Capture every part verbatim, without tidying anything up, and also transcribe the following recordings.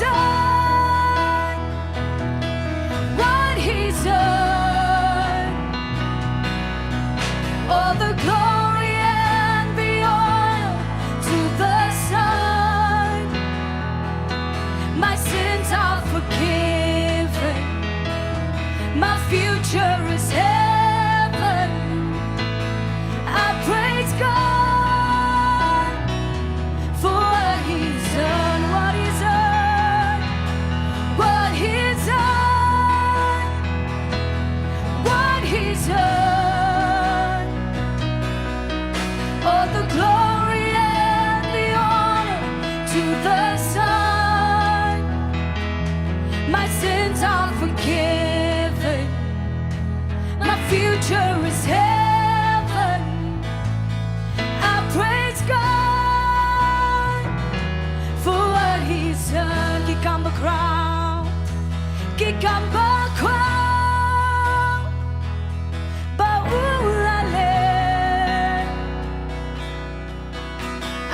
done, what he's done. All the glory and the honor to the Son. My sins are forgiven. My future is heaven. I praise God for what he's done, what he's done, what he's done, what he's done. All the glory and the honor to the Son. My sins are forgiven. My future is heaven. I praise God for what he's done. Ki kam ba khraw, ki kam ba khraw ba u la leh.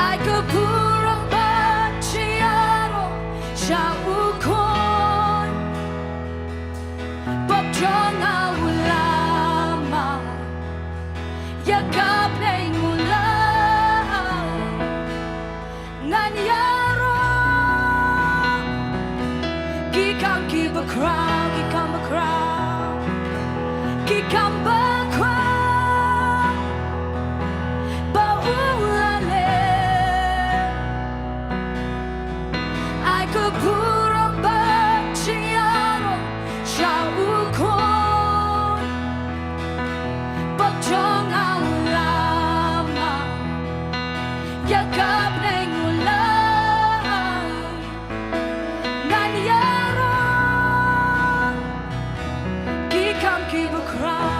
Ai ka burom bad ka ïaroh sha u Khun. Pop jong nga u la mad ïa ka bneng u la. Ngan ïaroh ki kam ki ba khraw, ki kam ba khraw, ki kam ba khraw ba u la leh. Ai ka burom bad ka ïaroh sha u Khun. Pop jong nga u la mad ïa ka bneng u la. Ngan ïaroh ki kam ki ba khraw.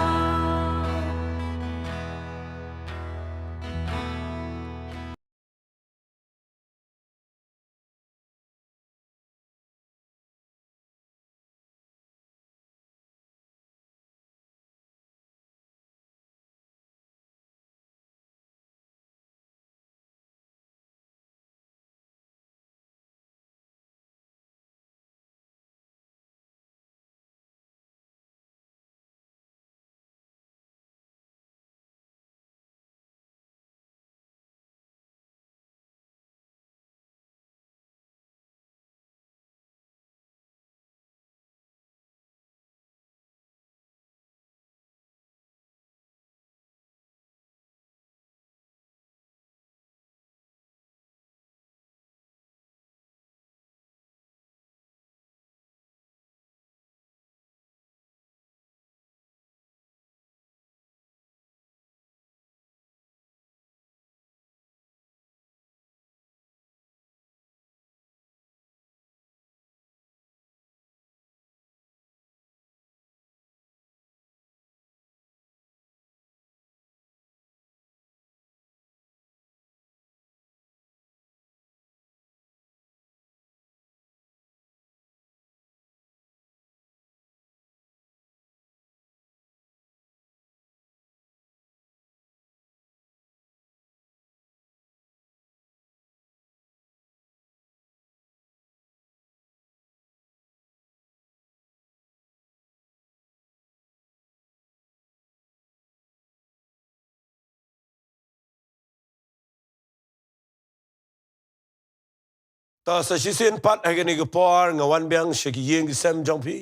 Ta sa shisien pat ha kane ka por nga wan biang sha ki ïing ki sem jong phi.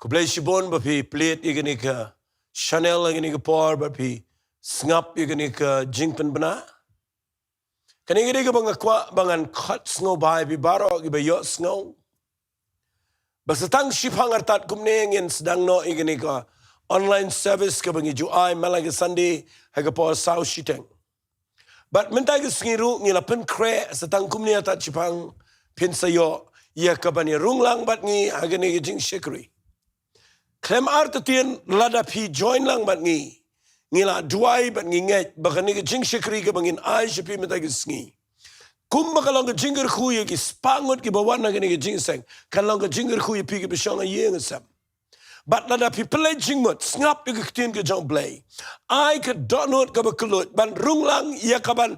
Khublei shibun ba phi plie ïa kane ka channel ha kane ka por ba phi sngap ïa kane ka jingpynbna. Kane ka dei kaba nga kwah ba ngan khot sngewbha ïa phi baroh kiba ïohsngew. Ba sa tang shiphang artat kumne ngin sdang noh ïa kane ka online service kaba ngi ju ai man la ka Sunday ha ka por saw shiteng. Bad mynta ka sngi ruh ngi la pynkhreh sa tang kumne artat shiphang phin sa ïoh ïa kaban ïarung lang bad ngi ha kane ka jingshakri. Khlem artatien lada phi join lang bad ngi, ngi la duwai bad ngi ngeit ba kane ka jingshakri kaba ngin ai sha phi mynta ka sngi, kumba ka long ka jingkyrkhu ïa ki spah ngut kiba wan ha kane ka jingïaseng, kan long ka jingkyrkhu ïa phi kiba shong ha ïing ha sem. Bad lada phi pynleit jingmut, sngap ïa ka ktien ka jong U Blei. Ai ka dohnud kaba kylluid, ban rung lang ïa ka ban,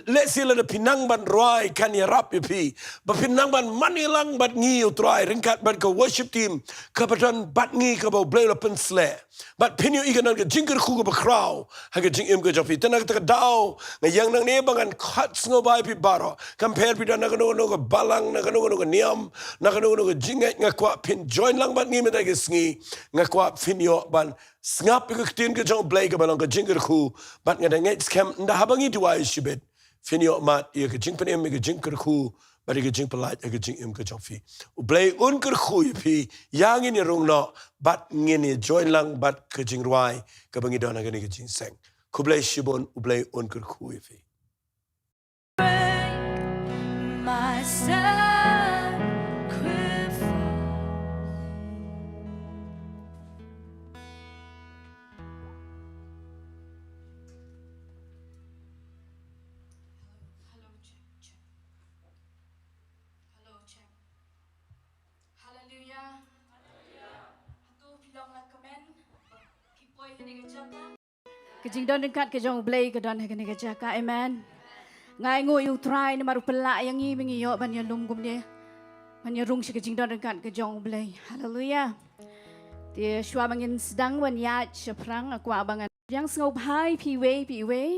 lehse lada phi nang ban rwai kan ïarap ïa phi. Ba phi nang ban mane lang bad ngi ïa U Trai, ryngkat bad ka worship team, kaba don bad ngi kaba U Blei u la pynsleh. Bad phin ïohi ka don ka jingkyrkhu kaba khraw ha ka jingim ka jong phi. Te na kata ka daw, nga ïeng nangne ba ngan khot sngewbha ïa phi baroh. Kam pher phi don na kano kano ka balang, na kano kano ka niam, na kano kano ka jingngeit, nga kwah phin join lang bad ngi mynta ka sngi. Nga kwah phin ïoh ban sngap ïa ka ktien ka jong U Blei kaba long ka jingkyrkhu. Bad nga da ngeit skhem ynda haba ngi duwai shibit, phin ïoh mad ïa ka jingpynim, ïa ka jingkyrkhu, bad ïa ka jingpyllait ha ka jingim ka jong phi. U Blei un kyrkhu ïa phi, ïa ngin ïa rung noh, bad ngin ïa join lang bad ka jingrwai kaba ngi don ha kane ka jingseng. Khublei shibun, U Blei un kyrkhu ïa phi. Bring my sacrifice. Hello, check, check. Hello, check. Hallelujah. Hato phi long la kmen? Phi poi ha kane ka jaka? Ka jingdon ryngkat ka jong U Blei ka don ha kane ka jaka. Amen. Nga ainguh ïa U Trai namar u pynlah ïa ngi ba ngi ïoh ban ïalum kumne, ban ïarung sha ka jingdon ryngkat ka jong U Blei. Haleluya. Te shuwa ba ngin sdang ban ïaid shaphrang, nga kwah ba ngan pdiang sngewbha ïa phi iwei pa iwei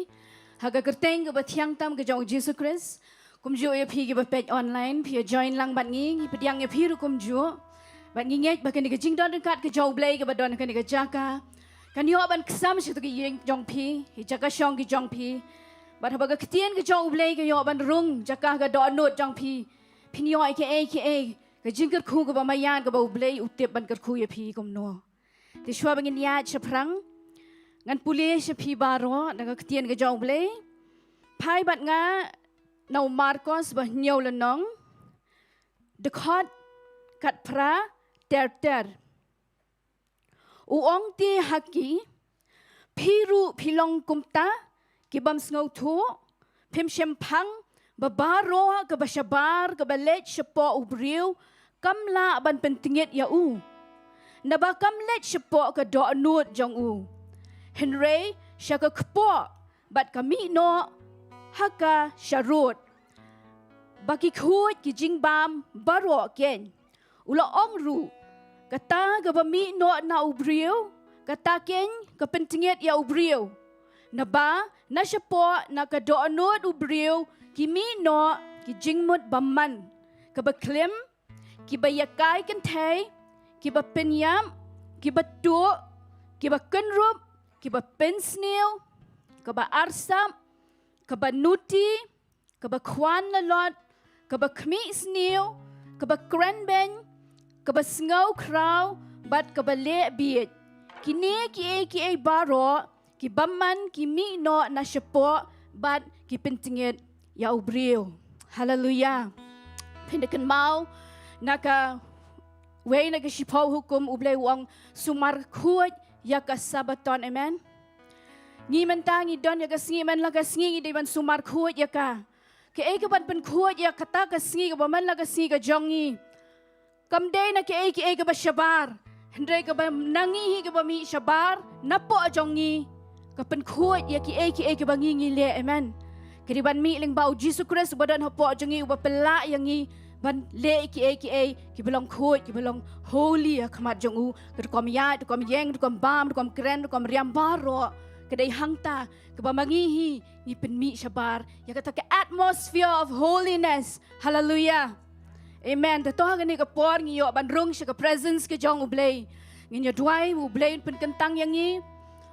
ha ka kyrteng kaba thiang tam ka jong U Jisu Khrist. Kumjuh ïa phi kiba peit online, phi ïa join lang bad ngi, ngi pdiang ïa phi ruh kumjuh. Bad ngi ngeit ba kane ka jingdon ryngkat ka jong U Blei kaba don ha kane ka jaka kan ïoh ban ksam sha kito ki ïing jong phi, ki jaka shong ki jong phi. Bad haba ka ktien ka jong U Blei ka ïoh ban rung jaka ha ka dohnud jong phi, phin ïoh ïa kiei kiei ka jingkyrkhu kaba maïan kaba U Blei u tip ban kyrkhu ïa phi kumno. Te shuwa ba ngin ïaid shaphrang, ngan pule sha phi baroh na ka ktien ka jong U Blei. Phai bad nga na u Markos ba hynñiew lynnong, dkhot khatphra ter ter. U ong te ha ki, phi ruh phi long kumta ki bym sngewthuh, phim shemphang ba baroh kaba shabar kaba leit shapoh u briew kam lah ban pyntngit ïa u, naba kam leit shapoh ka dohnud jong u, hynrei sha ka kpoh bad ka mih noh ha ka sharud, ba ki khuid ki jingbam baroh keiñ. U la ong ruh, kata kaba mih noh na u briew, kata keiñ ka pyntngit ïa u briew. Naba na shapoh na ka dohnud u briew ki mih noh ki jingmut bymman, kaba klim, kiba ïakai kynthei, kiba pynïap, kiba tuh, kiba kynrup, kiba pynsniew, kaba arsap, kaba nuti, kaba khwan lalot, kaba khmih sniew, kaba kren beiñ, kaba sngew khraw, bad kaba leh bieit. Kine kiei kiei baroh ki bymman ki mih noh na shapoh bad ki pyntngit ïa u briew. Haleluya. Phin da kynmaw na kawei na ki shiphew hukum, U Blei u ong sumar khuid ïa ka Sabaton. Amen. Ngi mynta ngi don ïa ka sngi, man la ka sngi ngi dei ban sumar khuid ïa ka. Kaei kaban pynkhuid ïa kata ka sngi kaba man la ka sngi ka jong ngi? Kam dei na kiei kiei kaba shabar, hynrei kaba na ngi hi kaba mih shabar napoh jong ngi, ka pynkhuid ïa kiei kiei kaba ngi ngi leh. Amen. Ka dei ban mih lyngba U Jisu Khrist uba don hapoh jong ngi, uba pynlah ïa ngi ban leh kiei kiei kiba long khuid, kiba long holy ha khmat jong u. Ka rukom ïaid, rukom ïeng, rukom bam, rukom kren, rukom riam baroh, ka dei hangta kaba ma ngi hi ngi pynmih shabar ïa kata ka atmosphere of holiness. Haleluya. Amen. Te to ha kane ka por ngi ïoh ban rung sha ka presence ka jong U Blei. Ngin ïa duwai, U Blei un pynkyntang ïa ngi,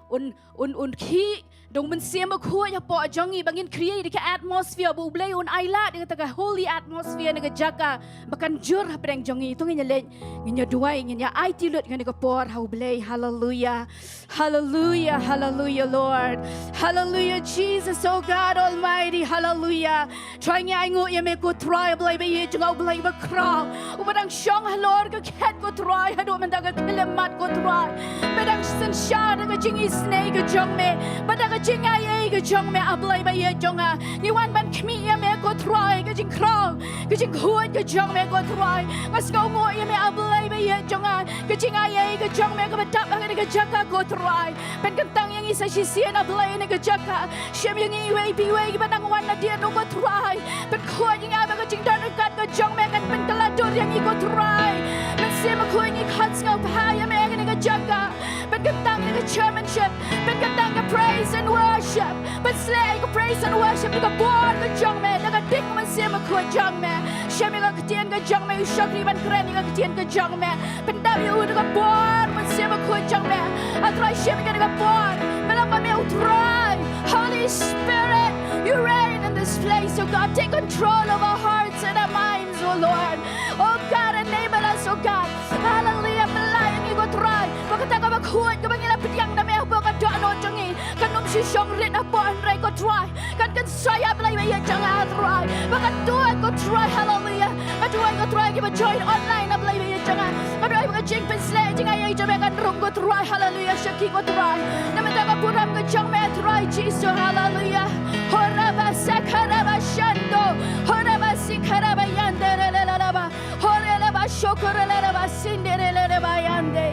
un, un, un khih da U Mynsiem Bakhuid hapoh jong ngi ba ngin create ïa ka atmosphere ba U Blei un ailad ïa kata ka holy atmosphere na ka jaka ba kan jur hapdeng jong ngi. To ngin ïa leit, ngin ïa duwai, ngin ïa aiti lut ïa kane ka por ha U Blei. Haleluya. Hallelujah, hallelujah, Lord. Hallelujah, Jesus, oh God Almighty, hallelujah. Trai, ngi ainguh ïa me ko Trai, Blei ba ïeit jong nga, U Blei ba khraw, uba dang shong halor ka khet ko Trai, haduh mynta ka khyllipmat ko Trai. Me dang synshar da ka jingïeit isynei ka jong me, bad da ka jingai ei ka jong me, A Blei ba ïeit jong nga. Ngi wan ban khmih ïa me ko Trai, ka jingkhraw, ka jingkhuid ka jong me ko Trai. Nga sngewnguh ïa me, A Blei ba ïeit jong nga, ka jingai ei ka jong me kaba dap ha kane ka jaka ko Trai. Pynkyntang ïa ngi sa shisien, A Blei, ha kane ka jaka. Shem ïa ngi iwei pa iwei kiba nang wan nadien ruh ko Trai. Pynkhuid ïa ngi ba ka jingdon ryngkat ka jong me kan pynkylla dur ïa ngi ko Trai. Mynsiem Bakhuid, ngi khot sngewbha ïa me ha kane ka jaka. Pynkyntang ïa ka chairmanship, pynkyntang ïa ka praise and worship. Pynshlur ïa ka praise and worship da ka bor ka jong me, da ka dik Mynsiem Bakhuid jong me. Shem ïa ka ktien ka jong me, u shakri ban kren ïa ka ktien ka jong me. Pyndap ïa u da ka bor Mynsiem Bakhuid jong me. A Trai, shem ïa ka da ka bor. Me long ma me u Trai. Holy Spirit, you reign in this place, oh God. Take control of our hearts and our minds, oh Lord. Oh God, enable us, oh God. Hallelujah. Pynlait ïa ngi ko Trai, ba kata kaba khuid kaba ngi la pdiang na me hapoh ka dohnud jong ngi, kan ym shu shong rit hapoh, hynrei ko Trai, kan kynsoi, A Blei ba ïeit jong nga, Trai. Ba ka duwai ko Trai, hallelujah. Ka duwai ko Trai kiba join online, A Blei ba ïeit jong nga. Ka duwai ba ka jingpynshlur, jingaiei jong me kan rung ko Trai, hallelujah, sha ki ko Trai. Na bynta ka burom ka jong me Trai Jisu, hallelujah. Horaba sakaraba shando, horaba sikaraba yande re le le le ba. Horelaba shokorelaba sinderelaba yande.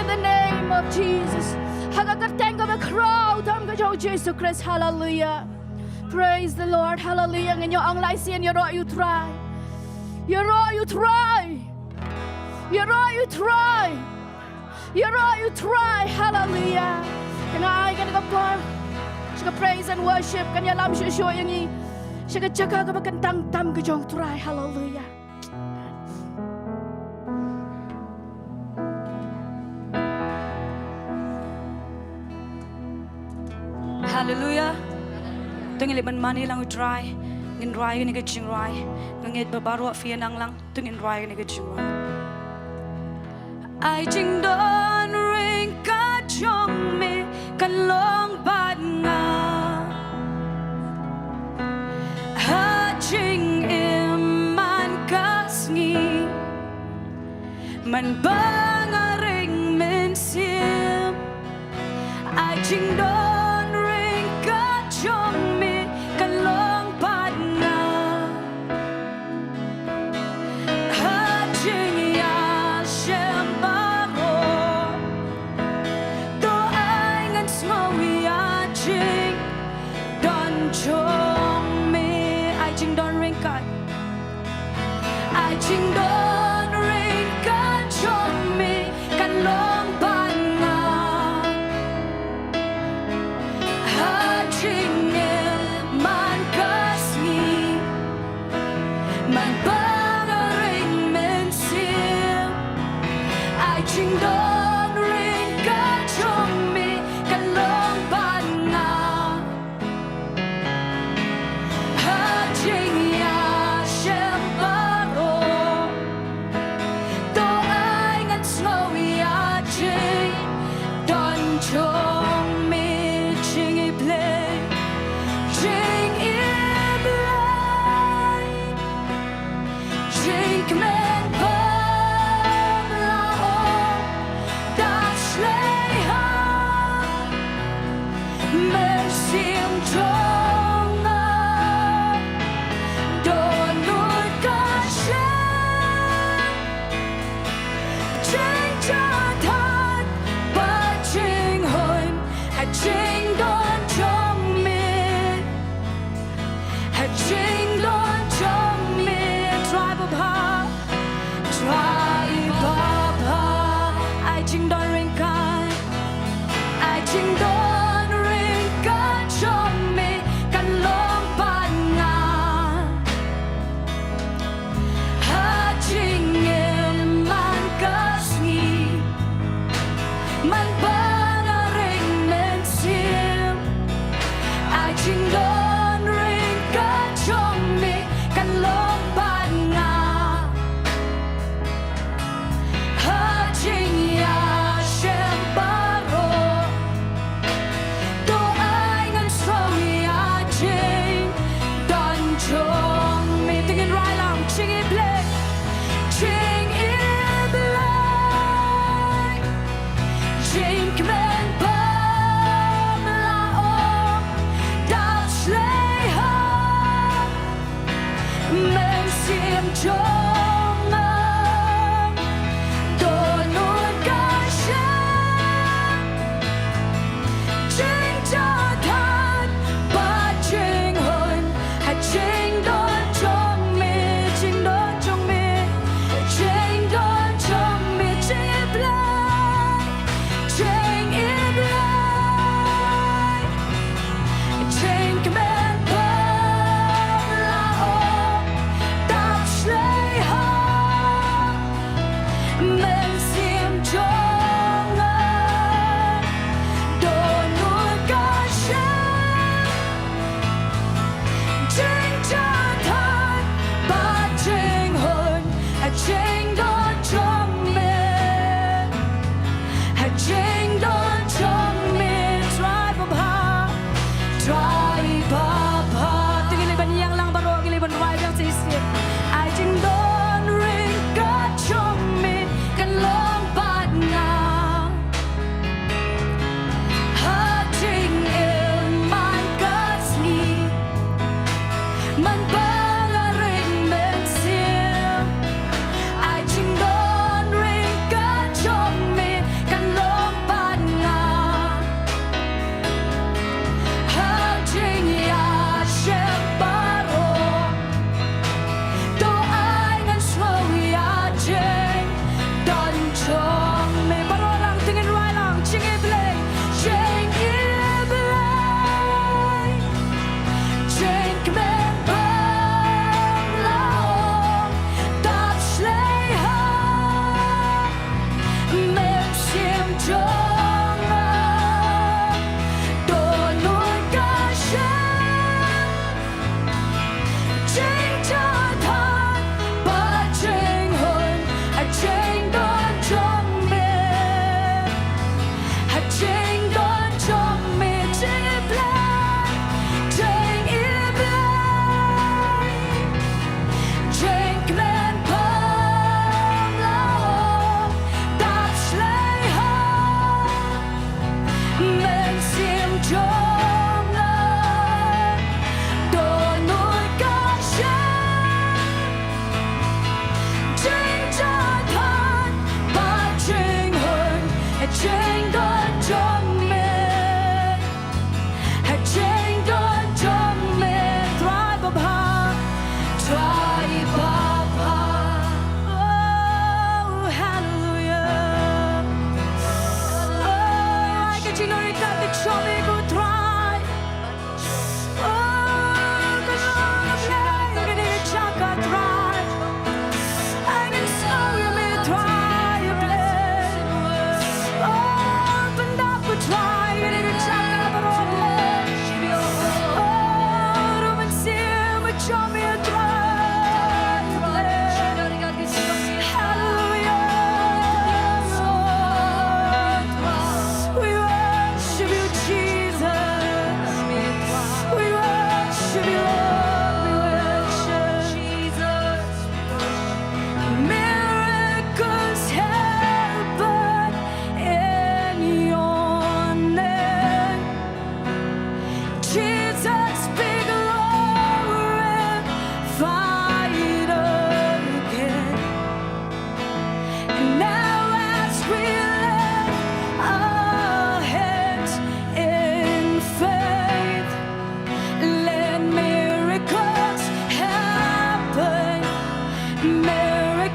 In the name of Jesus. Ha ka kyrteng kaba khraw tam ka jong u Jisu Khrist. Hallelujah. Praise the Lord. Hallelujah. Ngin ïa ong lai sien, ïaroh ïa u Trai. Ïaroh ïa u Trai. Ïaroh ïa u Trai. Ïaroh ïa u Trai. Hallelujah. Kan ai kane ka por sha ka praise and worship, kan ïalam shuh shuh ïa ngi sha ka jaka kaba kyntang tam ka jong u Trai. Hallelujah. Hallelujah. To ngin leit ban mane lang u Trai. Ngin rwai kane ka jingrwai. Nga ngeit ba baroh phi ïa nang lang. To ngin rwai kane ka jingrwai. Ai jingdon ryngkat jong me kan long bad nga ha jingim man ka sngi. Man ba nga ring mynsiem, ai jingdon ryngkat jong me kan long bad nga ha jingïashem baroh. To ai ngan sngew ïa jingdon jong me, ai jingdon ryngkat. Ai jingdon ryngkat jong me kan long bad nga ha jingim man ka sngi. Man ba nga ring mynsiem, ai jingdon ryngkat jong me kan long bad nga ha jingïashem baroh. To ai ngan sngew ïa jingdon jong me, jingim Blei, jingim Blei, jingkmen bym lah ong.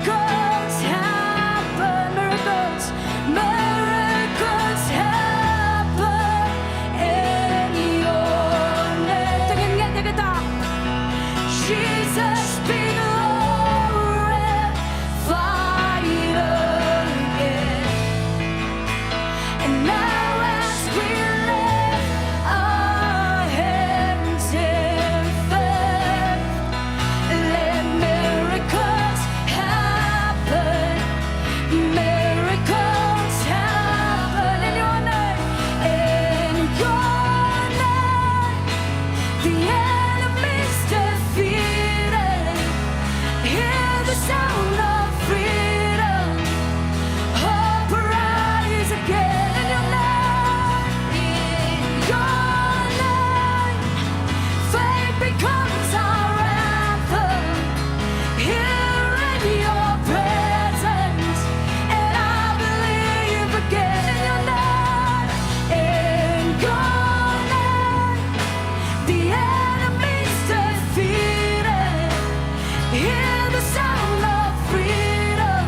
Miracles happen, miracles, miracles happen in your name. Te ngin ngeit ïa kata. Jesus be glorified again. And now as we lift our hands in faith, let miracles happen. Miracles happen in your name. In your name, the enemy's defeated. Hear the sound of freedom. Hope rise again in your name. In your name, faith becomes our anthem. Here in your presence, and I believe again in your name. In your name, the enemy's defeated. Hear the sound of freedom.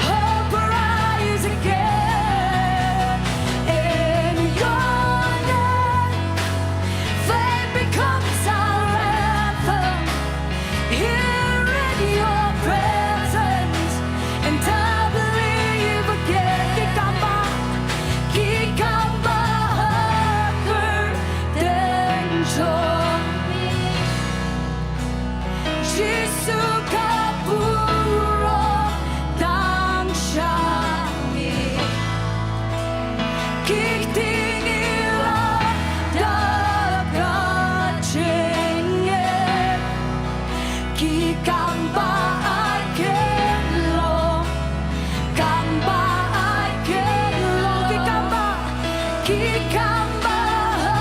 Hope rise again. In your name, faith becomes our anthem. Here in your presence, and I believe again. Ki kamba, ki kamba ha kyrteng jong me. Jisu ka burom tang sha me. Ki kti ngi la da ka jingngeit. Ki kamba ai kynlong, kamba ai kynlong. Ki kamba, ki kamba ha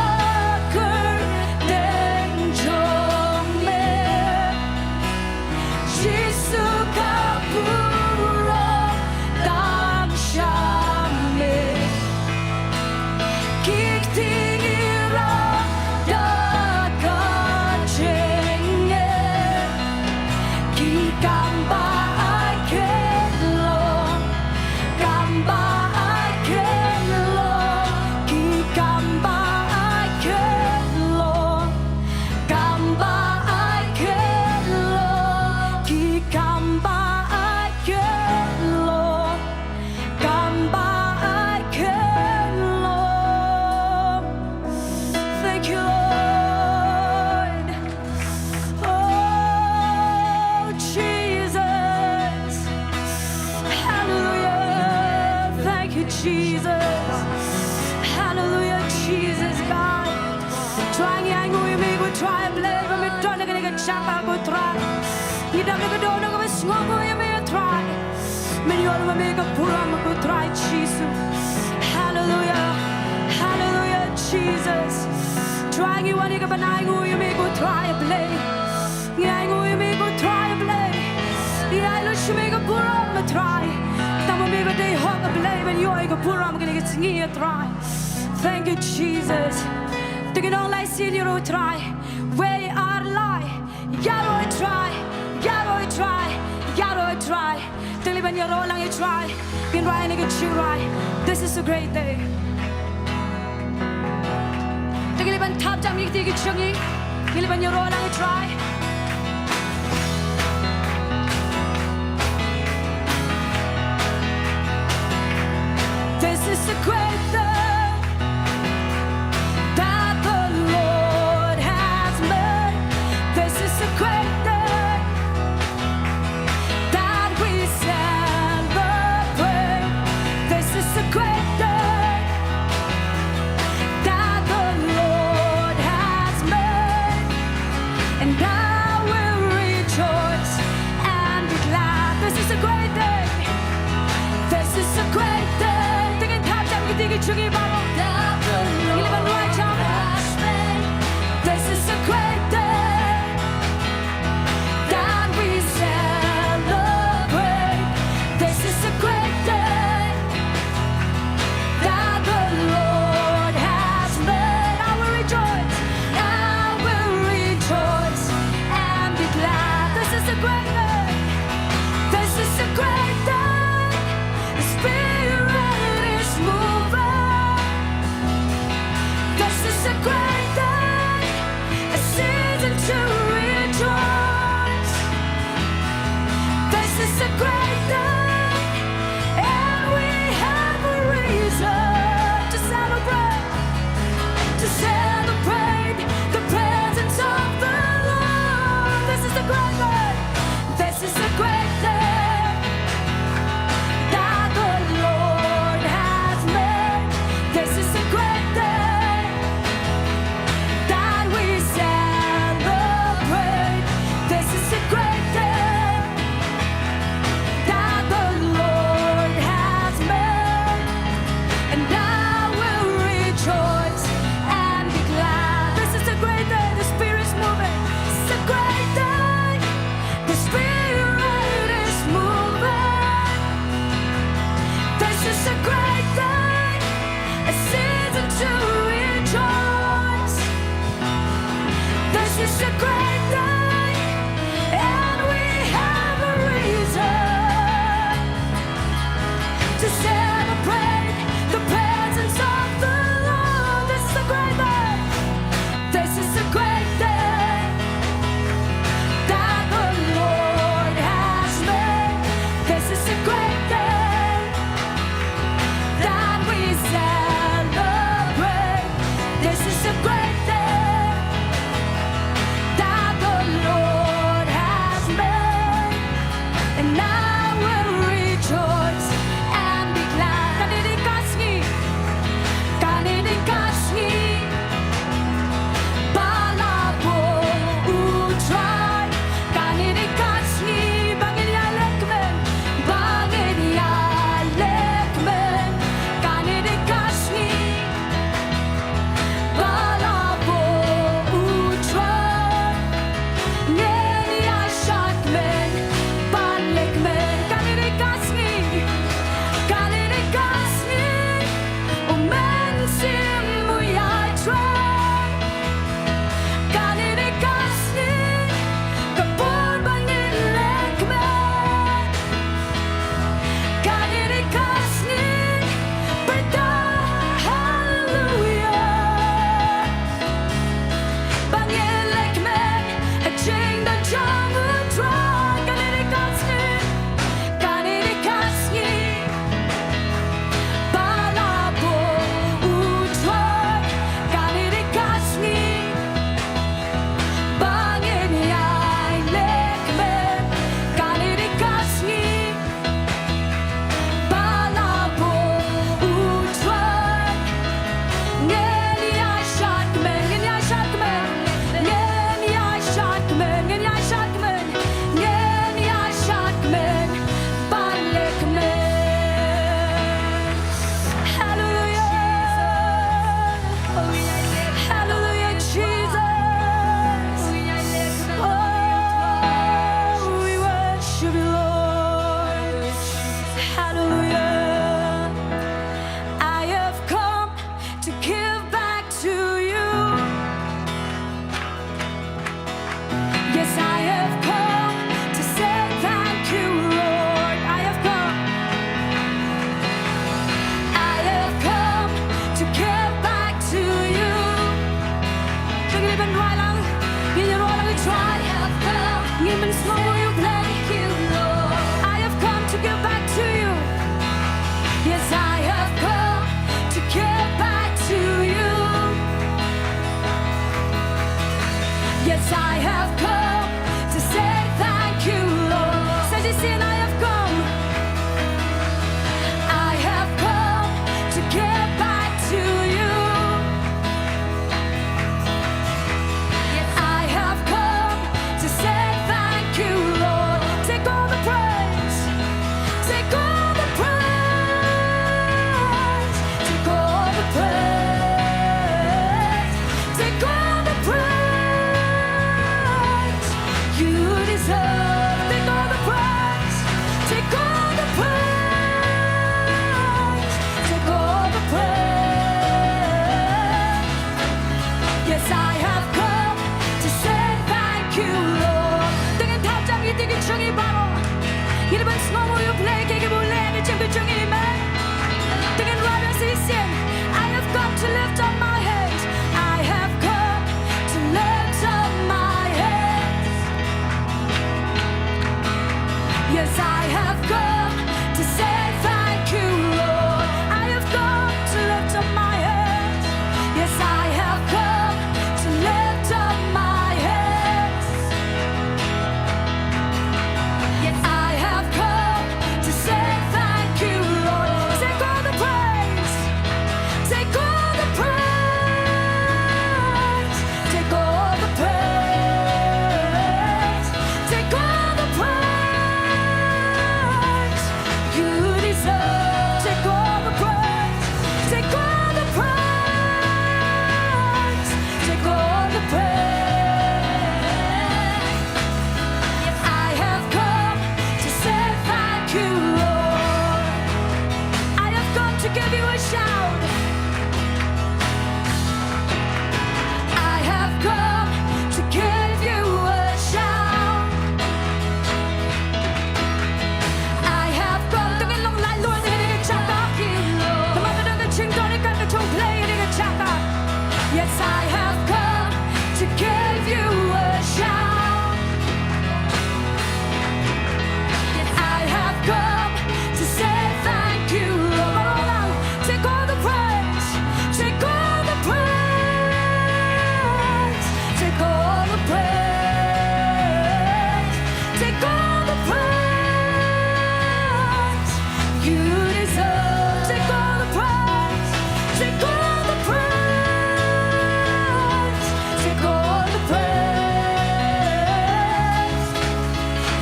kyrteng jong me. Jisu ka burom tang sha me. Ki kti ngi la da ka jingngeit. Ki kamba ai kynlong, kamba ai kynlong. Ki kamba ai kynlong, kamba ai kynlong. Ki kamba ai kynlong, kamba ai kynlong. Thank you, Lord. Oh, Jesus. Hallelujah. Thank you, Jesus. Hallelujah, Jesus, God. Trai, ngi ainguh ïa me ko Trai Blei, ba me don ha kane ka jaka ko Trai. Ngi dap da ka dohnud kaba sngewnguh ïa me Trai. Men ïoh ïa me ka burom ko Trai Jisu. Hallelujah. Hallelujah, Jesus. Trai, ngi wan ïa ka ban ainguh ïa me ko Trai Blei. Ngi ainguh ïa me ko Trai Blei. Ngi ai lut sha me ka burom Trai. Tang ba me ba dei hok Blei, men ïoh ïa ka burom kane ka sngi Trai. Thank you, Jesus. Te ngin ong lai sien ïa u Trai. We are lai. Ïaroh Trai, ïaroh Trai, ïaroh Trai. Te ngi ban ïaroh lang ïa Trai. Ngin rwai ïa kane ka jingrwai. This is a great day. Te ngi ban thap jam ïa kine ki jingim. Ngi ban ïaroh lang ïa Trai. This is a great day that the Lord has made. This is a great day that we celebrate. This is a great day that the Lord has made. And I will rejoice and be glad. This is a great day. This is a great day. Te ngin thap jam kine ki jingim baroh. Ngi ban rwai jam. This is a great day that we celebrate. This is a great day that the Lord has made. I will rejoice, I will rejoice and be glad. This is a great day. Ïa U Blei, ki ba leh na ka jingim jong ngi, amen. Te ngin wan sa shisien. I have come to lift up my hands. I have come to lift up my hands. Yes, I have come to say thank you, Lord. I have come to lift up my hands. Yes, I have come to lift up my hands. Yes, I have come to say thank you, Lord. Take all the praise. Take all the praise. Take all the praise. Take all the praise. You deserve. Take all the praise. Take all the praise. Take all the praise. I have come to say thank you, Lord. I have come to give you a shout. I have come to give you a shout. I have come. To ngin long laitluid ïa kane ka jaka. Namar ka don ka jingdon ïa kane ka jong U Blei ïa kane ka jaka. Yes, I have come to give you a shout. Yes, I have come to say thank you, Lord. Take all the praise, take all the praise, take all the praise, take all the praise. You deserve. Take all the praise, take all the praise, take all the praise.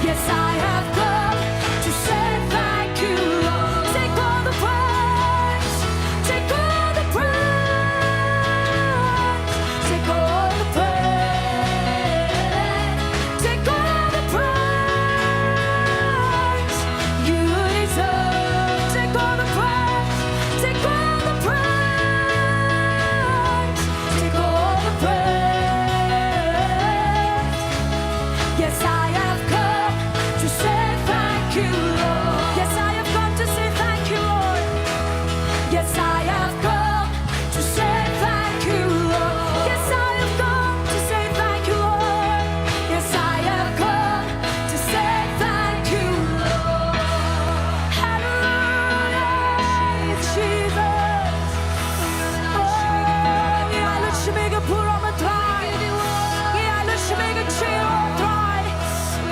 Yes, I have come to say thank you, Lord. Take all the praise, take all the praise, take all the praise, take all the praise. You deserve. Take all the praise, take all the praise, take all the praise. Yes, I have come to say thank you, Lord. Yes, I have come to say thank you, Lord. Yes, I have come to say thank you, Lord. Yes, I have come to say thank you, Lord. Yes, I have come to say thank you, Lord. Hallelujah, Jesus. Oh, ngi ai lut sha me ka burom, ah Trai. Ngi ai lut sha me ka jingïaroh, Trai.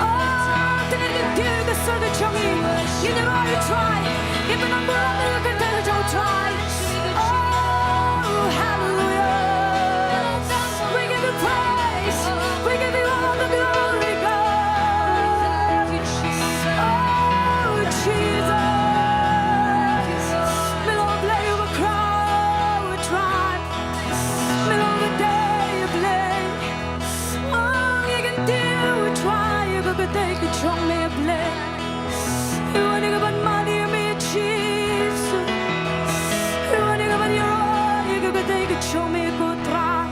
Oh, te ngin kyntiew ïa ka sur ka jong ngi. Ngin ïaroh ïa u Trai. Ngin pynlong burom ïa ka kyrteng ka jong u Trai. Oh, hallelujah. We give you praise. We give you all the glory, God. Oh, Jesus. Me long Blei uba khraw, Trai. Me long ka dei Blei. Ong ïa ka dei u Trai, ïa ka dei ka jong me Blei. Ïa wan ïa ka ban mane ïa me Jisu. Ïa wan ïa ka ban ïaroh ïa ka dei ka jong me ko Trai.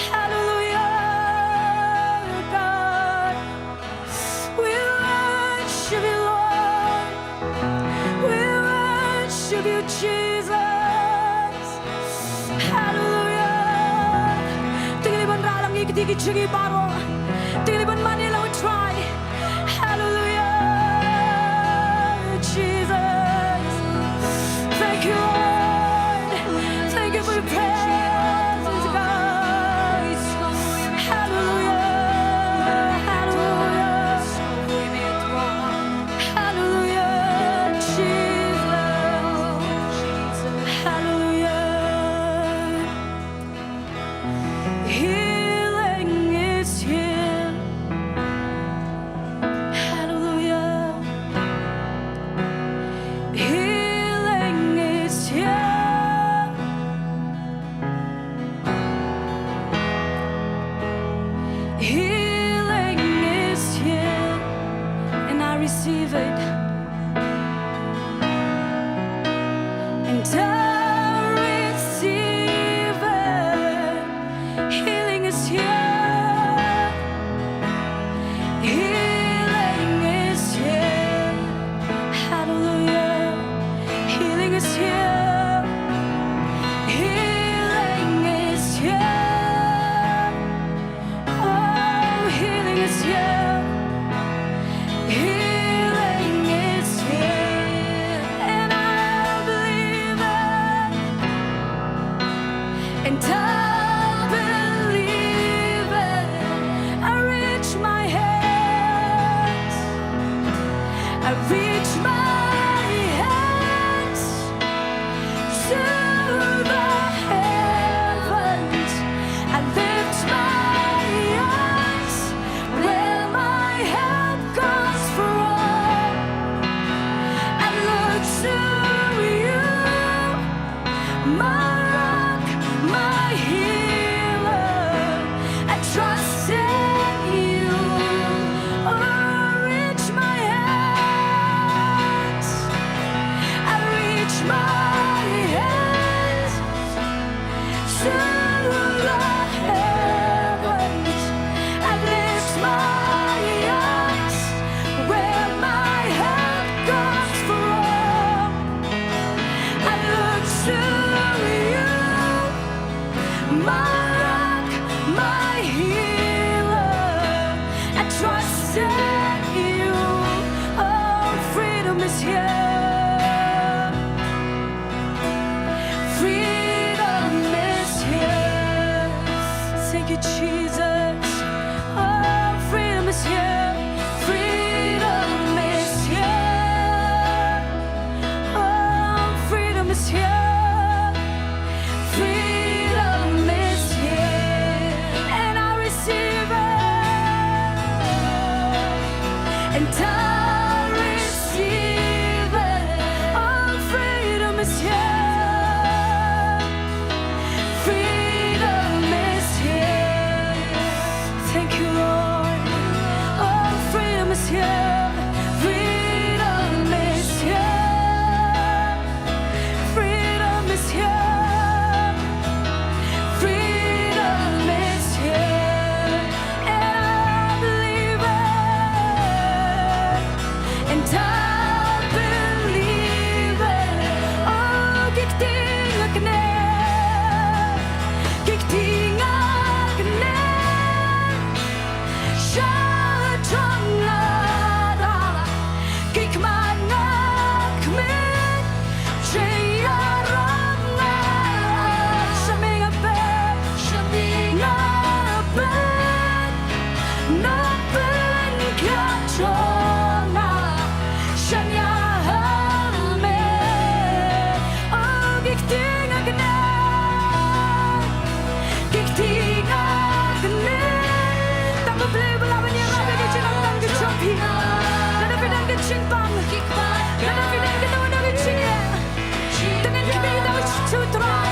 Hallelujah, God. We worship you, Lord. We worship you, Jesus. Hallelujah. Te ngi ban rah lang ïa kiti ki jingim baroh. Te ngi ban mane lang, we try. Hallelujah, Jesus. Thank you, Lord. Thank you for your presence, God. Hallelujah. Hallelujah. Hallelujah, Jesus. Hallelujah. Healing is here. Hallelujah. Healing is here. Healing is here, and I receive it. And I receive it. Healing is here. Healing is here. I reach my hands to the heavens and lift my eyes where my help comes from. I look to you, my rock, my healer, I trust in you. Oh, I reach my hands, I reach my hands to the heavens and lift my eyes where my help comes from. I look to you, my rock, my healer, I trust in you. Oh, freedom is here. Freedom is here. Thank you, Jesus. Oh, freedom is here. Freedom is here. Oh, freedom is here. Freedom is here. And I receive it. And I receive it. Oh, freedom is here. Freedom is here. Thank you, Lord. Oh, freedom is here. Freedom is here. Freedom is here. Freedom is here. And I believe it. And I believe it. Oh, ki ktien nga kynnoh. Ki ktien nga kynnoh. Sha jong nga da. Ki khmat nga khmih. Sha ïaram nga. Sha me nga peit. Sha me nga peit. Nongpynkhiah jong nga, sha ïa me. Oh, ki ktien nga kynnoh, ki ktien nga kynnoh. Tang U Blei u ba lah ban ïarap ïa ka jingïarap ka jong phi. Lada phi don ka jingpang, lada phi don kano kano ka jingeh. Te ngin khmih ïa uta u Jisu Trai.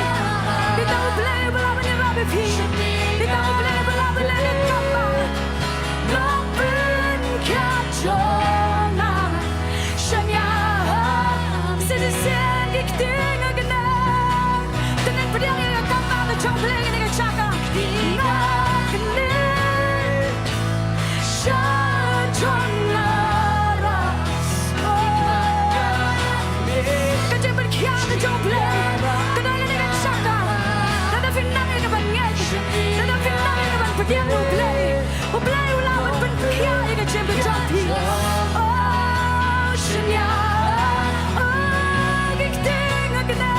Ïa uta U Blei uba lah ban ïarap ïa phi. Ïa uta U Blei uba lah ban leh ïa ka kam ba. Nongpynkhiah jong nga. Sha ïa. Shisien ki ktien nga kynnoh. Te ngin pdiang ïa ka kam ba ka jong U Blei ha kane ka jaka. Nga kynnoh. Sha jong nga. Ka jingpynkhiah ka jong U Blei. Ka dei kane ka jaka. Lada phi nang ïa kaban ngeit. Lada phi nang ïa kaban pdiang ïa U Blei. U Blei u lah ban pynkhiah ïa ka jingpynkhiah jong phi. Oh, sha ïa. Oh, ki ktien nga kynnoh.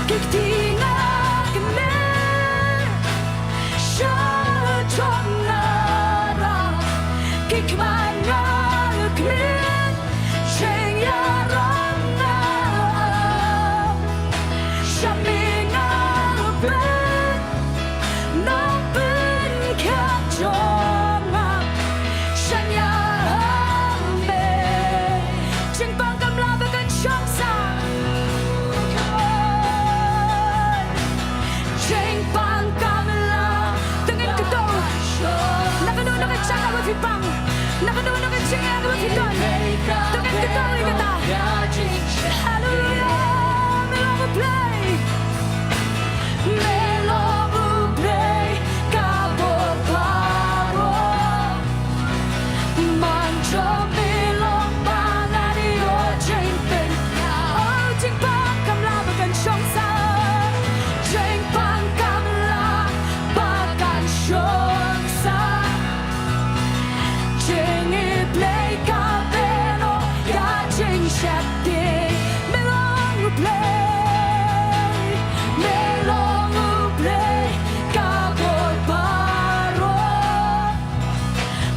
Ki ktien nga kynnoh. Sha jong nga. Ki khmat nga khmih. Sha ïaram nga. Sha me nga peit. Nongpynkhiah jong nga. Sha ïa me. Jingpang kam lah ba kan shong sa. Jingpang kam lah. Te ngin kdew. Na kano kano ka jaka ba phi pang. Na kano kano ka jingeh kaba phi don.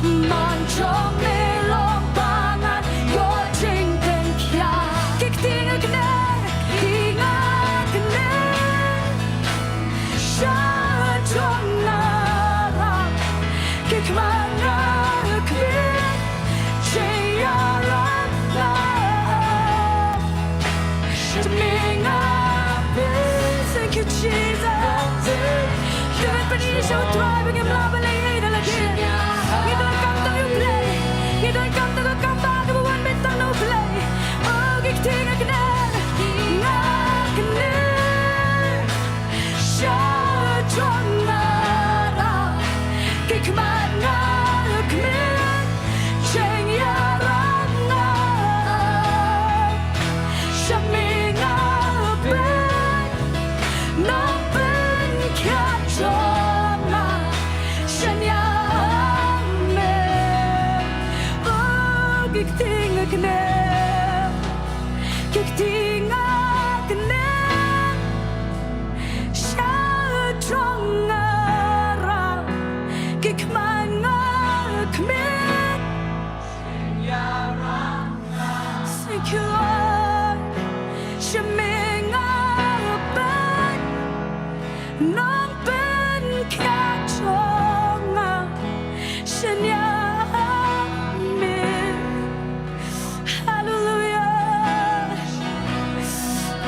Mon jong me long ba ngan ïoh jingpynkhiah. Ki kti nga kner, ki nga kner. Sha jong nga rap, ki khmat nga khmih. Jingïarap nga Thank you, Jesus. Ngi pynïaid sha U Trai ba ngim lah ban leh ei ei da lade. Ngi donkam tang ïa U Blei. Ngi donkam tang ka kam ba kaba wan beit tang na U Blei. Oh, ki kti nga kner, nga kner. Sha jong nga rap, ki khmat nga khmih. Jingïarap nga sha me nga peit. Nongpynkhiah jong nga, sha ïa me. Oh, ki kti nga kner, ki kti nga kner. Sha jong nga rap, ki khmat nga khmih. Thank you, Lord. Sha me nga peit. Nongpynkhiah jong nga, sha ïa me. Hallelujah.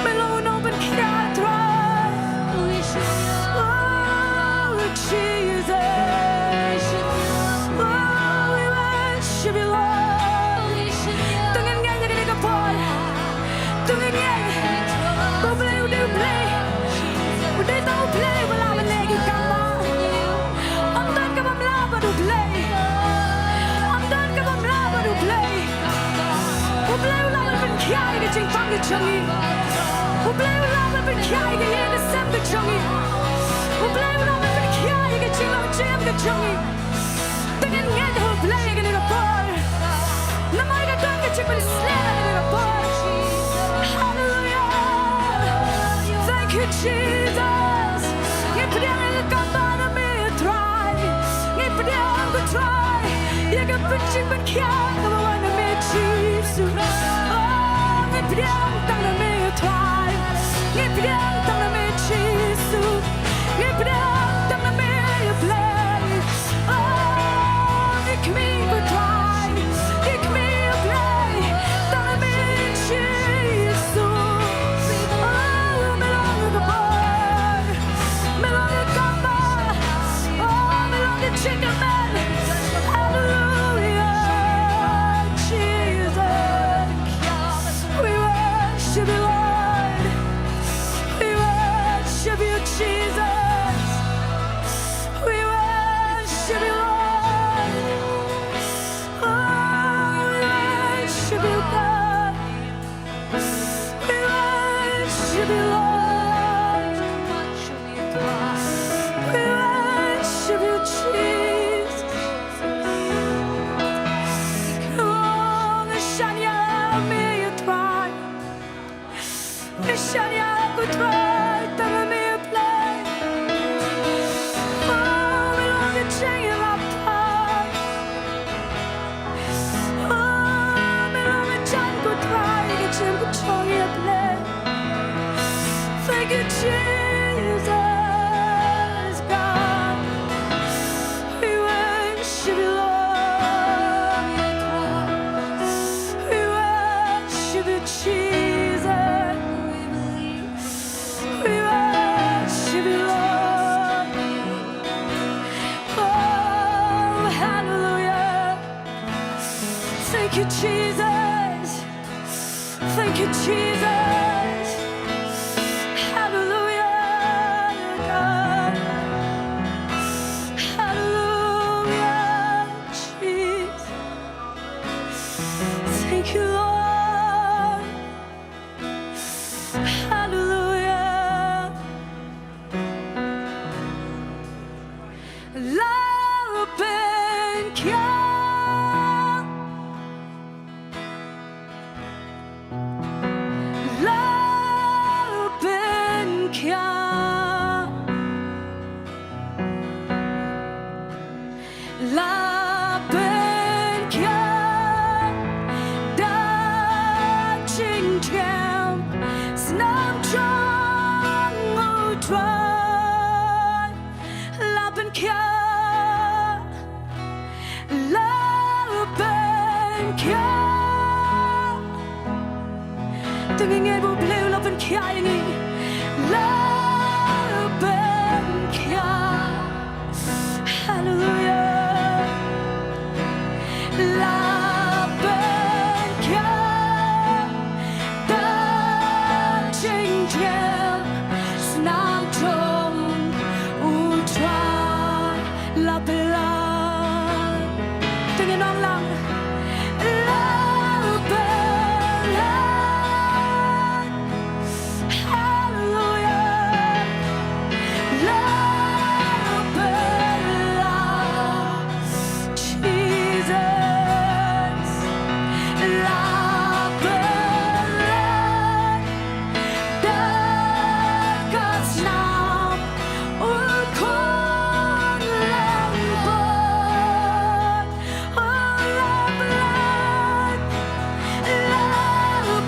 Me long u nongpynkhiah, Trai. Oh, Jesus. Oh, we worship you, Lord. To ngin ngeit ïa kane ka por. To ngin ngeit ba U Blei u dei U Blei. U dei tang U Blei uba lah ban leh ki kam. Ym don kaba ym lah bad U Blei. Ym don kaba ym lah bad U Blei. U Blei u lah ban pynkhiah ïa ka jingpang ka jong ngi. U Blei u lah ban pynkhiah ïa ka ïing ka sem ka jong ngi. U Blei u lah ban pynkhiah ïa ka jinglong jingim ka jong ngi. To ngin ngeit ha U Blei ha kane ka por. Namar ka don ka jingpynshlur ha kane ka por. Hallelujah. Thank you, Jesus. Ngi pdiang ïa ka kam ba na me, Trai. Ngi pdiang, ko Trai, ïa ka jingpynkhiah kaba wan na me, Jisu. Oh, ngi pdiang tang na me, Trai. Ngi pdiang tang na me, Jisu. Ngi pdiang tang na me, Blei. Oh, ngi khmih, ko Trai. Ngi khmih, Blei. Tang na me, Jisu. Oh, me long ka bor. Me long ka kambah. Oh, me long ka jingkyrmen. Hallelujah, Jesus. We worship you, Lord. We worship you, Jesus. We worship you, Lord. Oh, we worship you, God. We worship you, Lord. We worship you, Jesus. Oh, ngi shaniah me, Trai. Ngi shaniah, ko Trai, tang na me, Blei. Oh, me long ka jingïarap, Trai. Oh, me long ka jingkyrkhu, Trai, ka jingkyrkhu jong ngi, Blei. Thank you, Jesus, God. We worship you, Lord. We worship you, Jesus. We worship you, Lord. Oh, hallelujah. Thank you, Jesus. Thank you, Jesus. Hallelujah, God. Hallelujah, Jesus. Thank you, Lord. Hallelujah. La pynkhiah, Te ngi ngeit ba U Blei u la pynkhiah ïa ngi. La pynkhiah. Haleluya. La pynkhiah da jingim snam jong U Trai. La pyllait. Te ngin ong lang. La pyllait. Haleluya. La pyllait. Jesus. La pyllait. Da ka snam u khun langbrot. Oh, la pyllait, la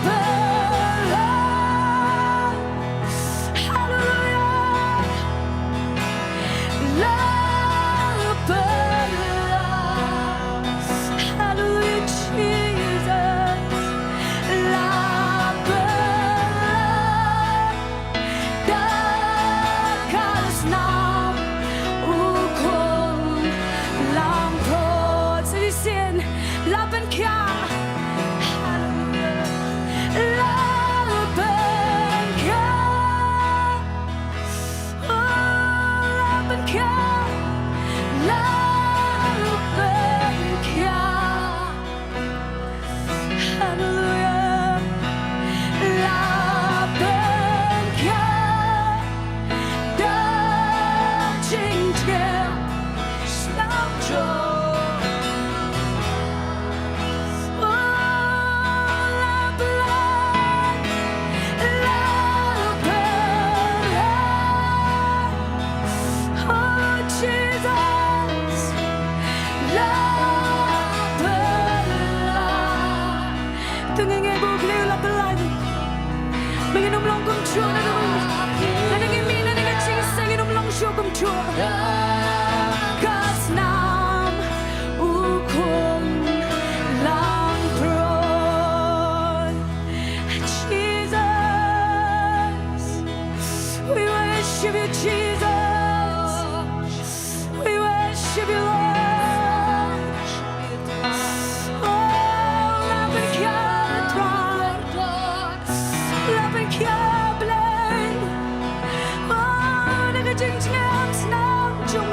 pyllait. Haleluya. La pyllait. Haleluya, Jesus. La pyllait. Da ka snam u khun langbrot. Sa shisien, la pynkhiah. Haleluya. La pynkhiah. Oh, la pynkhiah. La pynkhiah. Haleluya. La pynkhiah da jingim snam jong. Oh, la pyllait, la pyllait. Oh, Jesus. La pyllait. Te ngi ngeit ba U Blei u la pyllait. Ba ngin ym long kumjuh na ka, na ka, ngi mih na ka jingseng ngin ym long shuh kumjuh. Ka snam u khun langbrot. Jesus, we worship you, Jesus. We worship you, Lord. Oh, la pynkhiah, Lord. La pynkhiah, Blei. Oh, na ka jingim snam jong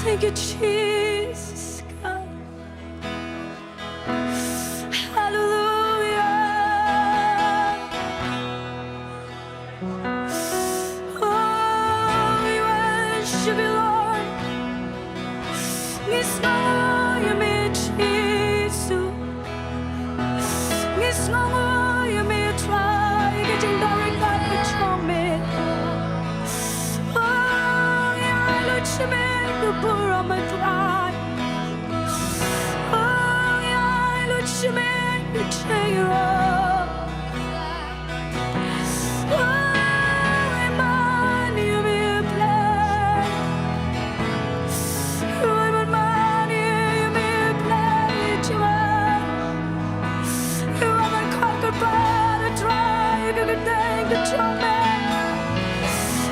Thank you, Jesus God. Hallelujah. Oh, we worship you, Lord. Ngi sngewnguh ïa me Jisu. Ngi sngewnguh ïa me Trai, ka jingdon ryngkat ka jong me. Oh, ngi ai lut sha me ka burom Trai. Oh, ngi ai lut sha me ka jingïaroh.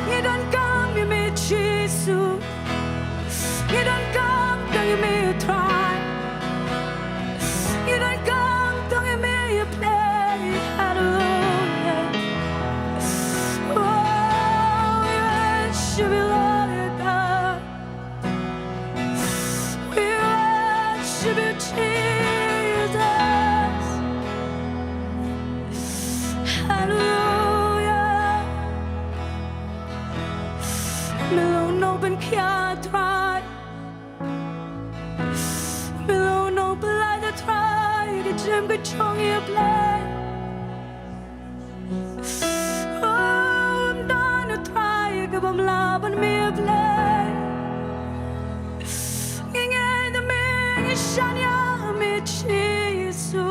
Ngi donkam ïa me Jisu. Ngi donkam tang ïa me Trai. Ngi donkam tang ïa me ïa phi. Hallelujah. Oh, we worship you, Lord God. We worship you, Jesus. Hallelujah. Me long nongpynkhiah Trai. Me long nongpyllait Trai, ka jingim ka jong ngi Blei. Oh, ym don Trai kaba ym lah ban mih Blei. Ngi ngeit ïa me, ngi shaniah ïa me Jisu.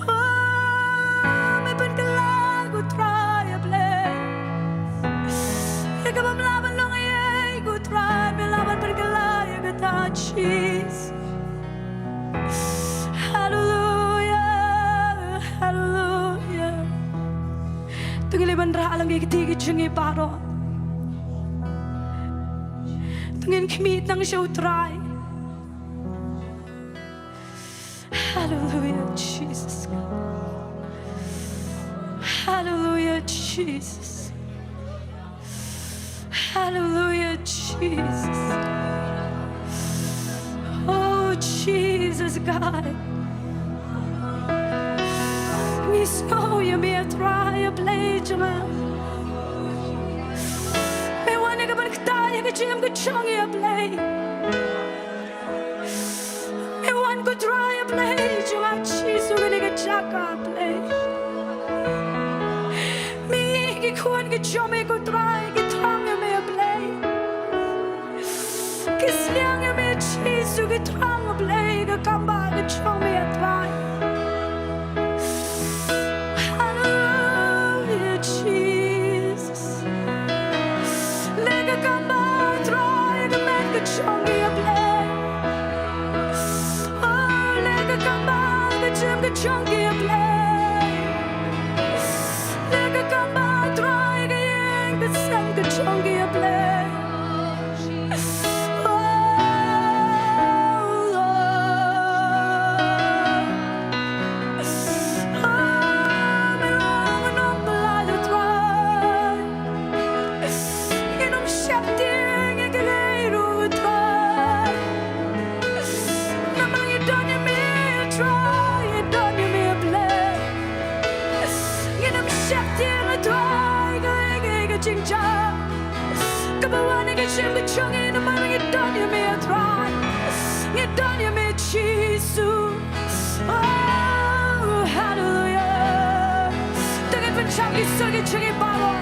Oh, me pynkylla ko Trai ïa Blei. Ïa kaba ym lah ban long ei ei ko Trai, me lah ban pynkylla ïa kata Jisu. Hallelujah, hallelujah. To ngin leit ban rah lang ïa kiti ki jingim baroh. To ngin khmih tang sha u Trai. Hallelujah, Jesus. Hallelujah, Jesus. Hallelujah, Jesus. Oh, Jesus, God. Ngi sngew ïa me Trai, ïa Blei jong nga. Me wan ïa ka ban ktah ïa ka jingim ka jong ngi, ïa Blei. Me wan ko Trai Blei jong nga Jisu kane ka jaka Blei. Me ki khun ki jong me ko Trai ki thrang ïa me Blei. Ki sliang ïa me Jisu ki thrang Blei ka kam ba ka jong me Trai. Hallelujah, Jesus. Leh ka kam ba Trai ka met ka jong ngi ïa Blei. Oh, leh ka kam ba ka jingim ka jong ngi ïa Blei. Leh ka kam ba Trai ka ïing ka sem ka jong ngi ïa Blei. Oh, Lord. Kaba wan ha ka jingim ka jong ngi namar ngi don ïa me Trai. Ngi don ïa me Jisu. Oh, hallelujah. To ngin pynjam ki sur ki jong ngi baroh.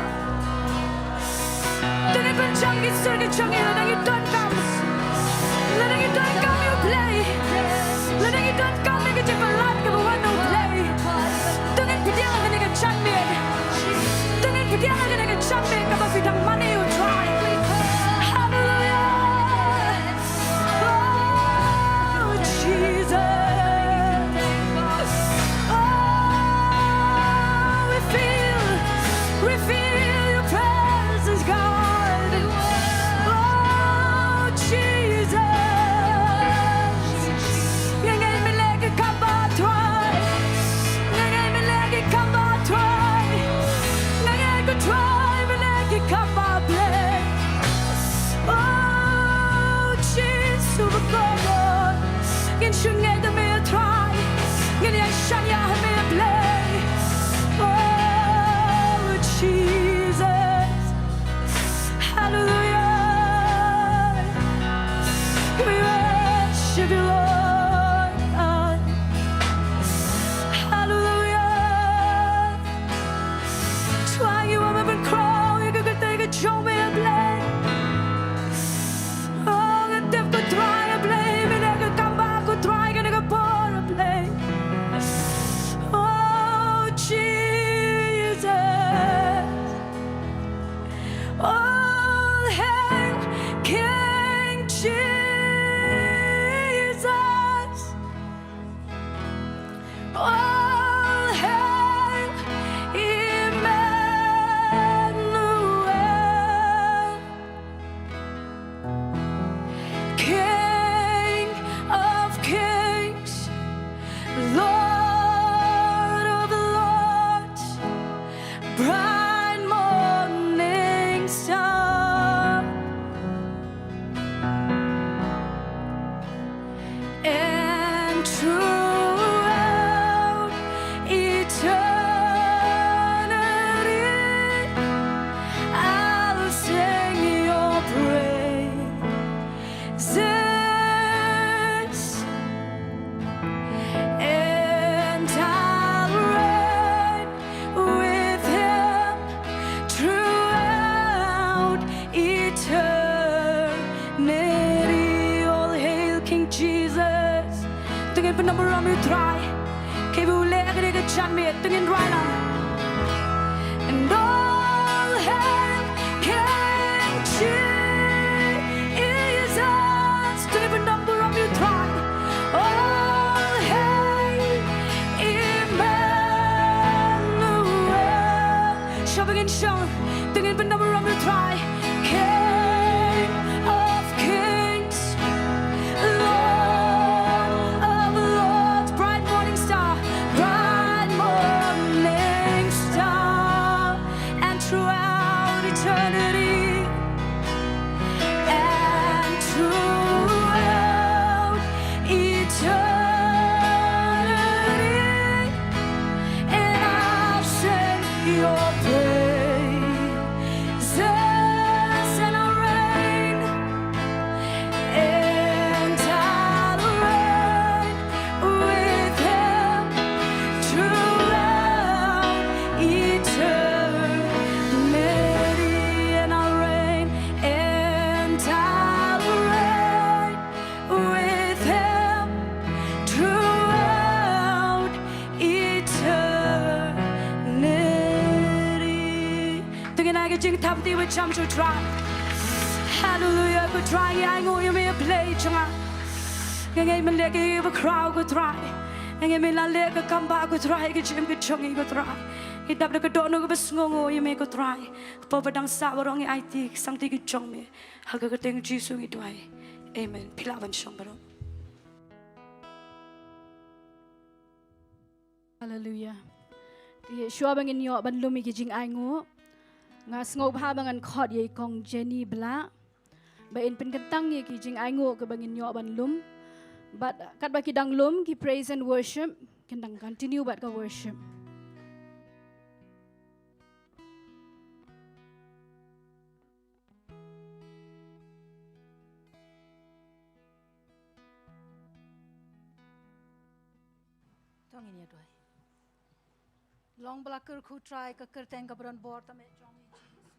To ngin pynjam ki sur ki jong ngi lada ngi donkam. Lada ngi donkam ïa u Blei. Lada ngi donkam ïa ka jingpyllait kaba wan na u Blei. To ngin pdiang ïa kane ka janmiet. To ngin pdiang ïa kane ka janmiet kaba phi dang mane ïa u Trai. Hallelujah. Oh, Jesus. Oh, we feel, we feel your presence, God. Oh, Jesus. Nga ngeit me leh ka kam ba Trai. Nga ngeit me leh ka kam ba Trai. Nga ngeit ko Trai Eternity, all hail King Jesus. To ngin pyndem burom ïa u Trai. Kaei ba u leh ha kane ka janmiet, to ngin rai lang. And all hail King Jesus. To ngin pyndem burom ïa u Trai. All hail Emmanuel. Shwa ba ngin shong, to ngin pyndem burom ïa u Trai. King of kings, Lord of lords, bright morning star, bright morning star, and throughout eternity, and throughout eternity, and I'll sing your praises, and I'll reign, and I'll reign with him throughout eternity, and I'll reign, and I'll reign with him throughout eternity. To ngin ai ka jingthap ti wa cham sha u Trai. Hallelujah, ko Trai, ngi ainguh ïa me, Blei jong nga. Nga ngeit me leh kaei ba khraw, ko Trai. Nga ngeit me la leh ka kam ba, ko Trai, ka jingim ka jong ngi, ko Trai. Ngi dap da ka dohnud kaba sngewnguh ïa me, ko Trai. Kaba dang sah baroh ngi aiti, sangti ka jong me. Ha ka kyrteng Jisu ngi duwai. Amen. Phi lah ban shong baroh. Hallelujah. Te shuwa ba ngin ïoh ban lum ïa ki jingainguh, nga sngewbha ba ngan khot ïa i Kong Jenny Blah ba in pynkyntang ïa ki jingainguh kiba ngin ïoh ban lum. Bad katba ki dang lum ki praise and worship, kin dang continue bad ka worship. To ngin ïa duwai. Long ba la kyrkhu Trai ka kyrteng kaba don bor tang eh jong me Jisu.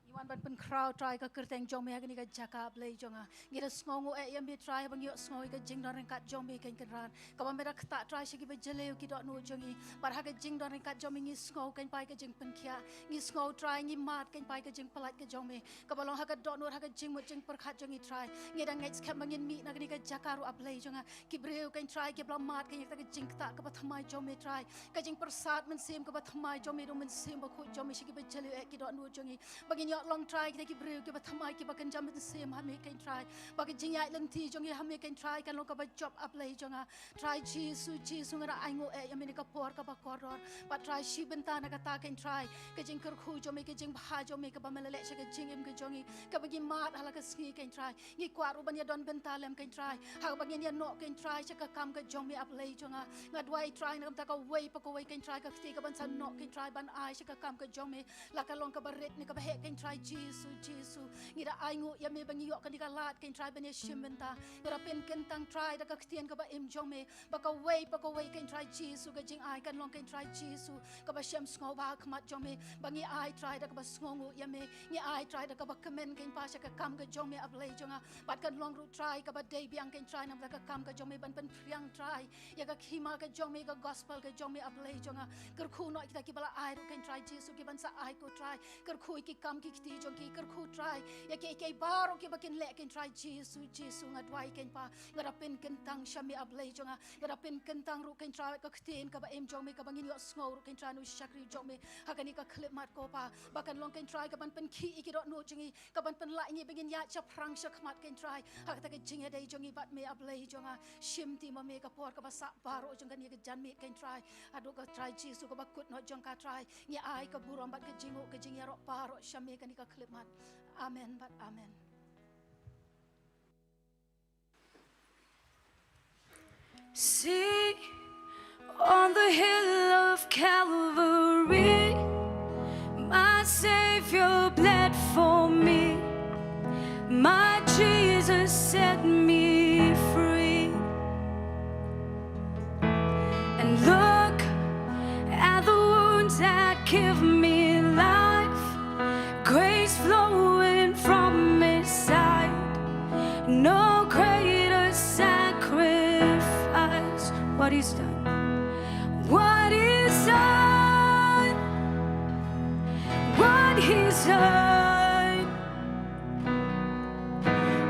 Ngi wan ban pynkhraw Trai ka kyrteng jong me ha kane ka jaka Blei jong nga. Ngi da sngewnguh eh ïa me Trai ba ngi ïohsngew ïa ka jingdon ryngkat jong me Kynrad. Kaba me da ktah Trai sha kiba jylliew ki dohnud jong ngi. Bad ha ka jingdon ryngkat jong me ngi sngew Kynrad ka jingpynkhiah. Ngi sngew Trai ngi mad Kynrad ka jingpyllait ka jong me. Kaba long ha ka dohnud ha ka jingmut jingpyrkhat jong ngi Trai. Ngi da ngeit skhem ba ngin mih na kane ka jaka ruh ah Blei jong nga. Ki briew Kynrad kiba la mad Kynrad ïa ka jingktah kaba thymmai jong me Trai. Ka jingpyrsad mynsiem kaba thymmai jong me da u Mynsiem Bakhuid jong me sha kiba jylliew eh ki dohnud jong ngi. Ba ngin ïoh long Trai kita ki briew kiba thymmai kiba kynja mynsiem ha me Kynrad. Ba ka jingïaid lynti jong ngi ha me Kynrad kan long kaba jop ah Blei jong nga. Trai Jisu, Jisu nga da ainguh eh ïa me ha kane ka por kaba kordor. Bad Trai shi bynta na kata Kynrad. Ka jingkyrkhu jong me, ka jingbha jong me kaba me la leh sha ka jingim ka jong ngi. Kaba ngi mad ha la ka sngi Kynrad. Ngi kwah ruh ban ïa don bynta lem Kynrad. Haba ngin ïa noh Kynrad sha ka kam ka jong me ah Blei jong nga. Nga duwai Trai na ka bynta kawei pa kawei Kynrad ka kti kaban sa noh Kynrad ban ai sha ka kam ka jong me. La ka long kaba rit ne kaba heh Kynrad Jisu, Jisu. Ngi da ainguh ïa me ba ngi ïoh kane ka lad Kynrad ban ïa shim bynta. Ngi da pynkyntang Trai da ka ktien kaba im jong me. Ba kawei pa kawei Kynrad Jisu ka jingai kan long Kynrad Jisu. Kaba shem sngewbha ha khmat jong me. Ba ngi ai Trai da kaba sngewnguh ïa me. Ngi ai Trai da kaba kmen Kynrad sha ka kam ka jong me ah Blei jong nga. Bad kan long ruh Trai kaba dei biang Kynrad namar ka kam ka jong me ban pynphriang Trai. Ïa ka khima ka jong me, ka gospel ka jong me ah Blei jong nga. Kyrkhu noh kita kiba la ai ruh Kynrad Jisu kiban sa ai ko Trai. Kyrkhu ïa ki kam ki kti jong ki, kyrkhu Trai. Ïa kiei kiei baroh kiba kin leh Kynrad Jisu, Jisu nga duwai Kynrad. Nga da pynkyntang sha me ah Blei jong nga. Nga da pynkyntang ruh Kynrad ka ktien kaba im jong me kaba ngin ïohsngew ruh Kynrad na u shakri jong me. Ha kane ka khyllipmat ko Pa. Ba kan long Kynrad kaban pynkhih ïa ki dohnud jong ngi. Kaban pynlait ngi ba ngin ïaid shaphrang shakhmat Kynrad. Ha kata ka jingïadei jong ngi bad me ah Blei jong nga. Shim ti ma me ka por kaba sah baroh jong kane ka janmiet Kynrad. Haduh ka Trai Jisu kaba kut noh jong ka Trai. Ngi ai ka burom bad ka jingnguh ka jingïaroh baroh sha me kane ka khyllipmat. Amen bad amen. See, on the hill of Calvary, my Savior bled for me. My Jesus set me free. And look at the wounds that give me life. Grace flowing from What he's done. What he's done. What he's done.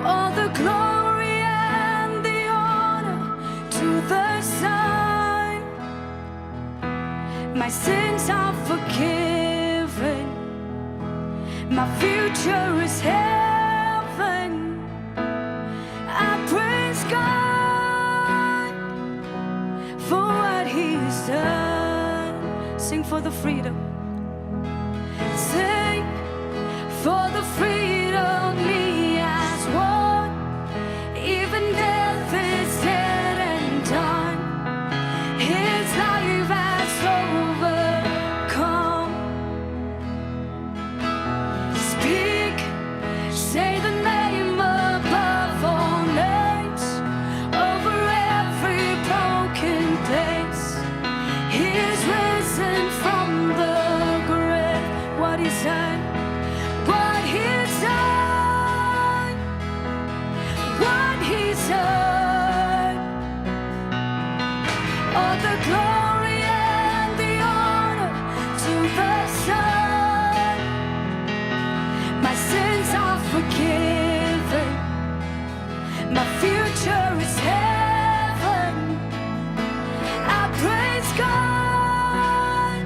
All the glory and the honor to the Son. My sins are forgiven. My future is heaven. I praise God for what he's done. Sing for the freedom. Sing for the freedom he has won. Even death is dead and done. His life has overcome. Speak, say the name above all names, over every broken place. He is risen from the grave. What he's done, what he's done, what he's done. All the glory and the honor to the Son. My sins are forgiven. My future is heaven. I praise God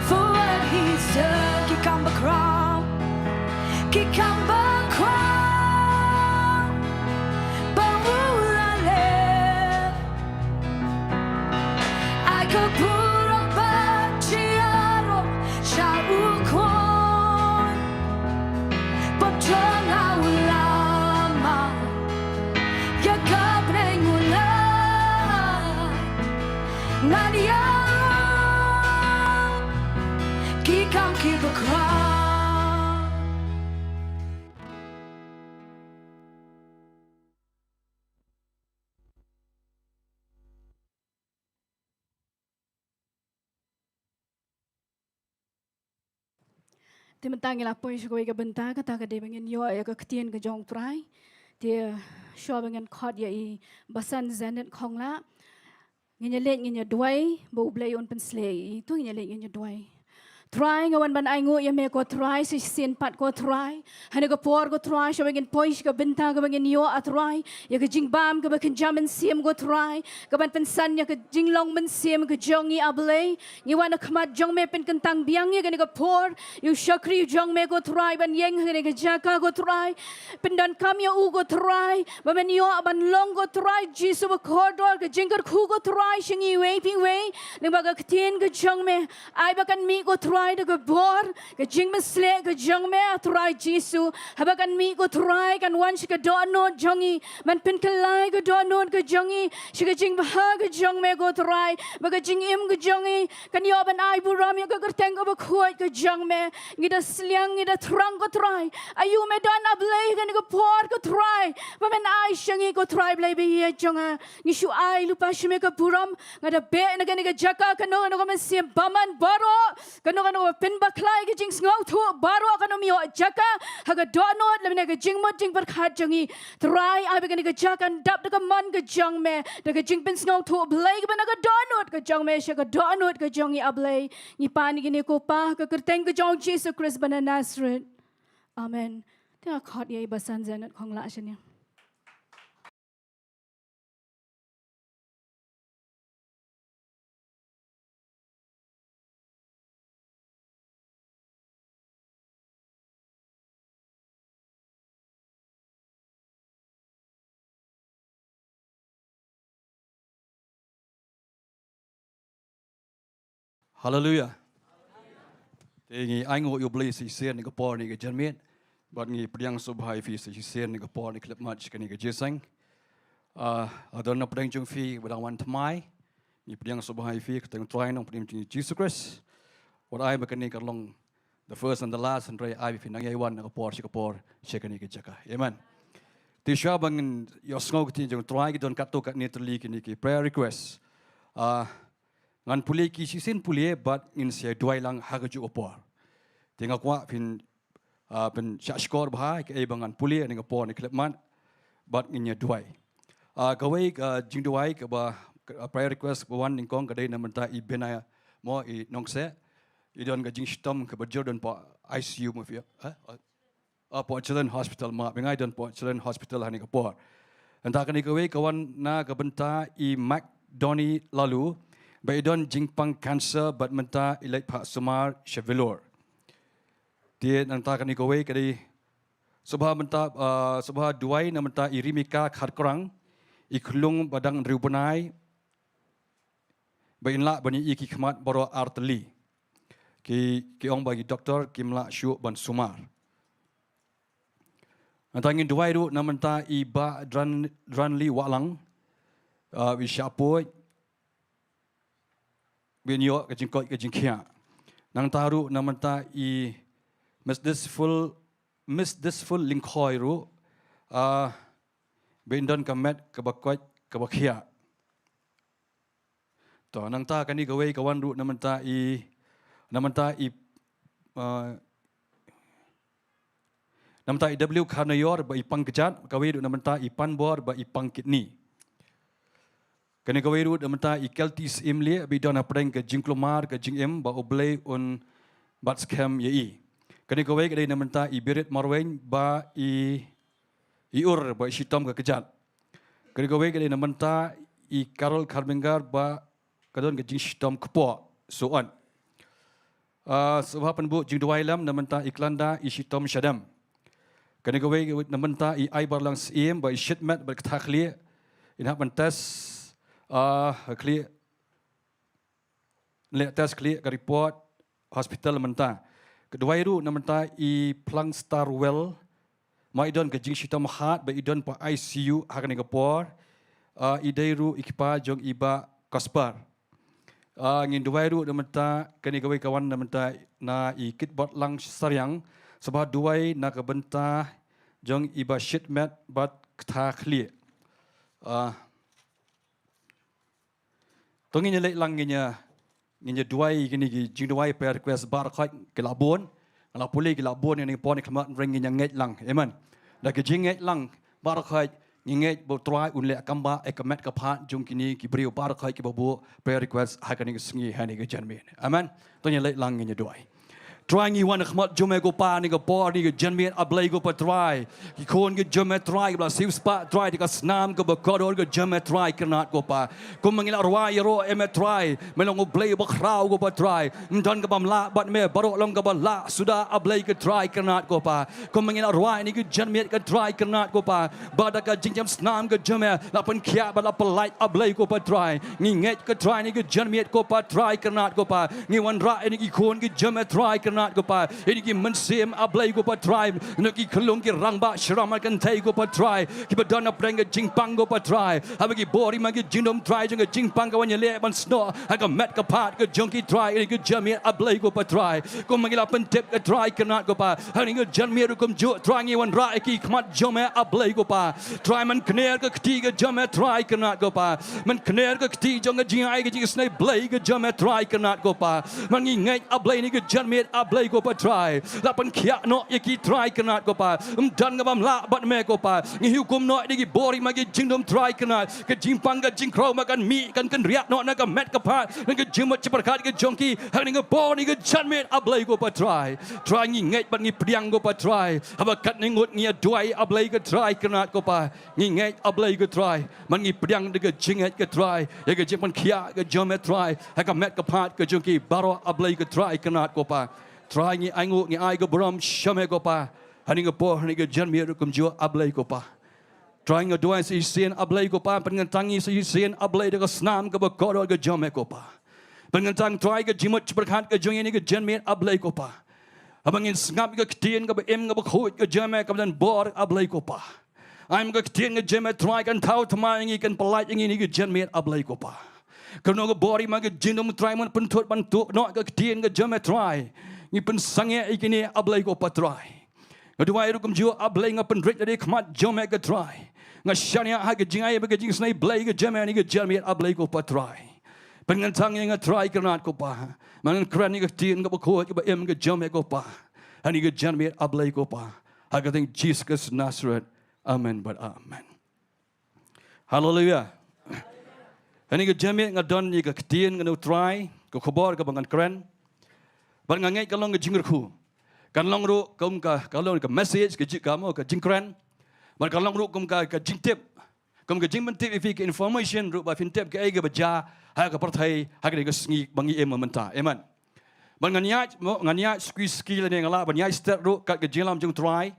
for what he's done. Ki kam bakhraw, ki kam bakhraw. Ba u la leh. Ai ka burom ba chiarong sha u khun. Pop jong nga u la mad ïa ka bneng u Blei. Ngan ïa ki kam ki bakhraw. Te mynta ngi la poi sha kawei ka bynta, kata ka dei ba ngin ïoh ïa ka ktien ka jong u Trai. Te shuwa ba ngin khot ïa i Basan Janet Khongla, ngin ïa leit ngin ïa duwai ba u Blei un pynshlei ïa i. To ngin ïa leit ngin ïa duwai. Trai, nga wan ban ainguh ïa me ko Trai, sa shisien pat ko Trai. Ha kane ka por ko Trai, shuwa ba ngin poi sha ka bynta kaba ngin ïoh, ah Trai, ïa ka jingbam kaba kynja mynsiem ko Trai, kaban pynsan ïa ka jinglong mynsiem ka jong ngi, ah Blei. Ngi wan ha khmat jong me pynkyntang biang ïa kane ka por ïa u shakri jong me ko Trai, ban ïeng ha kane ka jaka ko Trai. Pyndonkam ïa u ko Trai, ba men ïoh ban long ko Trai Jisu ba kordor ka jingkyrkhu ko Trai sha ngi iwei pa iwei. Lyngba ka ktien ka jong me, ai ba kan mih ko Trai da ka bor, ka jingmynshlei ka jong me, ah Trai Jisu. Haba kan mih ko Trai, kan wan sha ka dohnud jong ngi, ban pynkylla ka dohnud ka jong ngi sha ka jingbha ka jong me ko Trai, ba ka jingim ka jong ngi kan ïoh ban ai burom ïa ka kyrteng kaba khuid ka jong me. Ngi da sliang, ngi da thrang ko Trai. Aïu me don, ah Blei, ha kane ka por ko Trai, ba men ai sha ngi ko Trai Blei ba ïeit jong nga. Ngi shu ai lypa sha me ka burom. Nga da beh na kane ka jaka, kano kano ka mynsiem bymman baroh, kano kano ka pynbakla ïa ka jingsngewthuh baroh, kan ym ïoh jaka ha ka dohnud lymne ka jingmut jingpyrkhat jong ngi. Trai, ai ba kane ka jaka kan dap da ka mon ka jong me, da ka jingpynsngewthuh Blei kaba na ka dohnud ka jong me sha ka dohnud ka jong ngi, ah Blei. Ngi pan ïa kine ko Pa ha ka kyrteng ka jong u Jisu Khrist ba na Nasareth. Amen. Te nga khot ïa i Basan Janet Khongla shane. Haleluia. Te ngi ainguh ïa u Blei sa shisien ha kane ka por, ha kane ka janmiet. Bad ngi pdiang sngewbha ïa phi sa shisien ha kane ka por, ha kane ka khyllipmat sha kane ka jingïaseng. Ah, lada don na pdeng jong phi ba dang wan thymmai, ngi pdiang sngewbha ïa phi ha ka kyrteng u Trai, ha ka kyrteng jong u Jisu Khrist. Wat ai ba kane kan long the first and the last, hynrei ai ba phin nang ïai wan na ka por sha ka por sha kane ka jaka. Amen. Te shuwa ba ngin ïohsngew ka ktien jong u Trai, ki don katto katne tylli kine ki prayer request. Ah, ngan pule ki shisien pule bad ngin sa ïa duwai lang ha kajuh ka por. Te nga kwah phin, ah, pynshah shkor bha ïa kaei ba ngan pule ha kane ka por, ha kane ka khyllipmat, bad ngin ïa duwai. Ah, kawei ka jingduwai kaba ka, uh, prayer request ba wan nyngkong ka dei na bynta i Bena mo i Nongseh. I don ka jingshitom kaba jur, don hapoh I C U mo phi ïoh. Eh? Uh, hapoh Children Hospital mo, ba ngi don hapoh Children Hospital ha kane ka por. Nangta kane kawei ka wan na ka bynta i Mac Donny Laloo ba i don jingpang cancer bad mynta i leit phah sumar sha Vellore. Te nangta kane kawei ka dei sngewbha mynta, ah, sngewbha duwai na bynta i Rimika Kharkrang, i khyllung ba dang hynriew bnai, ba in lah ban ïohi ki khmat baroh ar tylli. Ki, ki ong ba ki doktor kim lah shuh ban sumar. Nangta ngin duwai ruh na bynta i Bah Dran, Dranli Wahlang, ah, i shah poi, ba in ïoh ka jingkoit ka jingkhiah. Nangta ruh na bynta i Miss Disful, Miss Disful Lyngkhoi ruh, ah, ba in don ka met kaba koit kaba khiah. To, nangta kane kawei ka wan ruh na bynta i, na bynta i, ah, na bynta i W Kharnaior ba i pang kjat, kawei ruh na bynta i Panbor ba i pang kidney. Kane kawei ruh na bynta i Kelty Syiemlieh ba i don hapdeng ka jingkulmar ka jingim, ba U Blei un bat skhem ïa i. Kane kawei ka dei na bynta i Birit Marwein ba i, i ur ba i shitom ka kjat. Kane kawei ka dei na bynta i Carol Kharmyngar ba ka don ka jingshitom kpoh, so on. Ah, sngewbha pynbud jingduwai lem na bynta i Klanda, i shitom shadem. Kane kawei na bynta i Aibarlang Syiem ba i shit met bad ktha khlieh. In hap ban test, ah, khlieh, leh test khlieh ka report hospital mynta. Ka duwai ruh na bynta i Plang Starwell, ma i don ka jingshitom heart ba i don hapoh I C U ha kane ka por. Ah, i dei ruh i kpa jong i Bah Kasper. Ah, ngin duwai ruh na bynta kane kawei ka wan na bynta na i Kitbotlang Sariang, sngewbha duwai na ka bynta jong i ba shit met bad ktha khlieh. Ah, to ngin ïa leit lang ngin ïa, ngin ïa duwai kine ki jingduwai prayer request baroh khoit ki la bun. Nga la pule ki la bun, ïa kane ka por, ïa kane ka por ngin ïa ngeit lang. Amen. Da ka jingngeit lang baroh khoit ngi ngeit ba U Trai un leh kam ba ïa ka met ka phad jong kine ki briew baroh khoit kiba buh prayer request ha kane ka sngi, ha kane ka janmiet. Amen. To ngin ïa leit lang ngin ïa duwai. Trai, ngi wan ha khmat jong me ko Pa ha kane ka por, ha kane ka janmiet, A Blei ko Pa Trai. Ki khun ki jong me Trai, kiba la siew spah Trai da ka snam kaba kordor ka jong me Trai kyrnat ko Pa. Kumba ngi la rwai ïaroh ïa me Trai, me long U Blei uba khraw ko Pa Trai. Ym don kaba ym lah bad me, baroh long kaba lah suda A Blei ko Trai kyrnat ko Pa. Kumba ngi la rwai ha kane ka janmiet ko Trai kyrnat ko Pa, ba da ka jingjem snam ka jong me la pynkhiah bad la pyllait A Blei ko Pa Trai. Ngi ngeit ko Trai ha kane ka janmiet ko Pa Trai kyrnat ko Pa. Ngi wanrah ïa kine ki khun ki jong me Trai kyrnat ko Pa, ïa kine ki mynsiem A Blei ko Pa Trai, ïa kine ki khyllung ki rangbah sharam ha kynthei ko Pa Trai, kiba don hapdeng ka jingpang ko Pa Trai. Haba ki bor ïa ma ki jingdum Trai jong ka jingpang ka wan ïaleh ban snoh ha ka met ka phad ka jong ki Trai, ïa kine ki janmiet A Blei ko Pa Trai. Kumba ngi la pyntip ko Trai kyrnat ko Pa, ha kane ka janmiet ruh kumjuh Trai ngi wanrah ïa ki khmat jong me A Blei ko Pa. Trai, men kner ka kti ka jong me Trai kyrnat ko Pa. Men kner ka kti jong ka jingai ka jingisynei Blei ka jong me Trai kyrnat ko Pa. Men ngi ngeit A Blei ha kane ka janmiet A Blei ko Pa Trai, la pynkhiah noh ïa ki Trai kyrnat ko Pa. Ym don kaba ym lah bad me ko Pa. Ngi hukum noh ïa ki bor ïa ma ki jingdum Trai kyrnat, ka jingpang ka jingkhraw ma kan mih kan kynriah noh na ka met ka phad, na ka jingmut jingpyrkhat ka jong ki ha kane ka por, ha kane ka janmiet A Blei ko Pa Trai. Trai, ngi ngeit bad ngi pdiang ko Pa Trai. Haba katne ngut ngi ïa duwai A Blei ko Trai kyrnat ko Pa, ngi ngeit A Blei ko Trai, men ngi pdiang da ka jingngeit ko Trai ïa ka jingpynkhiah ka jong me Trai ha ka met ka phad ka jong ki baroh A Blei ko Trai kyrnat ko Pa. Trai, ngi ainguh ngi ai ka burom sha me ko Pa, ha kane ka por, ha kane ka janmiet ruh kumjuh A Blei ko Pa. Trai, nga duwai sa shisien A Blei ko Pa, pynkyntang ngi sa shisien A Blei da ka snam kaba kordor ka jong me ko Pa. Pynkyntang Trai ka jingmut jingpyrkhat ka jong ngi ha kane ka janmiet A Blei ko Pa. Haba ngin sngap ïa ka ktien kaba im kaba khuid ka jong me kaba don bor A Blei ko Pa, ai ma ka ktien ka jong me Trai kan thaw thymmai ïa ngi, kan pyllait ïa ngi ha kane ka janmiet A Blei ko Pa. Kumno ka bor ïa ma ka jingdum Trai, men pynthut ban tuh noh ka ktien ka jong me Trai. Ngi pynsangeh ïa kine A Blei ko Pa Trai. Nga duwai ruh kumjuh A Blei, nga pynrit ïa ka khmat jong me ko Trai. Nga shaniah ha ka jingai bad ka jingisynei Blei ka jong me ha kane ka janmiet A Blei ko Pa Trai. Pynkyntang ïa nga Trai kyrnat ko Pa. Men ngan kren ïa ka ktien kaba khuid kaba im ka jong me ko Pa, ha kane ka janmiet A Blei ko Pa. Ha ka kyrteng Jisu Khrist Nasaret. Amen bad amen. Haleluia. Hangne ka janmiet nga don ïa ka ktien nga na u Trai, ka khubor kaba ngan kren. Bad nga ngeit ka long ka jingkyrkhu. Kan long ruh kum ka, ka long ka message, ka ji-, ka mo, ka jingkren. Bad kan long ruh kum ka, ka jingtip. Kum ka jingpyntip ïa phi, ka information ruh ba phin tip kaei kaba jia ha ka pyrthei ha kane ka sngi ba ngi im mynta. Amen. Bad ngan ïaid mo, ngan ïaid suki suki lane nga lah ban ïaid step ruh kat ka jingïalam jong u Trai.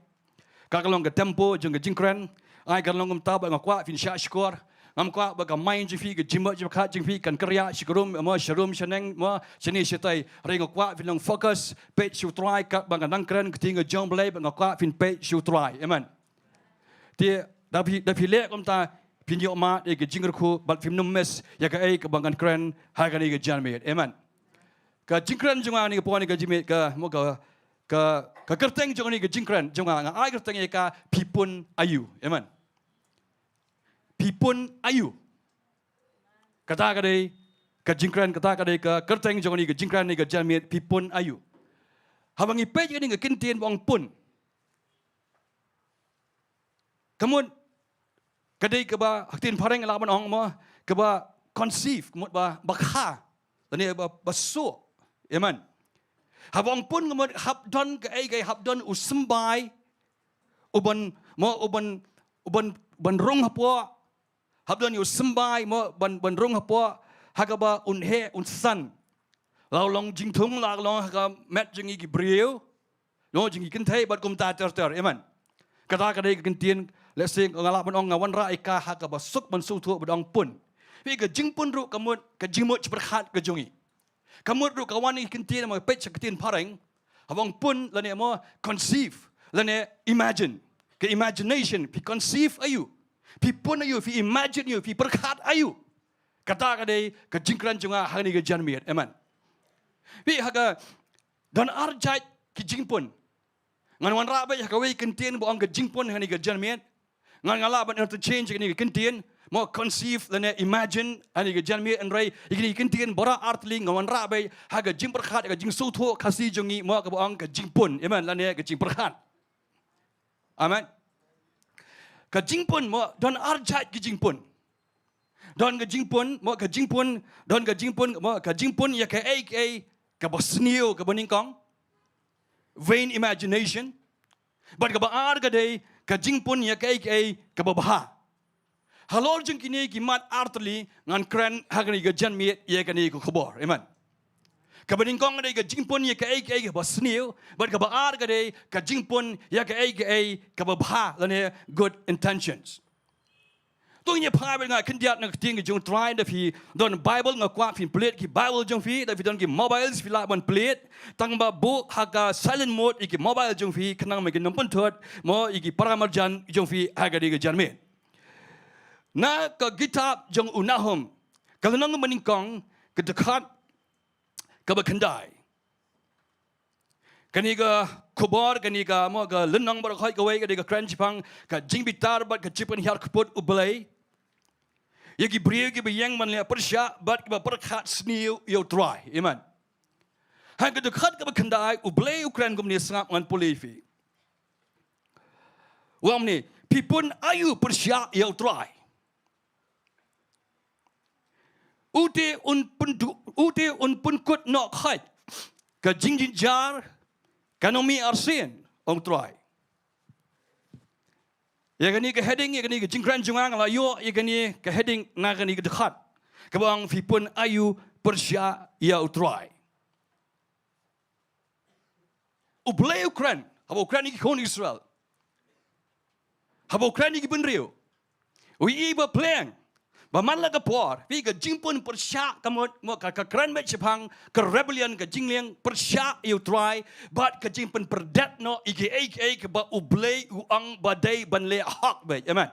Ka, ka long ka tempo jong ka jingkren. Ai, ka long kumta ba nga kwah phin shah shkor. Ngam kwah ba ka mind jong phi, ka jingmut jingpyrkhat jong phi kan kyrïah sha ka rum mo, sha rum sha neng mo, shane shatai. Hynrei nga kwah phin long focus, peit sha u Trai katba nga dang kren ka ktien ka jong u Blei, ba nga kwah phin peit sha u Trai. Amen. Te da phi, da phi leh kumta, phin ïoh mad ïa ka jingkyrkhu bad phim nym miss ïa kaei kaba ngan kren ha kane ka janmiet. Amen. Ka jingkren jong nga ha kane ka por, ha kane ka janmiet, ka mo, ka, ka, ka kyrteng jong nga ha kane ka jingkren jong nga, nga ai kyrteng ïa ka, Phi Pun Aïu. Amen. Phi Pun Aïu. Kata ka dei ka jingkren, kata ka dei ka kyrteng jong nga ha kane ka jingkren ha kane ka janmiet, Phi Pun Aïu. Haba ngi peit ïa kane ka kyntien ba ong pun, ka mut ka dei kaba ha ka ktien phareng lah ban ong mo, kaba conceive, ka mut ba, ba kha, lane ba, ba suh. Amen. Haba ong pun, ka mut hap don kaei kaei, hap don u symbai uban mo, uban, uban, ban rung hapoh. Hap don ïa u symbai mo, ban, ban rung hapoh, ha kaba un heh un san. La long jingthung, la long ha ka met jong ngi ki briew, jong ngi ki kynthei bad kumta ter ter. Amen. Kata ka dei ka kyntien, lehse nga lah ban ong, nga wanrah ïa ka ha kaba suk ban sngewthuh ba dang pun. Phi, ka jingpun ruh ka mut ka jingmut jingpyrkhat ka jong ngi. Ka mut ruh ka wan ha ka ktien, mo, peit sha ka ktien phareng. Haba ong pun lane mo, conceive lane imagine. Ka imagination, phi conceive aïu, phi pun aïu, phi imagine aïu, phi pyrkhat aïu. Kata ka dei ka jingkren jong nga ha kane ka janmiet. Amen. Phi, ha ka, don ar jait ki jingpun. Ngan wanrah beit ha kawei ka kyntien ba ong ka jingpun ha kane ka janmiet. Ngan, nga lah ban interchange ïa kine ki kyntien, mo, conceive lane imagine ha kane ka janmiet, hynrei ïa kine ki kyntien baroh artylli ngan wanrah beit ha ka jingpyrkhat, ha ka jingsngewthuh Khasi jong ngi, mo, kaba ong ka jingpun. Amen. Lane ka jingpyrkhat. Amen. Ka jingpun, mo, don ar jait ki jingpun. Don ka jingpun, mo, ka jingpun, don ka jingpun, mo, ka jingpun ïa kaei kaei kaba sniew, kaba nyngkong, vain imagination. Bad kaba ar ka dei ka jingpun ïa kaei kaei kaba bha. Halor jong kine ki mat artylli ngan kren ha kane ka janmiet ïa kane ka khubor. Amen. Kaba nyngkong ka dei ka jingpun ïa kaei kaei kaba sniew, bad kaba ar ka dei ka jingpun ïa kaei kaei kaba bha lane good intentions. To ngin ïa phai bad nga khyndiat na ka ktien ka jong u Trai. Da phi don Bible, nga kwah phin plie ki Bible jong phi, da phi don ki mobiles phi lah ban plie. Tang ba buh ha ka silent mode ïa ki mobile jong phi, khnang ba kin ym pynthut mo ïa ki para marjan jong phi ha kane ka janmiet. Na ka kitab jong u Nahum, ka lynnong ba nyngkong, ka dkhot kaba khyndai. Kane ka khubor, kane ka mo, ka lynnong baroh kawei ka dei ka kren shaphang ka jingbitar bad ka jingpynhiar kput U Blei ïa ki briew kiba ïeng ban leh pyrshah bad kiba pyrkhat sniew ïa U Trai. Amen. Ha ka dkhot kaba khyndai U Blei u kren kumne, sngap ngan pule ïa phi. U ong kumne, phi pun aïu pyrshah ïa U Trai? U te un pyndu-, u te un pynkut noh khoit ka jingjynjar ka nongmih arsien, ong U Trai. Ïa kane ka heading, ïa kane ka jingkren jong nga, nga la ïoh ïa kane ka heading na kane ka dkhot kaba ong phi pun aïu pyrshah ïa U Trai. U Blei u kren, haba u kren ïa ki khun Israel, haba u kren ïa ki bynriew, u ïohi ba pleng ba man la ka por, phi, ka jingpun pyrshah, ka mut mo, ka, ka kren beit shaphang ka rebellion, ka jinglieng pyrshah ïa U Trai, bad ka jingpynpyrdet noh ïa kiei kiei kaba U Blei u ong ba dei ban leh hok beit. Amen.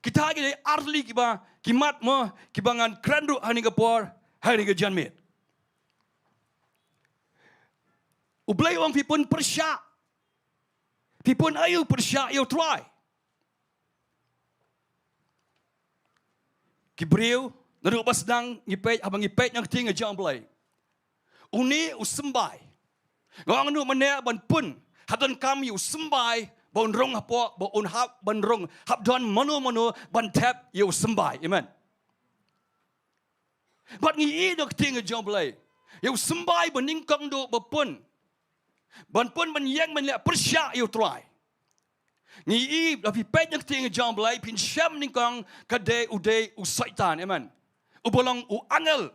Kita ki dei artylli kiba, ki mat mo, kiba ngan kren ruh ha kane ka por, ha kane ka janmiet. U Blei u ong phi pun pyrshah. Phi pun aïu pyrshah ïa U Trai? Ki briew, naduh ba sdang ngi peit, haba ngi peit na ka ktien ka jong U Blei, une u symbai, nga ong naduh mynne ban pun, ha donkam ïa u symbai Ba un rung hapoh, ba un hap ban rung, hap don mano mano ban thep ïa u symbai. Amen. Bad ngi ïohi na ka ktien ka jong U Blei, ïa u symbai ba nyngkong duh ba pun, ban pun ban ïeng ban leh pyrshah ïa U Trai. Ngi ïohi, lada phi peit na ka ktien ka jong U Blei, phin shem nyngkong ka dei u dei u Soitan. Amen. Uba long u angel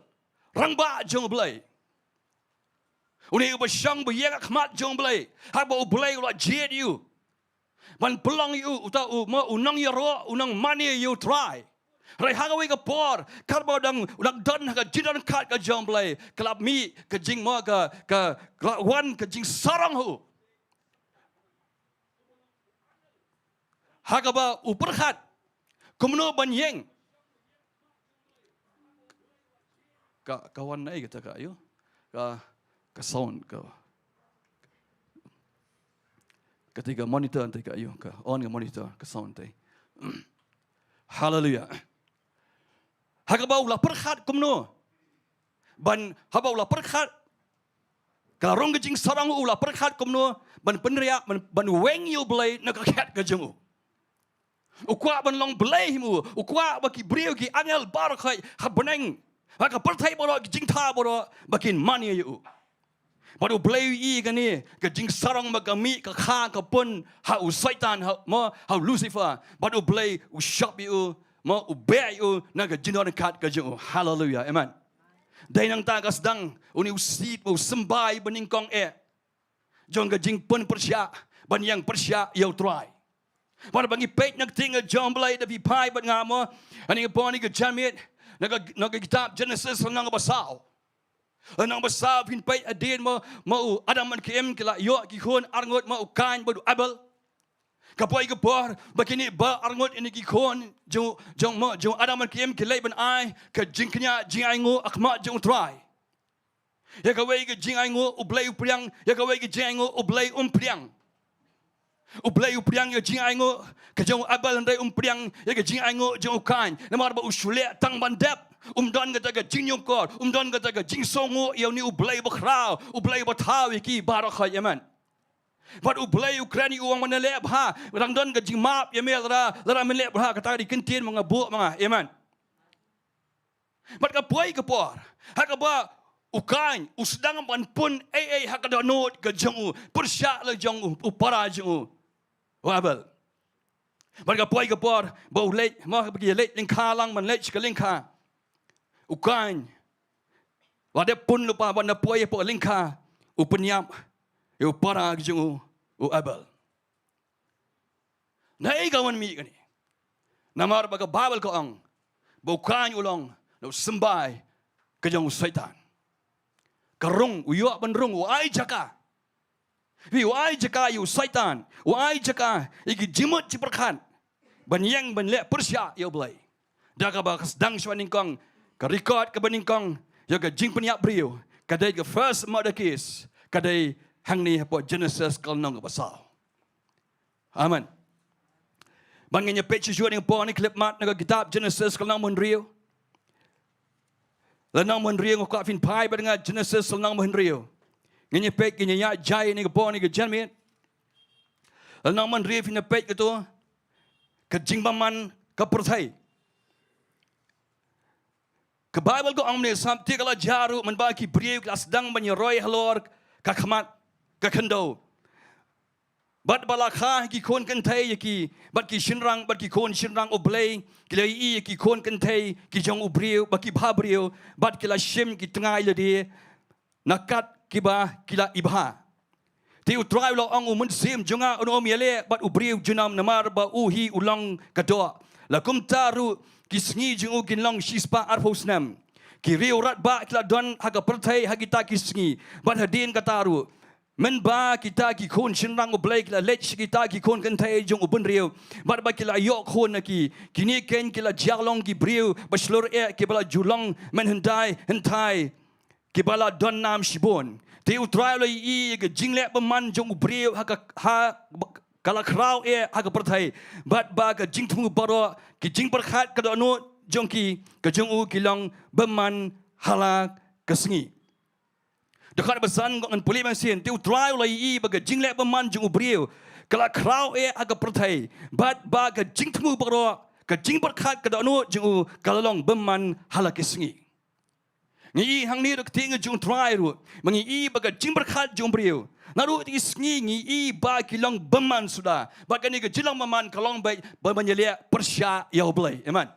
rangbah jong U Blei. Une uba shong ba ïeng ha khmat jong U Blei, haba U Blei u la jied ïa u ban pynlong ïa u, uta u, mo, u nongïaroh, u nongmane ïa U Trai. Hynrei ha kawei ka por, katba u dang, u dang don ha ka jingdonkam ka jong U Blei, ka la mih ka jing, mo, ka, ka, ka la wan ka jingsarong ha u. Ha kaba u pyrkhat kumno ban ïeng. Ka, ka wan na ei kata ka, aïu? Ka, ka sound ka. Kata ka monitor te ka, aïu, ka on ka monitor, ka sound te. Haleluia. Ha kaba u la pyrkhat kumno ban, haba u la pyrkhat, ka la rung ka jingsarong, u la pyrkhat kumno ban pynriah, ban, ban weng ïa U Blei na ka khet ka jong u. U kwah ban long blei hi mo, u kwah ba ki briew, ki angel baroh khoit ha bneng, ha ka pyrthei baroh, ki jingthaw baroh, ba kin mane ïa u. Bad U Blei u ïohi ïa kane ka jingsarong ba ka mih ka kha ka pun ha u Soitan, ha, mo, ha u Lucifer. Bad U Blei u shop ïa u, mo, u beh ïa u na ka jingdonkam ka jong u. Haleluia. Amen. Dei nangta ka sdang une u seed, u symbai ba nyngkong eh jong ka jingpynpyrshah, ban ïeng pyrshah ïa U Trai. Bad ba ngi peit na ka ktien ka jong U Blei, lada phi phai bad nga, mo, ha kane ka por, ha kane ka janmiet, na ka, na ka kitab Genesis lynnong ba saw. Lynnong ba saw, phin peit hadien, mo, mo, u Adam bad ka Im ki la ïoh ki khun arngut, mo, u Kain bad u Abel. Ka poi ka por ba kine ba arngut, ine ki khun jong, jong, mo, jong u Adam bad ka Im ki leit ban ai ka jingkñia, jingainguh ha khmat jong U Trai. Ïa kawei ka jingainguh U Blei u pdiang, ïa kawei ka jingainguh U Blei um pdiang. U Blei u pdiang ïa ka jingainguh ka jong u Abel, hynrei um pdiang ïa ka jingainguh jong u Kain. Namar ba u shu leh tang ban dep, um don kata ka jingñiewkor, um don kata ka jingsngewnguh ïa une U Blei bakhraw, U Blei ba thaw ïa ki baroh khoit. Amen. Bad U Blei u kren ïa u, u ong ba men leh bha, dang don ka jingmap ïa me, lada, lada men leh bha. Kata ka dei ka ktien ma nga, buh ma nga. Amen. Bad ka poi ka por ha kaba u Kain u sdang ban pun ei ei ha ka dohnud ka jong u, pyrshah la jong u, u para jong u, u Abel. Bad ka poi ka por ba u leit, mo, ba ki leit lyngkha lang, ban leit sha ka lyngkha, u Kain, wat dep pun lypa, ban da poi hapoh lyngkha, u pynïap ïa u para ka jong u, u Abel. Na ei ka wan mih kane? Namar ba ka Baibl ka ong ba u Kain u long na u symbai ka jong u Soitan. Ka rung, u ïoh ban rung, u ai jaka. Phi, u ai jaka ïa u Soitan, u ai jaka ïa ki jingmut jingpyrkhat ban ïeng ban leh pyrshah ïa U Blei. Da kaba ka sdang shuwa nyngkong, ka record kaba nyngkong ïa ka jingpynïap briew, ka dei ka first murder case, ka dei hangne hapoh Genesis ka lynnong kaba saw. Amen. Ban ngin ïa peit shuh shuh ha kane ka por, ha kane ka khyllipmat, na ka kitab Genesis ka lynnong ba hynriew. Lynnong ba hynriew, nga kwah phin phai bad nga, Genesis lynnong ba hynriew. Ngin ïa peit, ngin ïa ïaid jai ha kane ka por, ha kane ka janmiet. Lynnong ba hynriew, phin ïa peit kato ka jingbymman ka pyrthei. Ka Baibl ka ong mynne, sngap, te ka la jia ruh mynba ki briew ki la sdang ban ïaroi halor ka khmat ka khyndew, bad ba la kha ïa ki khun kynthei ïa ki, bad ki shynrang, bad ki khun shynrang U Blei ki la ïohi ïa ki khun kynthei ki jong u briew ba ki bhabriew, bad ki la shim ki tnga ïalade na kat kiba ki la ibha. Te U Trai u la ong, u mynsiem jong nga un ym ïaleh bad u briew junom, namar ba u hi u long ka doh. La kumta ruh ki sngi jong u kin long shispah arphew snem. Ki riew radbah ki la don ha ka pyrthei ha kita ki sngi, bad hadien kata ruh, mynba kita ki khun shynrang U Blei ki la leit sha kita ki khun kynthei jong u bynriew, bad ba ki la ïoh khun na ki, kine keiñ ki la jia long ki briew ba shlur eh, kiba la ju long mynhyndai hynthai, kiba la don nam shibun. Te U Trai u la ïohi ïa ka jingleh bymman jong u briew ha ka, ha ka la khraw eh ha ka pyrthei, bad ba ka jingthmu baroh ki jingpyrkhat ka dohnud jong ki, ka jong u, ki long bymman ha la ka sngi. Dkhot ba san, ngan pule mynsiem: Te U Trai u la ïohi ba ka jingleh bymman jong u briew ka la khraw eh ha ka pyrthei, bad ba ka jingthmu baroh, ka jingpyrkhat, ka dohnud jong u ka la long bymman ha la ki sngi. Ngi i hangne ruh ka ktien jong U Trai ruh, ma ngi i ba ka jingpyrkhat jong u briew, naduh ki sngi ngi i ba ki long bymman suda. Bad kane ka jinglong bymman ka long beit ba ban ïaleh pyrshah ïa U Blei. Amen.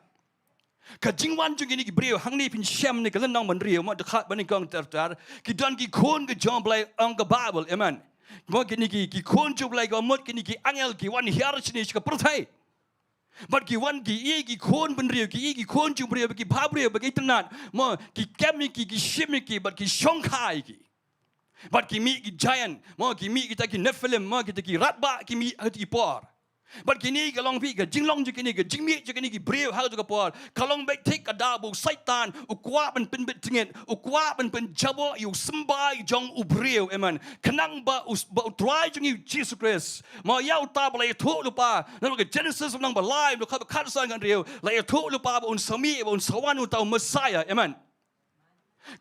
Ka jingwan jong kine ki briew hangne, phin shem, ne ka lynnong ba hynriew, mo, dkhot ba nyngkong ter ter, ki don ki khun ki jong U Blei, ong ka Baibl. Amen. Mo, kine ki, ki khun jong U Blei, ka mut kine ki angel ki wan hiar shane sha ka pyrthei. Bad ki wan ki ïa ki khun bynriew, ki ïa ki khun jong u briew, bad ki bhabriew, bad ki itynnad, mo, ki kem ïa ki, ki shim ïa ki, bad ki shongkha ïa ki. Bad ki mih ki giant, mo, ki mih kita ki Nephilim, mo, kita ki radbah, ki mih ha kata ki por. Bad kine ka long, phi, ka jinglong jong kine, ka jingmih jong kine ki briew ha kata ka por, ka long beit thik ka daw ba u Soitan u kwah ban pynbit jingit, u kwah ban pynjaboh ïa u symbai jong u briew. Amen. Khnang ba u, ba U Trai jong ngi Jisu Khrist, mo, ïa uta ba la ïathuh lypa na ka Genesis lynnong ba lai, dkhot ba khatsan, khathynriew, la ïathuh lypa ba un sa mih, ba un sa wan uta u Messiah. Amen.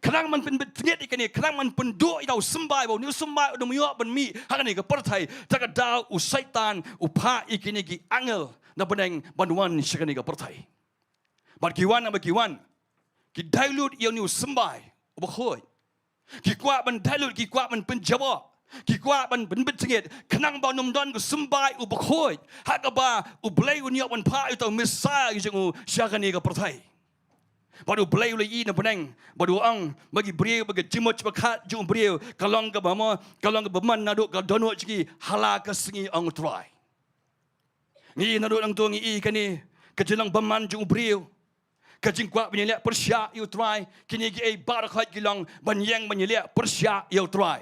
Khnang ban pynbit jingit ïa kane, khnang ban pynduh ïa uta u symbai, ba une u symbai un ym ïoh ban mih ha kane ka pyrthei. Te ka daw u Soitan u phah ïa kine ki angel na bneng ban wan sha kane ka pyrthei. Bad ki wan, bad ki wan, ki dilute ïa une u symbai uba khuid. Ki kwah ban dilute, ki kwah ban pynjaboh, ki kwah ban pynbit jingit, khnang ba un ym don ka symbai uba khuid, ha kaba U Blei un ïoh ban phah ïa uta u Messiah jong u sha kane ka pyrthei. Bad U Blei u la ïohi na bneng, bad u ong ba ki briew, ba ka jingmut jingpyrkhat jong u briew ka long kaba, mo, ka long kaba bymman naduh ka dohnud jong ki ha la ka sngi, ong U Trai. Ngi naduh nangta ngi i kane ka jinglong bymman jong u briew, ka jingkwah ban ïaleh pyrshah ïa U Trai, kine kiei baroh khoit ki long ban ïeng ban ïaleh pyrshah ïa U Trai,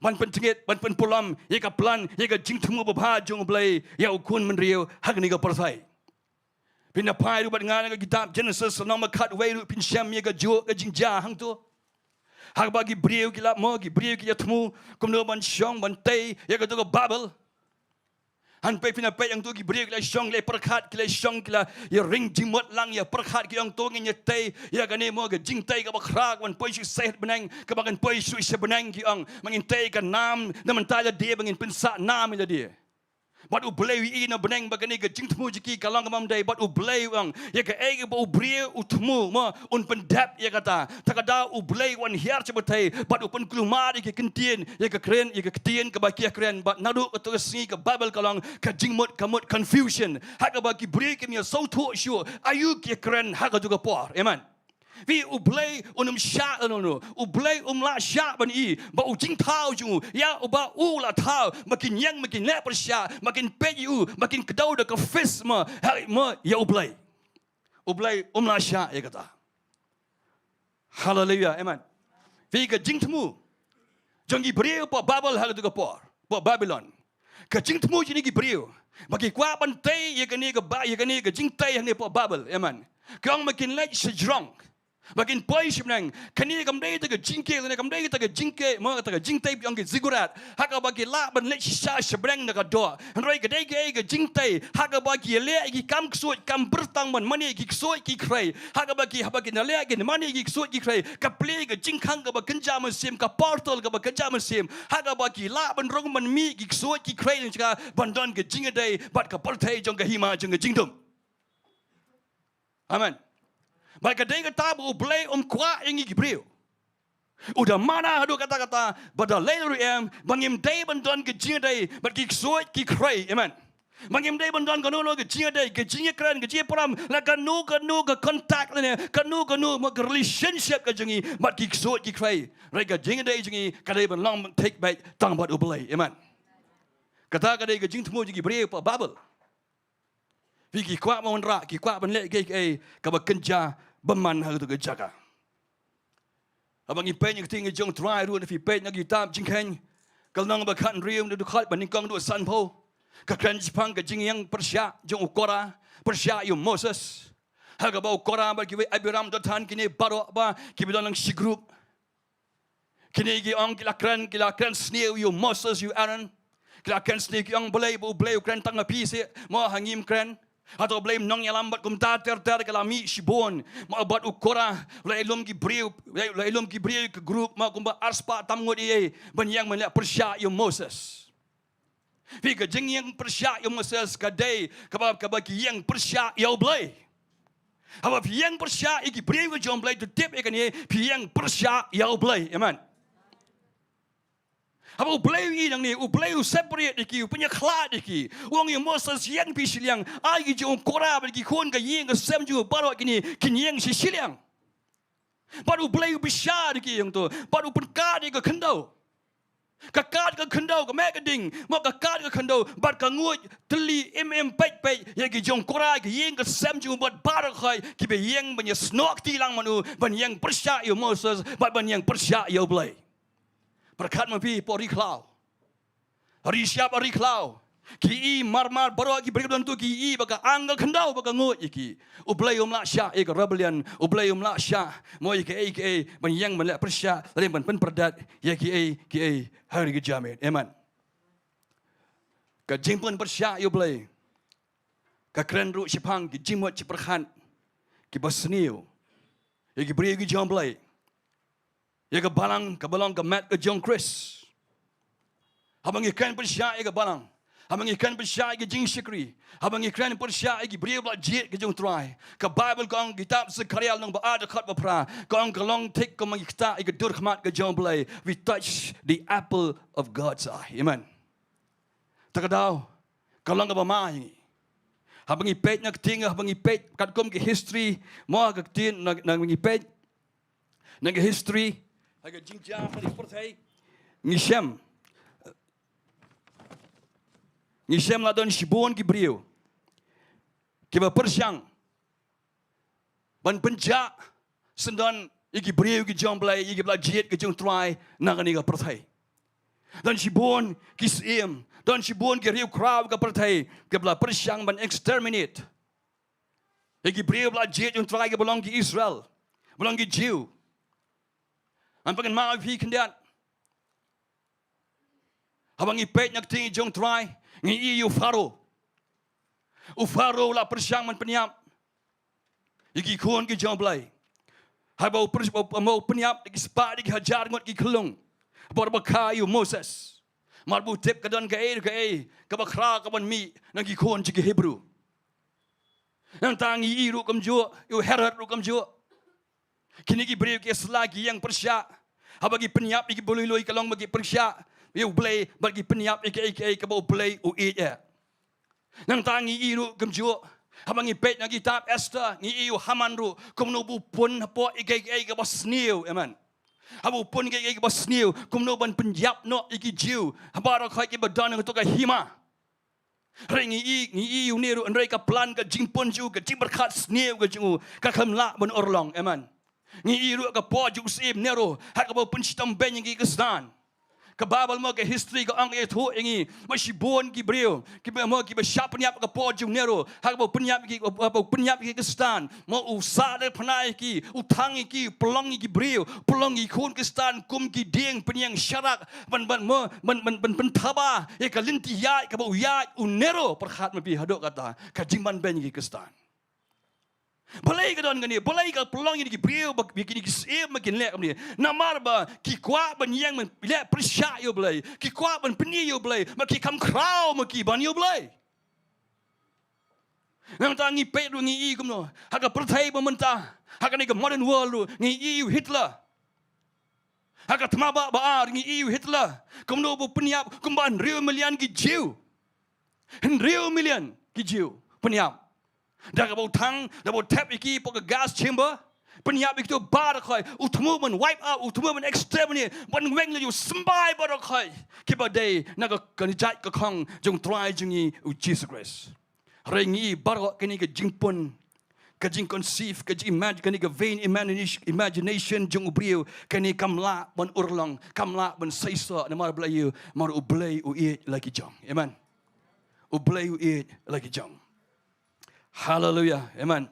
ban pynjngit, ban pynpulom ïa ka plan, ïa ka jingthmu babha jong U Blei ïa u khun bynriew ha kane ka pyrthei. Phin ïa phai ruh bad nga na ka kitab Genesis lynnong ba khatwei ruh, phin shem ïa kajuh ka jingjia hangto. Ha kaba ki briew ki la, mo, ki briew ki ïa thmu kumno ban shong, ban tei ïa kato ka Babel. Hynrei phin ïa peit hangto, ki briew ki la shong, ki la pyrkhat, ki la shong, ki la ïa ring jingmut lang, ïa pyrkhat, ki ong, to ngin ïa tei ïa kane, mo, ka jingtei kaba khraw, kaban poi sha seh bneng, kaba kan poi sha bneng, ki ong, ba ngin tei ka nam na bynta lade, ba ngin pynsah nam ïa lade. Bad U Blei u ïohi na bneng ba kane ka jingthmu jong ki ka long kaba ym dei, bad U Blei u ong, ïa kaei kaba u briew u thmu, mo, un pyndep ïa kata. Te ka daw U Blei u wan hiar sha pyrthei bad u pynkulmar ïa ki ktien, ïa ka kren, ïa ka ktien kaba ki ïa kren. Bad naduh kato ka sngi ka Babel ka long ka jingmut, ka mut confusion, ha kaba ki briew kim ïa sngewthuh shuh aïu ki ïa kren ha kato ka por. Amen. Phi, U Blei un ym shah lano lano. U Blei um lah shah ban ïohi ba u jingthaw jong u, ïa uba u la thaw, ba kin ïeng, ba kin leh pyrshah, ba kin peit ïa u, ba kin kdew da ka fist, mo, ha, mo, ïa U Blei. U Blei um lah shah ïa kata. Haleluia. Amen. Phi, ka jingthmu jong ki briew pdeng Babel ha kato ka por, pdeng Babilon, ka jingthmu jong kine ki briew ba ki kwah ban tei ïa kane ka ba, ïa kane ka jingtei hangne pdeng Babel. Amen. Ki ong ba kin leit shajrong, ba kin poi sha bneng. Kane kam dei kata ka jingkyrmen, kam dei kata ka jingkyrmen, mo, kata ka jingtei ba ong ki ziggurat, ha kaba ki lah ban leit shisha sha bneng na ka doh. Hynrei ka dei kaei ka jingtei ha kaba ki ïaleh ïa ki kam ksuid kam byrtang ban mane ïa ki ksuid ki khrei. Ha kaba ki, haba kin ïaleh, kin mane ïa ki ksuid ki khrei, ka plie ka jingkhang kaba kynja mynsiem, ka portal kaba kynja mynsiem, ha kaba ki lah ban rung ban mih ïa ki ksuid ki khrei, jingkyrmen, ban don ka jingïadei bad ka pyrthei jong ka hima jong ka jingdum. Amen. Bad ka dei kata ba U Blei um kwah ïa ngi ki briew. U da mana haduh katta katta, ba da lei ruh em, ba ngim dei ban don ka jingïadei bad ki ksuid ki khrei. Amen. Ba ngim dei ban don kano kano ka jingïadei, ka jingïakren, ka jingïaparam, la kano kano ka contact lane kano kano, mo, ka relationship ka jong ngi bad ki ksuid ki khrei. Hynrei ka jingïadei jong ngi ka dei ban long thik beit tang bad U Blei. Amen. Kata ka dei ka jingthmu jong ki briew pdeng Babel. Phi, ki kwah ban wanrah, ki kwah ban leh kaei kaei kaba kynja bymman ha kato ka jaka. Haba ngi peit ïa ka ktien jong U Trai ruh, lada phi peit na ka kitab Jingkheiñ, ka lynnong ba khathynriew, na ka dkhot ba nyngkong haduh sanphew, ka kren shaphang ka jingïeng pyrshah jong u Korah pyrshah ïa u Moses. Ha kaba u Korah bad kiwei, Abiram, Dathan, kine baroh ba kiba don lang shi group. Kine ki ong, ki la kren, ki la kren sniew ïa u Moses, ïa u Aaron. Ki la kren sniew, ki ong balei ba U Blei u kren tang ma phi seh, mo, ha ngi ym kren. Hato U Blei um nongïalam bad kumta ter ter ka la mih shibun, ma bad u Kora, u la ïalum ki briew, u la ïalum ki briew ka group, ma kumba arspah tam ngut ïa, ban ïeng ban leh pyrshah ïa u Moses. Phi, ka jingïeng pyrshah ïa u Moses ka dei kaba, kaba ki ïeng pyrshah ïa U Blei. Haba phi ïeng pyrshah ïa ki briew ka jong U Blei, to tip ïa kane, phi ïeng pyrshah ïa U Blei. Amen. Haba U Blei u ïohi nangne, U Blei u separate ïa ki, u pynïakhlad ïa ki. U ong ïa u Moses, ïeng phi shiliang, ai ki jong u Kora bad ki khun ka ïing ka sem jong u baroh kine, kin ïeng shi shiliang. Bad U Blei u bishar ïa ki ïa uto, bad u pynkad ïa ka khyndew. Ka kad ka khyndew, ka meh ka ding, mo, ka kad ka khyndew, bad ka nguid tylli im im peit peit ïa ki jong u Kora, ki ïing ka sem jong u, bad baroh khoit kiba ïeng ban ïasnoh kti lang man u, ban ïeng pyrshah ïa u Moses, bad ban ïeng pyrshah ïa U Blei. Pyrkhat ma phi, hapoh ri khlaw, ri shyiap, ri khlaw, ki i mar mar, baroh ki briew don tu ki i ba ka ang ka khyndew ba ka nguid ïa ki. U Blei um lah shah ïa ka rebellion, U Blei um lah shah, mo, ïa kiei kiei ban ïeng ban leh pyrshah, lane ban pynpyrdat ïa kiei kiei ha ri ka jabieng. Amen. Ka jingpynpyrshah ïa U Blei ka kren ruh shaphang ki jingmut jingpyrkhat kiba sniew ïa ki briew ki jong U Blei. Ïa ka balang kaba long ka met ka jong u Khrist. Haba ngi kren pyrshah ïa ka balang, haba ngi kren pyrshah ïa ka jingshakri, haba ngi kren pyrshah ïa ki briew ba la jied ka jong u Trai, ka Baibl ka ong, kitab Sakaria lynnong ba ar dkhot ba phra, ka ong ka long thik kum ma ngi ktah ïa ka dur khmat ka jong U Blei. We touch the apple of God's eye. Amen. Ta ka daw ka long kaba ma ïa ngi. Haba ngi peit na ka ktien, haba ngi peit katkum ki history, mo, ka ktien na, na ngi peit na ka history ha ka jingjia ha ka pyrthei, ngi shem, ngi shem la don shibun ki briew kiba pyrshang ban pynjah syndon ïa ki briew ki jong U Blei, ïa kiba la jied ki jong u Trai na kane ka pyrthei. Don shibun ki syiem, don shibun ki riewkhraw ka pyrthei kiba la pyrshang ban exterminate ïa ki briew ba la jied jong u Trai, kiba long ki Israel, ba long ki Jiw. Ngan pynkynmaw ïa phi khyndiat. Haba ngi peit na ka ktien jong u Trai, ngi i ïa u Pharaoh. U Pharaoh u la pyrshang ban pynïap ïa ki khun ki jong U Blei. Haba u pyr-, u, u, u pynïap da ki spah da ki hajar ngut ki khyllung, bor ba kha ïa u Moses. Namar ba u tip ka don kaei kaei kaba khraw kaban mih na ki khun jong ki Hebru. Nangta ngi i ruh kumjuh, ïa u Herod ruh kumjuh. Kine ki briew ki sla ki ïeng pyrshah. Haba ki pynïap ïa kiba lui lui ka long ba ki pyrshah ïa U Blei, bad ki pynïap ïa kiei kiei kaba U Blei u ïeit eh. Nangta ngi i ruh kumjuh, haba ngi peit na kitab Esther, ngi i ïa u Haman ruh kumno ba u pun hapoh ïa kiei kiei kaba sniew. Amen. Haba u pun ïa kiei kiei kaba sniew, kumno ban pynïap noh ïa ki Jiw, ha baroh khoit kiba don ha kato ka hima. Hynrei ngi i, ngi i ïa une ruh, hynrei ka plan ka jingpun jong u, ka jingpyrkhat sniew ka jong u, ka kham lah ban urlong. Amen. Ngi i ruh ka por jong u syiem Nero, ha kaba u pynshitom beiñ ïa ki Khristan. Ka Baibl mo, ka history ka ong, ka ïathuh ïa ngi ba shibun ki briew kiba mo, kiba shah pynïap ha ka por jong u Nero, ha kaba u pynïap ïa ki, ha kaba u pynïap ïa ki Khristan. Mo, u sah da phna ïa ki, u thang ïa ki, pynlong ïa ki briew, pynlong ïa ki khun Khristan kum ki dieng pynïeng sharak, ban, ban mo, ban, ban, ban pynthaba ïa ka lynti ïaid kaba u ïaid u Nero. Pyrkhat ma phi, haduh katta ka jingban beiñ ïa ki Khristan. Balei ka don kane, balei ka pynlong ïa ki briew, ba, ïa kine ki syiem ba kin leh kumne? Namar ba ki kwah ban ïeng ban leh pyrshah ïa U Blei, ki kwah ban pyni ïa U Blei, ma ki kham khraw ma ki ban ïa U Blei. Nangta ngi peit ruh, ngi i kumno ha ka pyrthei ba mynta, ha kane ka modern world ruh, ngi i ïa u Hitler. Ha ka thma ba, ba ar ngi i ïa u Hitler kumno ba u pynïap kumba hynriew million ki Jiw. Hynriew million ki Jiw pynïap. Da kaba u thang, da ba u thep ïa ki hapoh ka gas chamber, pynïap ïa kito baroh khoit, u thmu ban wipe out, u thmu ban exterminate, ban weng la ïa u symbai baroh khoit kiba dei na ka, ka jait ka khong jong u Trai jong ngi u Jisu Khrist. Hynrei ngi i baroh kane ka jingpun, ka jingconceive, ka jingimag-, kane ka vain imagination, imagination jong u briew, kane kam lah ban urlong, kam lah ban seisoh, namar balei? Namar U Blei u ïeit la ki jong. Amen. U Blei u ïeit la ki jong. Haleluia. Amen.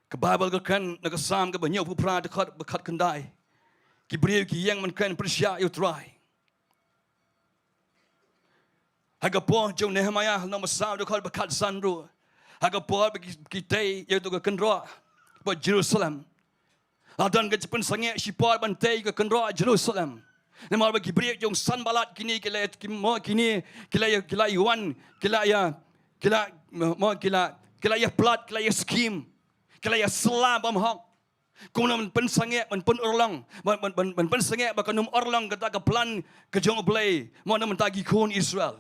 Ka Baibl ka kren na ka Salm kaba hynñiewphew phra, dkhot ba khatkhyndai, ki briew ki ïeng ban kren pyrshah ïa u Trai. Ha ka por jong Nehemiah, lynnong ba saw, dkhot ba khatsan ruh. Ha ka por ba ki, ki tei ïa kato ka kynroh bad Jerusalem, la don ka jingpynsangeh shipor ban tei ka kynroh Jerusalem. Namar ba ki briew jong Sanballat kine ki la, ki mo, kine ki la ïa, ki la ïa wan, ki la ïa, ki la, mo, ki la, ki la ïa plot, ki la ïa scheme, ki la ïa sla bymhok. Kumno ban pynsangeh, ban pynurlong, ban, ban, ban, ban pynsangeh ba kan ym urlong kata ka plan ka jong U Blei mo na ka bynta ki khun Israel.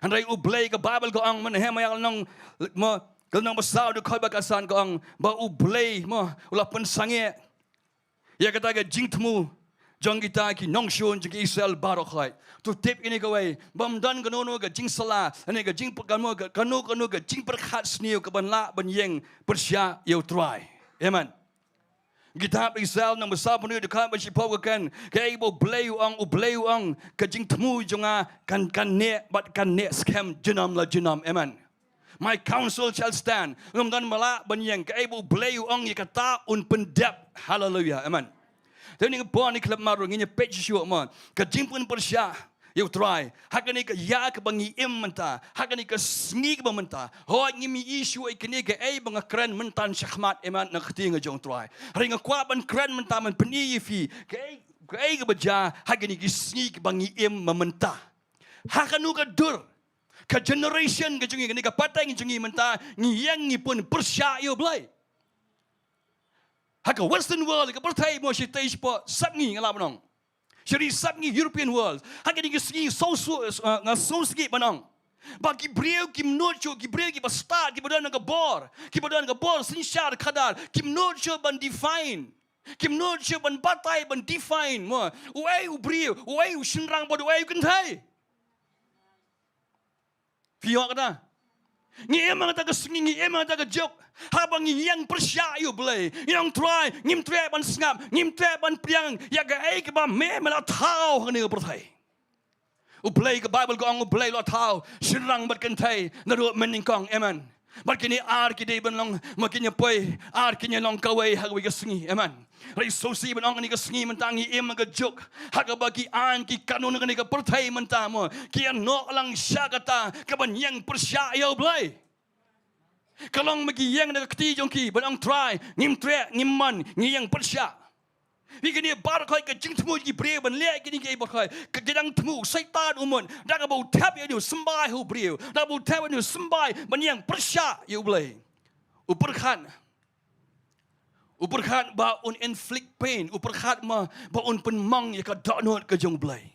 Hynrei U Blei, ka Baibl ka ong, mo, Nehemiah lynnong, mo, lynnong ba saw, dkhot ba khatsan, ka ong ba U Blei mo u la pynsangeh ïa kata ka jingthmu jong kita ki nongshun jong ki Israel baroh khoit. To tip kine kawei, bym don kano kano ka jingsla, ne ka jing, kano, kano kano ka jingpyrkhat sniew kaban lah ban ïeng pyrshah ïa U Trai. Amen. Kitab Israel lynnong ba saw phew hynriew, dkhot ba shiphew ka kren, kaei ba U Blei u ong, U Blei u ong, ka jingthmu jong nga kan, kan neh bad kan neh skhem junom la junom. Amen. My counsel shall stand. Ngam don ba lah ban ïeng. Kaei ba U Blei u ong ïa kata un pyndep. Haleluia. Amen. Te ngi poi ngi khlem marwei, ngin ïa peit shuh shuh mo ka jingpynpyrshah ïa U Trai ha kane ka ïa kaba ngi im mynta, ha kane ka sngi kaba mynta. Hooid, ngim ïohi shuh ïa kane kaei ba nga kren mynta shakhmat, amen, na ka ktien ka jong U Trai. Hynrei nga kwah ban kren mynta, ban pyni ïa phi kaei, kaei kaba jia ha kane ka sngi kaba ngi im mynta. Ha kano ka dur ka generation ka jong ngi, kane ka pateng jong ngi mynta, ngi ïeng ngi pynpyrshah ïa U Blei. Ha ka Western world, ka pyrthei mo, shi tei shi pok sap ngi, nga lah ban ong. Shi ri sap ngi European world. Ha kine ki sngi sngewsih, eh, nga sngewsih ban ong ba ki briew kim nud shuh, ki briew kiba stad, kiba don ka bor, kiba don ka bor synshar khadar, kim nud shuh ban define, kim nud shuh ban batai, ban define mo uei u briew, uei u shynrang bad uei u kynthei. Phi ïoh kata? Ngi im ha kata ka sngi, ngi im ha kata ka juk, haba ngi ïeng pyrshah ïa U Blei, ngi ong, Trai, ngim treh ban sngap, ngim treh ban pdiang ïa kaei kaba me, me la thaw ha kane ka pyrthei. U Blei, ka Baibl ka ong, U Blei u la thaw shynrang bad kynthei naduh mynnyngkong. Amen. Bad kine ar ki dei ban long, ma kin ïa poi, ar kin ïa long kawei ha kawei ka sngi. Amen. Hynrei sngewsih ban ong, kane ka sngi mynta ngi im ha ka juk ha kaba ki aiñ, ki kanun kane ka pyrthei mynta mo ki ïa noh lang sha kata kaban ïeng pyrshah ïa U Blei. Ka long ma ki ïeng na ka kti jong ki ban ong, Trai, ngim treh, ngim mon, ngi ïeng pyrshah. Phi, kine baroh khoit ka jingthmu ki briew ban leh kine kiei baroh khoit, ka, ki dang thmu, Soitan u mut da kaba u thep ïa une u symbai ha u briew, da kaba u thep ïa une u symbai ban ïeng pyrshah ïa U Blei. U pyrkhat, u pyrkhat ba un inflict pain, u pyrkhat mo ba un pynmong ïa ka dohnud ka jong U Blei.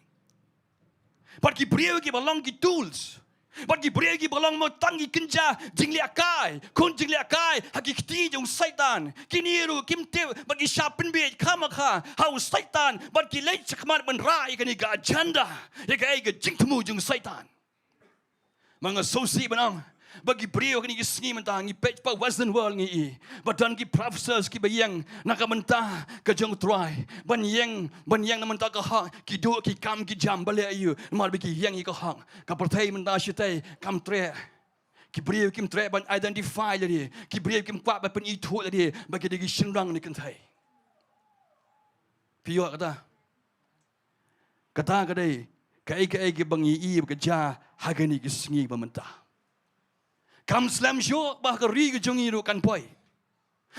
Bad ki briew kiba long ki tools, bad ki briew kiba long mo tang ki kynja jinglehkai, khun jinglehkai ha ki kti jong Soitan, kine ruh kim tip ba ki shah pynbiej khamkha ha u Soitan, bad ki leit shakhmat ban rah ïa kane ka agenda, ïa kaei, ka jingthmu jong Soitan. Ma nga sngewsih ban ong ba ki briew kine ki sngi mynta, ngi peit pa Western world, ngi i ba don ki professors kiba ïeng na ka bynta ka jong U Trai, ban ïeng, ban ïeng na ka bynta ka hok, ki duh ki kam ki jam, balei? Namar ba ki ïeng ïa ka hok. Ka pyrthei mynta shi tei kam treh. Ki briew kim treh ban identify lade, ki briew kim kwah ban pynithuh lade ba ki dei ki shynrang ne kynthei. Phi ïoh kata? Kata ka dei kaei kaei kaba ngi i ba ka jia ha kine ki sngi ba mynta. Kam slem shuh ba ha ka ri ka jong ngi ruh kan poi.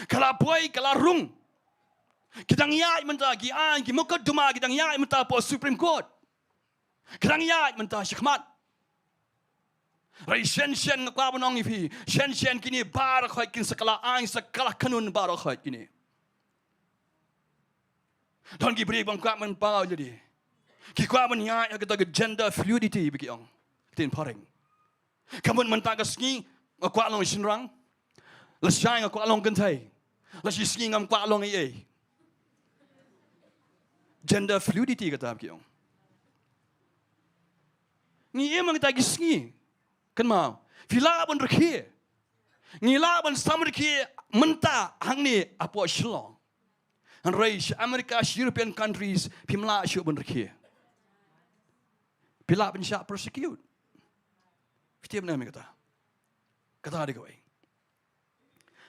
Ka la poi, ka la rung. Ki dang ïaid mynta, ki aiñ, ki mukotduma ki dang ïaid mynta hapoh Supreme Court. Ki dang ïaid mynta shakhmat. Hynrei shen shen nga kwah ban ong ïa phi, shen shen kine baroh khoit kin sa kylla aiñ, sa kylla kanun baroh khoit kine. Don ki briew bym kwah ban paw lade. Ki kwah ban ïaid ha kata ka gender fluidity ba ki ong, ktien phareng. Ka mut mynta ka sngi nga kwah long shynrang, lashai nga kwah long kynthei, la shi sngi ngam kwah long ei ei. Gender fluidity kata ba ki ong. Ngi im ha kita ki sngi. Kynmaw, phi lah ban rkhie. Ngi lah ban sam rkhie mynta hangne hapoh Shillong. Hynrei sha America, sha European countries, phim lah shuh ban rkhie. Phi lah ban shah persecute. Phi tip ne em ïa kata? Kata dei kawei.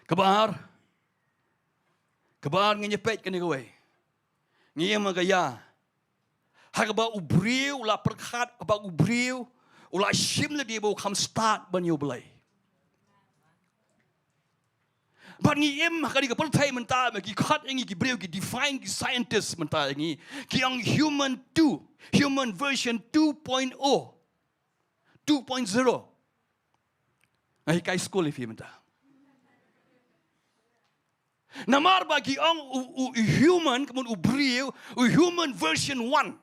Kaba ar, kaba ar ngin ïa peit kane kawei. Ngi im ha ka ïa ha kaba u briew u la pyrkhat, kaba u briew U la shim lade ba u kham stad ban ïa U Blei. Bad ngi im ha kane ka pyrthei mynta, ma ki khot ïa ngi ki briew, ki divine, ki scientist mynta ïa ngi, ki ong human two, human version two point oh, two point zero. Nga hikai skul ïa phi mynta. Namar ba ki ong u, u, u human, ka mut u briew, u human version one.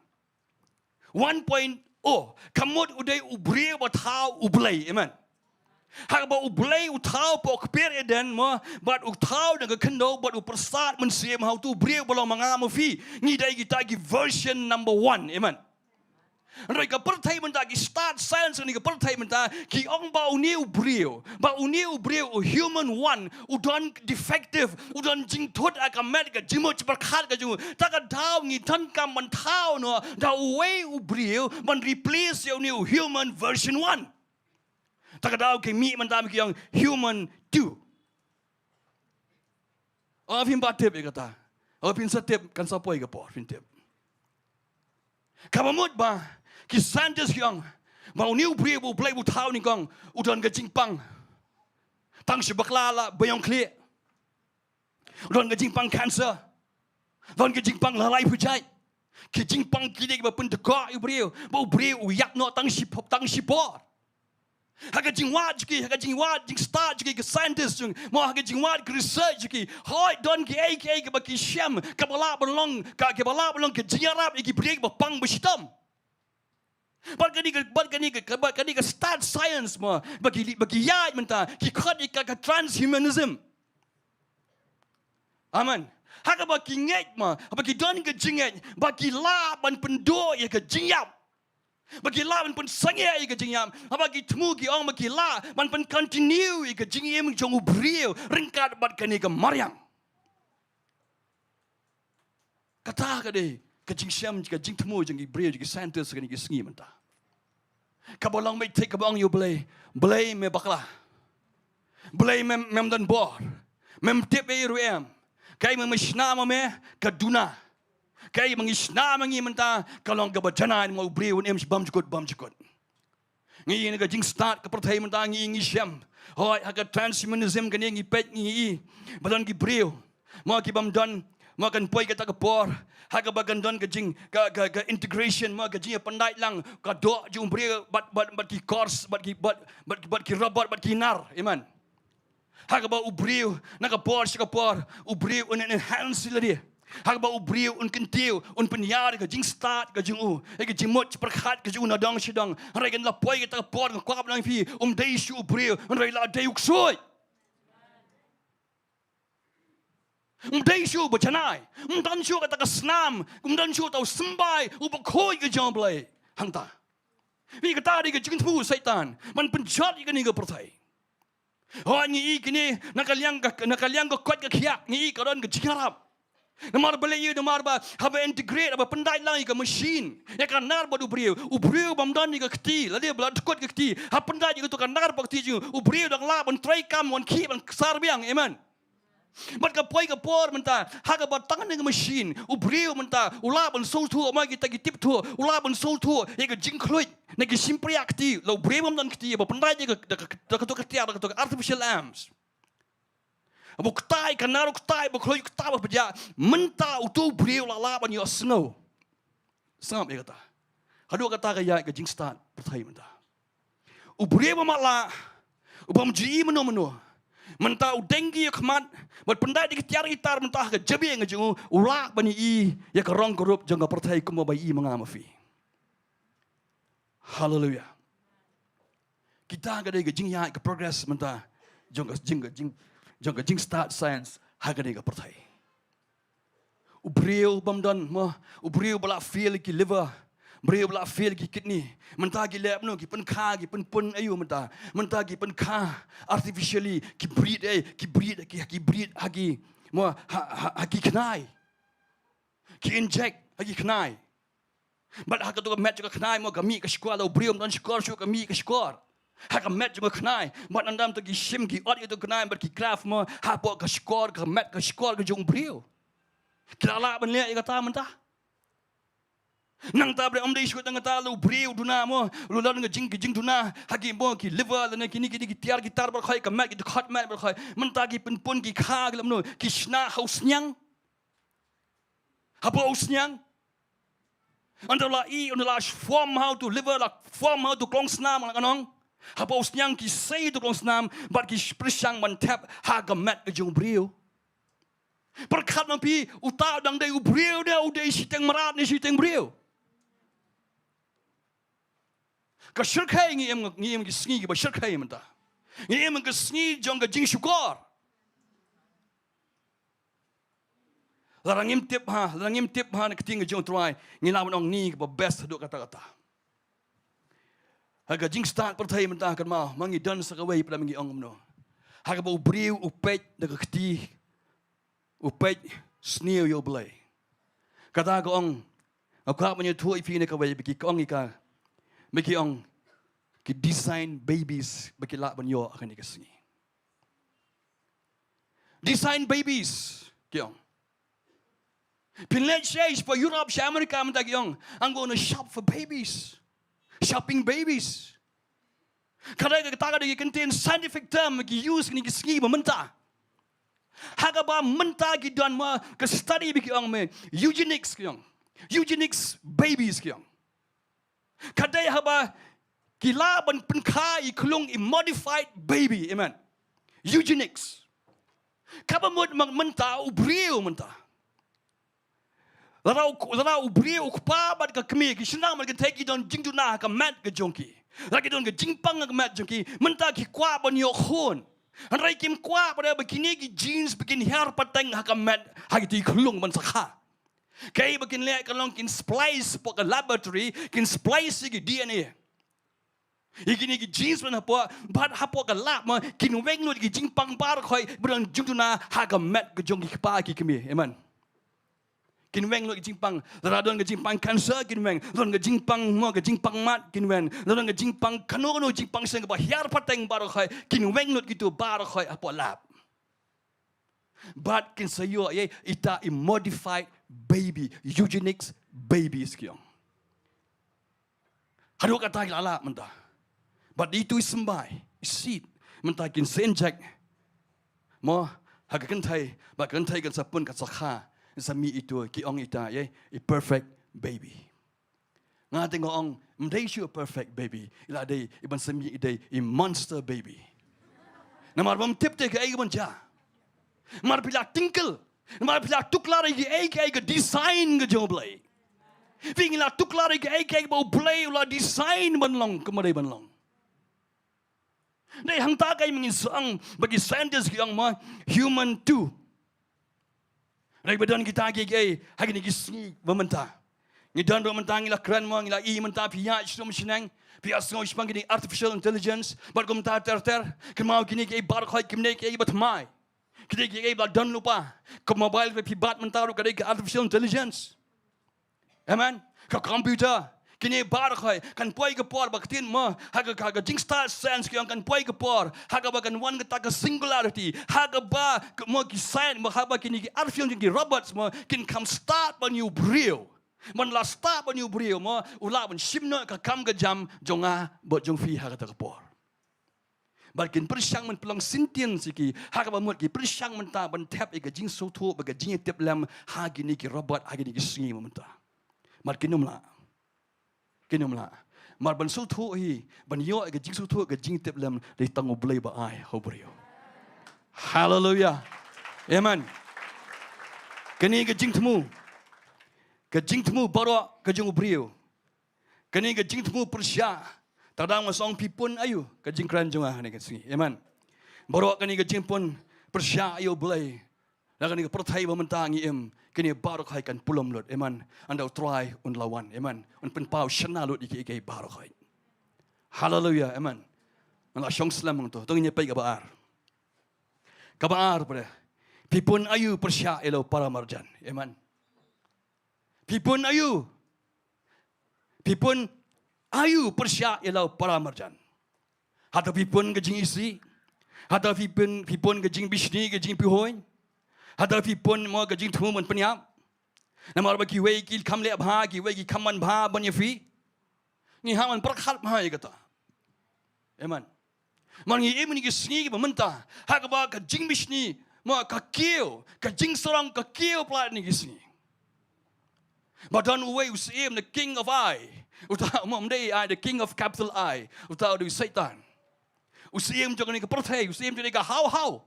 One point oh, ka mut u dei u briew ba thaw U Blei, amen. Haba U Blei u thaw hapoh kper Eden mo, bad u thaw na ka khyndew, bad u pyrsad mynsiem ha utu u briew ba long ma nga ma phi, ngi dei kita ki version number one, amen. Hynrei ka pyrthei mynta, ki stad science kane ka pyrthei mynta, ki ong ba une u briew, ba une u briew, u human one, u don defective, u don jingthut ha ka met, ka jingmut jingpyrkhat ka jong u. Ta ka daw ngi donkam ban thaw noh da uwei u briew ban replace ïa une u human version one. Ta ka daw ki mih mynta ki ong human two. Oh, phim pat tip ïa kata. Oh, phin sa tip, kan sa poi ka por phin tip. Kaba mut ba ki scientist ki ong ba une u briew ba U Blei u thaw nyngkong, u don ka jingpang tang shi bakla la ba ïong khlieh. U don ka jingpang cancer. Don ka jingpang la lai pyrjai. Ki jingpang kine kiba pyndkoh ïa u briew, ba u briew u ïap noh tang shi pop, tang shi por. Ha ka jingwad jong ki, ha ka jingwad jingstad jong ki, ki scientist jong, mo, ha ka jingwad ki research jong ki, hooid don kiei kiei kiba ki shem, kaba lah ban long, ka, kaba lah ban long ka jingïarap ïa ki briew kiba pang ba shitom. Bad kane ka, bad kane ka, bad kane ka stad science mo, ba ki, ba ki ïaid mynta, ki khot ïa ka, ka transhumanism. Amen. Ha kaba ki ngeit mo, ba ki don ka jingngeit ba ki lah ban pynduh ïa ka jingïap. Ba ki lah ban pynsangeh ïa ka jingïap. Haba ki thmu ki ong ba ki lah ban pyncontinue ïa ka jingim jong u briew ryngkat bad kane ka mariang. Kata ka dei ka jingshem, ka jingthmu jong ki briew, jong ki scientist kane ka sngi mynta. Kaba long beit thik kaba ong ïa u Blei, Blei me bakla. Blei mem, mem don bor. Mem tip ei ruh em. Kaei me, me shna ma me ka duna. Kaei me ngi shna ma ngi mynta ka long kaba janai, ma u briew un im bymjukut bymjukut. Ngi ïa na ka jingstad ka pyrthei mynta ngi, ngi shem. Hooid, ha ka transhumanism kane ngi peit ngi ïa ba don ki briew, ma ki bym don, ma kan poi kata ka por ha kaba kan don ka jing, ka, ka, ka integration, ma ka jingïapyndait lang ka doh jong u briew bad, bad, bad ki kors, bad ki, bad, bad, bad ki robot, bad ki nar. Amen. Ha kaba u briew, na ka por sha ka por, u briew un enhance lade. Ha kaba u briew un kyntiew, un pynïar ka jingstad ka jong u, ka jingmut jingpyrkhat ka jong u na dong sha dong. Hynrei kan la poi kata ka por, nga kwah ban ong ïa phi, um dei shuh u briew, hynrei la dei u ksuid. Um dei shuh ba janai, um don shuh kata ka snam, um don shuh uta u symbai uba khuid ka jong u Blei hangta. Phi, kata dei ka jingthmu u Soitan ban pynjot ïa kane ka pyrthei. Hooid, ngi ïohi kine na ka liang ka, na ka liang ka koit ka khiah, ngi ïohi ka don ka jingïarap. Namar balei? Namar ba haba integrate, haba pyndait lang ïa ka machine, ïa ka nar bad u briew, u briew bym don ïa ka kti, lada ba la dkut ka kti, haba pyndait ïa kato ka nar bad ka kti jong u, u briew u dang lah ban trei kam, wan khih, ban ksar biang. Amen. Bad ka poi ka por mynta ha kaba tang na ka machine, u briew mynta u lah ban sngewthuh, ma kita ki tip thuh, u lah ban sngewthuh ïa ka jingkhluit na ki shympriah kti, la u briew bym don kti, ba pyndait ïa ka da ka, da kato ka tiar, da kato ka artificial arms. Ba u ktai, ka nar u ktai ba khluit, u ktai ba pdiah, mynta uto u briew la lah ban ïohsngew. Sngap ïa kata. Haduh kata ka ïaid ka jingstad pyrthei mynta. U briew ba matlah, u bym ju i mano mano, mynta u deng ki ïa khmat bad pyndait da ki tiar ki tar mynta ha ka jabieng ka jong u, u lah ban i ïa ka rong ka rup jong ka pyrthei kumba i ma nga ma phi. Haleluia. Kita ka dei ka jingïaid ka progress mynta jong ka jing, ka jing, jong ka jingstad science ha kane ka pyrthei. U briew bym don, mo, u briew ba la fail ki liver, briew ba la fail ki kidney, mynta ki leh mano, ki pynkha, ki pynpun aïu mynta, mynta ki pynkha artificially, ki breed, eh, ki breed, ki, ki breed ha ki, mo, ha, ha, ha ki khnai, ki inject ha ki khnai. Bad ha kato ka met jong ka khnai, mo, ka mih ka shkor, la u briew um don shkor shuh, ka mih ka shkor ha ka met jong ka khnai. Bad ynda mynta ki shim, ki ot ïa kato ka khnai bad ki graft, mo, hapoh ka shkor, ka met ka shkor ka jong u briew. Ki la lah ban leh ïa kata mynta? Nangta ba ym dei shuh tang kata, la u briew u duna mo, u la don ka jing, ka jingduna ha ki mo ki liver lane kine, kine ki tiar ki tar baroh khoit, ka met, ki dkhot met baroh khoit. Mynta ki pynpun, ki kha, ki lum no, ki shna ha u sniang. Hapoh u sniang. Ynda la i, ynda la form ha utu liver, la form ha utu klong snam, la ka nong. Hapoh u sniang ki sei utu klong snam, bad ki pyrshang ban thep ha ka met ka jong u briew. Pyrkhat ma phi, uta u dang dei u briew ne u dei shiteng mrad ne shiteng briew? Ka shyrkhei, ngi im, ngi im ki sngi kiba shyrkhei mynta. Ngi im ki sngi jong ka jingshukor. Lada ngim tip ha, lada ngim tip ha na ka ktien ka jong u Trai, ngi lah ban ong ni kaba best haduh katta katta. Ha ka jingstad pyrthei mynta kynmaw, ma ngi don sa kawei pat, ma ngi ong kumno. Ha kaba u briew u peit da ka kti, u peit sniew ïa u Blei. Kata ka ong, nga kwah ban ïathuh ïa phi na kawei ba ki ong ïa ka, ba ki ong ki design babies ba ki lah ban ïoh ha kane ka sngi. Design babies, ki ong. Phin leit shaei, shapoh Europe, sha America mynta, ki ong, "I'm gonna shop for babies." Shopping babies. Ka dei kata, ka dei ka ktien scientific term ki use ha kine ki sngi ba mynta. Ha kaba mynta ki don ma ka study ba ki ong me eugenics, ki ong. Eugenics babies, ki ong. Ka dei haba ki lah ban pynkha ïa i khlung, i modified baby, amen. Eugenics. Kaba mut ma mynta u briew mynta. Lada u, lada u briew, u kpa bad ka kmie, ki shynrang bad kynthei ki don jingduna ha ka met ka jong ki. Lada ki don ka jingpang ha ka met jong ki, mynta ki kwah ban ïoh khun. Hynrei kim kwah ba kine ki genes ba kin hiar pateng ha ka met, ha kito ki khlung ban sa kha. Kaei ba kin leh ka long kin splice hapoh ka laboratory, kin splice ïa ki D N A. Ïa kine ki genes ban hapoh, bad hapoh ka lab ma, kin weng lut ïa ki jingpang baroh khoit ba don jingduna ha ka met ka jong ki kpa ki kmie. Amen. Kin weng lut ïa ki jingpang, lada don ka jingpang cancer kin weng, don ka jingpang mo, ka jingpang mat kin weng, don ka jingpang kano kano jingpang seng kaba hiar pateng baroh khoit, kin weng lut kito baroh khoit hapoh lab. Bad kin sa ïoh ïa ita i modified baby, eugenics babies, ki ong. Haduh katta ki la lap mynta. Bad itu i symbai, i seed, mynta kin sa inject mo ha ka kynthei, bad ka kynthei kan sa pun, kan sa kha, kan sa mih itu, ki ong ita ïa i perfect baby. Nga te nga ong, ym dei shuh perfect baby. I la dei, i ban sa mih i dei i monster baby. Namar bym tip te kaei kaban jia. Namar phi la tinkle. Namar phi la tuklar ïa kaei kaei ka design ka jong u Blei. Phi, ngi la tuklar ïa kaei kaei ba u Blei u la design ban long, kumba dei ban long. Dei hangta kaei ma ngin sa ong, ba ki scientist ki ong ma, human two. Dei ba don kita kiei kiei ha kine ki sngi ba mynta. Ngi don ruh mynta, ngi la kren mo, ngi la ïohi mynta, phi ïaid sha shnong sha shnong, phi ïohsngew shaphang kine artificial intelligence, bad kumta ter ter. Kynmaw kine kiei baroh khoit kim dei kiei ba thymmai. Kine kiei ba la don lypa. Ka mobile ba phi bat mynta ruh ka dei ka artificial intelligence. Amen. Ka computer, kine baroh khoit, kan poi ka por, ba ktien mo, ha ka, ka, ka jingstad science ki ong kan poi ka por ha kaba kan wan kata ka singularity, ha kaba ka, mo, ki science mo, ha kaba kine ki artificial, ki robots mo, kin kham stad ban ïa u briew. Ban la stad ban ïa u briew mo, u lah ban shim noh ka kam ka jam jong nga bad jong phi ha kata ka por. Bad kin pyrshang ban pynlong sentient ïa ki, ha kaba mut ki pyrshang mynta ban thep ïa ka jingsngewthuh bad ka jingïatiplem ha kine ki robot ha kine ki sngi mynta. Bad kin ym lah. Kin ym lah. Namar ban sngewthuh hi, ban ïoh ïa ka jingsngewthuh, ka jingïatiplem, dei tang u Blei ba ai ha u briew. Haleluia. Amen. Kane ka jingthmu, ka jingthmu baroh ka jong u briew. Kane ka jingthmu pyrshah. Tang dang ma song phi pun aïu, ka jingkren jong nga ha kane ka sngi. Amen. Baroh kane ka jingpun pyrshah ïa u Blei. Na kane ka pyrthei ba mynta ngi im, kine baroh khoit kan pulom lut. Amen. Ynda u Trai un la wan. Amen. Un pynpaw shynna lut ïa kiei kiei baroh khoit. Haleluia. Amen. Ngan la shong slem hangto. To ngin ïa peit kaba ar. Kaba ar pat. Phi pun aïu pyrshah ïa la u para marjan. Amen. Phi pun aïu? Phi pun aïu pyrshah ïa la u para marjan? Hato phi pun ka jingisih? Hato phi pun, phi pun ka jingbishni, ka jingpyrshah? Hato phi pun mo ka jingthmu ban pynïap? Namar ba kiwei ki kham leh bha, kiwei ki kham man bha ban ïa phi. Ngi hap ban pyrkhat bha ïa kata. Amen. Namar ngi im ha kine ki sngi kiba mynta ha kaba ka jingbishni, mo, ka kiew, ka jingsarong ka kiew palat ha kine ki sngi. Ba don uwei u Syiem, the King of Ai. Uta, mo, ym dei Ai, the King of capital I. Uta u dei u Soitan. U syiem jong kane ka pyrthei, u syiem jong kane ka haw haw.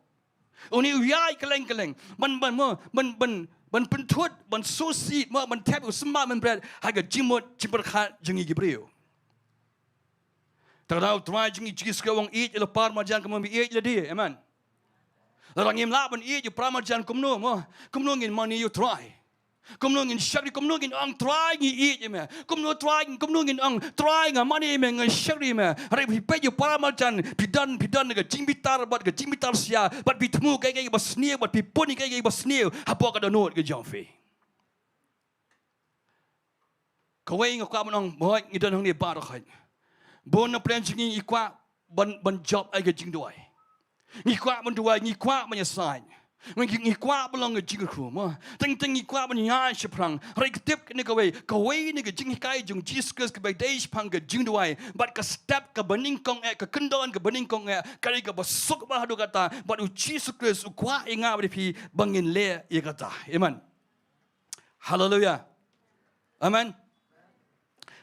Une u ïaid kylleng kylleng ban, ban, mo, ban, ban, ban pynthut, ban susit, mo, ban thep u symbai ban bret ha ka jingmut jingpyrkhat jong ngi ki briew. Te kata U Trai jong ngi Jisu Khrist u ong, ïeit ïa la para marjan kumno me ïeit ïa lade. Amen. Lada ngim lah ban ïeit ïa para marjan kumno, mo, kumno ngin mane ïa U Trai? Kumno ngin shakri, kumno ngin ong, Trai, ngi ïeit ïa me? Kumno, Trai, kumno ngin ong, Trai, nga mane ïa me, nga shakri ïa me? Hynrei phi peit ïa u para marjan, phi don, phi don ka jingbitar bad ka jingbitar sia, bad phi thmu kaei kaei ba sniew, bad phi pun ïa kaei kaei ba sniew hapoh ka dohnud ka jong phi. Kawei nga kwah ban ong, mo, ngi don hangne baroh khoit. Bun na pdeng jong ngi ngi kwah ban, ban jop ïa ka jingduwai. Ngi kwah ban duwai, ngi kwah ban ïasaid. Ngi, ngi kwah ban long ka jingkyrkhu, mo. Teng teng ngi kwah ban ïaid shaphrang. Hynrei ka tip kane kawei, kawei na ka jinghikai jong Jisu Khrist kaba dei shaphang ka jingduwai. Bad ka step kaba nyngkong eh, ka kyndon kaba nyngkong eh, ka dei kaba suk bha haduh katta. Bad U Jisu Khrist u kwah ïa nga bad ïa phi ba ngin leh ïa kata. Amen. Haleluia. Amen.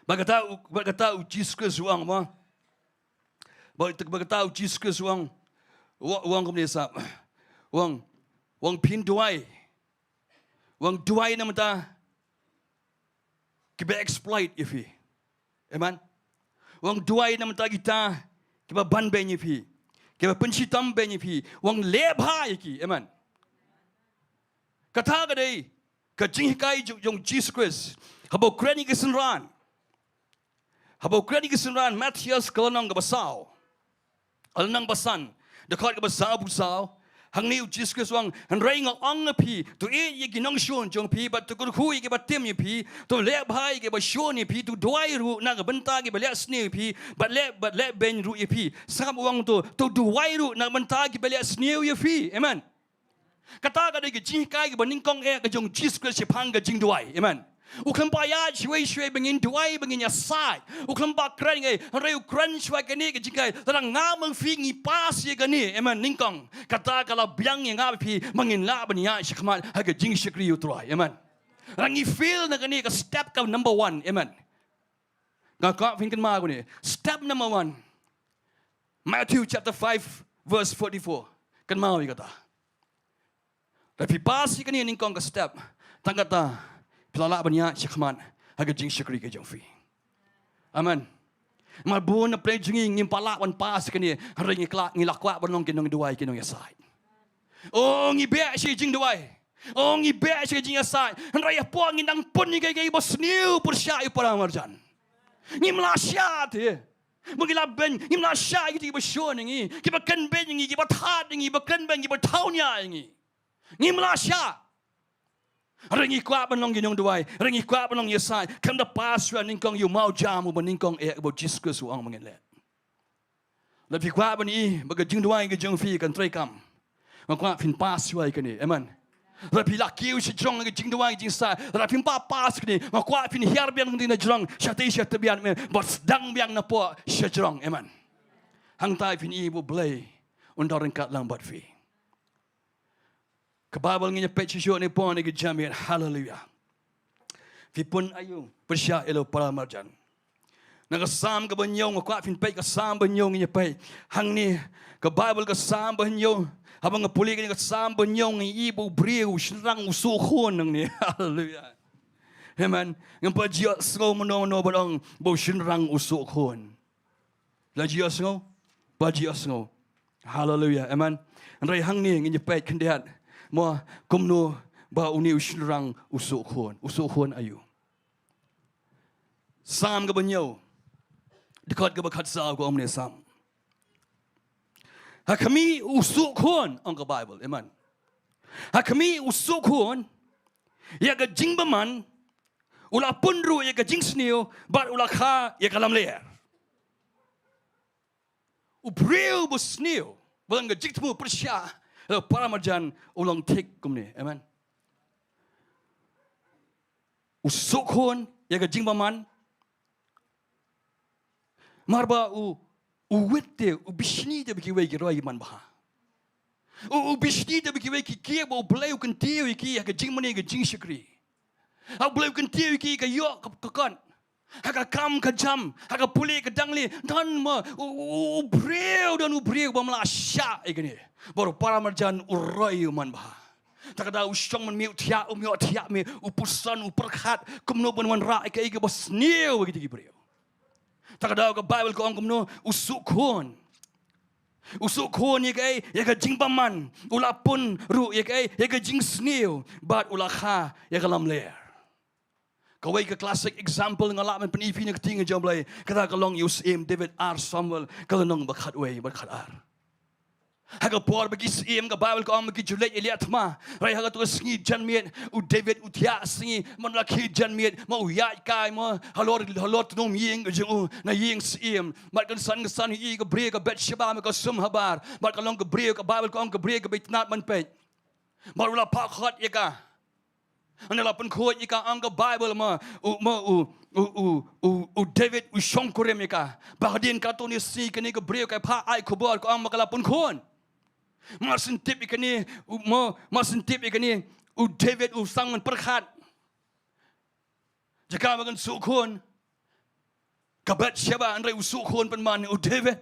Bad kata u, bad kata U Jisu Khrist u ong, mo. Bad, bad kata U Jisu Khrist u ong, u, u ong kumne sap. U ong, u ong phin duwai. U ong duwai namar kita kiba exploit ïa phi. Amen. U ong duwai namar kita kiba ban beiñ ïa phi, kiba pynshitom beiñ ïa phi. U ong leh bha ïa ki. Amen. Kata ka dei ka jinghikai jong, jong Jisu Khrist. Haba u kren ïa ki synran, haba u kren ïa ki synran, Mathaios ka lynnong kaba saw, ka lynnong ba san, dkhot kaba saw phew saw. Hangne U Jisu Khrist u ong, hynrei nga ong ïa phi, to ïeit ïa ki nongshun jong phi, bad to kyrkhu ïa kiba tim ïa phi, to leh bha ïa kiba shun ïa phi, to duwai ruh na ka bynta kiba leh sniew ïa phi, bad leh, bad leh beiñ ruh ïa phi. Sngap u ong to, to duwai ruh na ka bynta kiba leh sniew ïa phi. Amen. Kata ka dei ka jinghikai kaba nyngkong eh ka jong Jisu Khrist shaphang ka jingduwai. Amen. U khlem pat ïaid shuwei shuwei ba ngin duwai, ba ngin ïasaid. U khlem pat kren ei, hynrei u kren shuwa kane ka jinghikai. Lada nga bad phi ngi pass ïa kane, amen, nyngkong, kata ka la biang ïa nga bad phi ba ngin lah ban ïaid shakhmat ha ka jingshakri U Trai. Amen. Lada ngi fail na kane ka step ka number one. Amen. Nga kwah phin kynmaw kane. Step number one. Matthew chapter five, verse forty-four. Kynmaw ïa kata. Lada phi pass ïa kane nyngkong ka step, tang kata phi la lah ban ïaid shakhmat ha ka jingshakri ka jong phi. Amen. Namar bun na pdeng jong ngi ngim pat lah ban pass ïa kane, hynrei ngi kwah, ngi la kwah ban long ki nongduwai, ki nongïasaid. Oh, ngi beh sha ka jingduwai. Oh, ngi beh sha ka jingïasaid. Hynrei hapoh ngi nang pun ïa kaei kaei ba sniew pyrshah ïa u para marjan. Ngim lah shah te. Ba ngi la beiñ, ngim lah shah ïa kito kiba shun ïa ngi, kiba kren beiñ ïa ngi, kiba thad ïa ngi, kiba kren beiñ, kiba thaw nia ïa ngi. Ngim lah shah. Hynrei ngi kwah ban long ki nongduwai, hynrei ngi kwah ban long ïasaid. Khlem da pass shuwa nyngkong ïa u mawjam uba nyngkong eh uba U Jisu Khrist u ong ba ngin leh. Lada phi kwah ban i ba ka jingduwai ka jong phi kan treikam, nga kwah phin pass shuwa ïa kane. Amen. Lada phi la kiew shajrong ka jingduwai ka jingsaid, lada phim pat pass kane, nga kwah phin hiar biang na jrong shatei shatbian, amen, bad sdang biang napoh shajrong. Amen. Hangta phin i ba U Blei un da ryngkat lang bad phi. Ka Baibl ngin ïa peit shuh shuh ne pon ne ka jamiat. Haleluya. Phi pun aïu pyrshah ïa la u para marjan? Na ka Salm kaba hynñiew, nga kwah phin peit ka Salm ba hynñiew, ngin ïa peit hangne. Ka Baibl ka Salm ba hynñiew. Haba nga pule kane ka Salm ba hynñiew nga i ba u briew u shynrang u suk khun hangne. Haleluya. Amen. Ngam pat ju sngew mano mano ba ong ba u shynrang u suk khun. La ju sngew? Ba ju sngew. Haleluya. Amen. Hynrei hangne ngin ïa peit khyndiat, mo, kumno ba une u shynrang u suk khun. U suk khun aïu? Salm kaba hynñiew, dkhot kaba khatsaw, ka ong kumne Salm. Ha khmih u suk khun, ong ka Baibl. Amen. Ha khmih u suk khun ïa ka jingbymman, u la pun ruh ïa ka jingsniew, bad u la kha ïa ka lamler. U briew ba sniew, ba long ka jingthmu pyrshah ïa la u para marjan, u long thik kumne. Amen. U suk khun ïa ka jingbymman. Namar ba u, u wit te, u bishni te ba kiwei ki roi ki man bha. U, u bishni te ba kiwei ki kiew ba U Blei u kyntiew ïa ki ha ka jingmane ka jingshakri. Ha U Blei u kyntiew ïa ki ka ïoh ka, ka kot. Ha ka kam ka jam, ha ka pule ka dangle, don ma, u, u, u briew, don u briew bym lah shah ïa kane. Bad u para marjan u roi u man bha. Te ka daw u shong mynmiet u thiah, um ïoh thiah mynmiet, u puson, u pyrkhat kumno ban wanrah ïa kaei kaba sniew ïa kita ki briew. Te ka daw ka Baibl ka ong kumno, u suk khun. U suk khun ïa kaei, ïa ka jingbymman, u la pun ruh ïa kaei, ïa ka jingsniew, bad u la kha ïa ka lamler. Kawei ka classic example nga lah ban pyni ïa phi na ka ktien ka jong U Blei, kata ka long ïa u syiem David, Ar Samuel, ka lynnong ba khatwei bad khatar. Ha ka por ba ki syiem, ka Baibl ka ong ba ki ju leit ïaleh thma. Hynrei ha kato ka sngi janmiet, u David u thiah sngi, man la khie janmiet, ma u ïaid kai ma halor, halor tnum ïing ka jong u, na ïing syiem. Bad kynsan kynsan ïa ka briew ka Bathsheba ma ka sum habar. Bad ka long ka briew, ka Baibl ka ong ka briew kaba itynnad ban peit. Bad u la phah khot ïa ka. Hynda la pynkhuid ïa ka, ong ka Baibl ma, u, ma, u, u, u, u, u David u shongkurim ïa ka. Ba hadien katto katne sngi kane ka briew ka phah ai khubor ka ong ma ka la pynkhun. Mar syn tip ïa kane, u, ma, mar syn tip ïa kane, u David u sdang ban pyrkhat. Jaka ba kan suk khun. Ka Bathsheba, hynrei u suk khun pynban u David.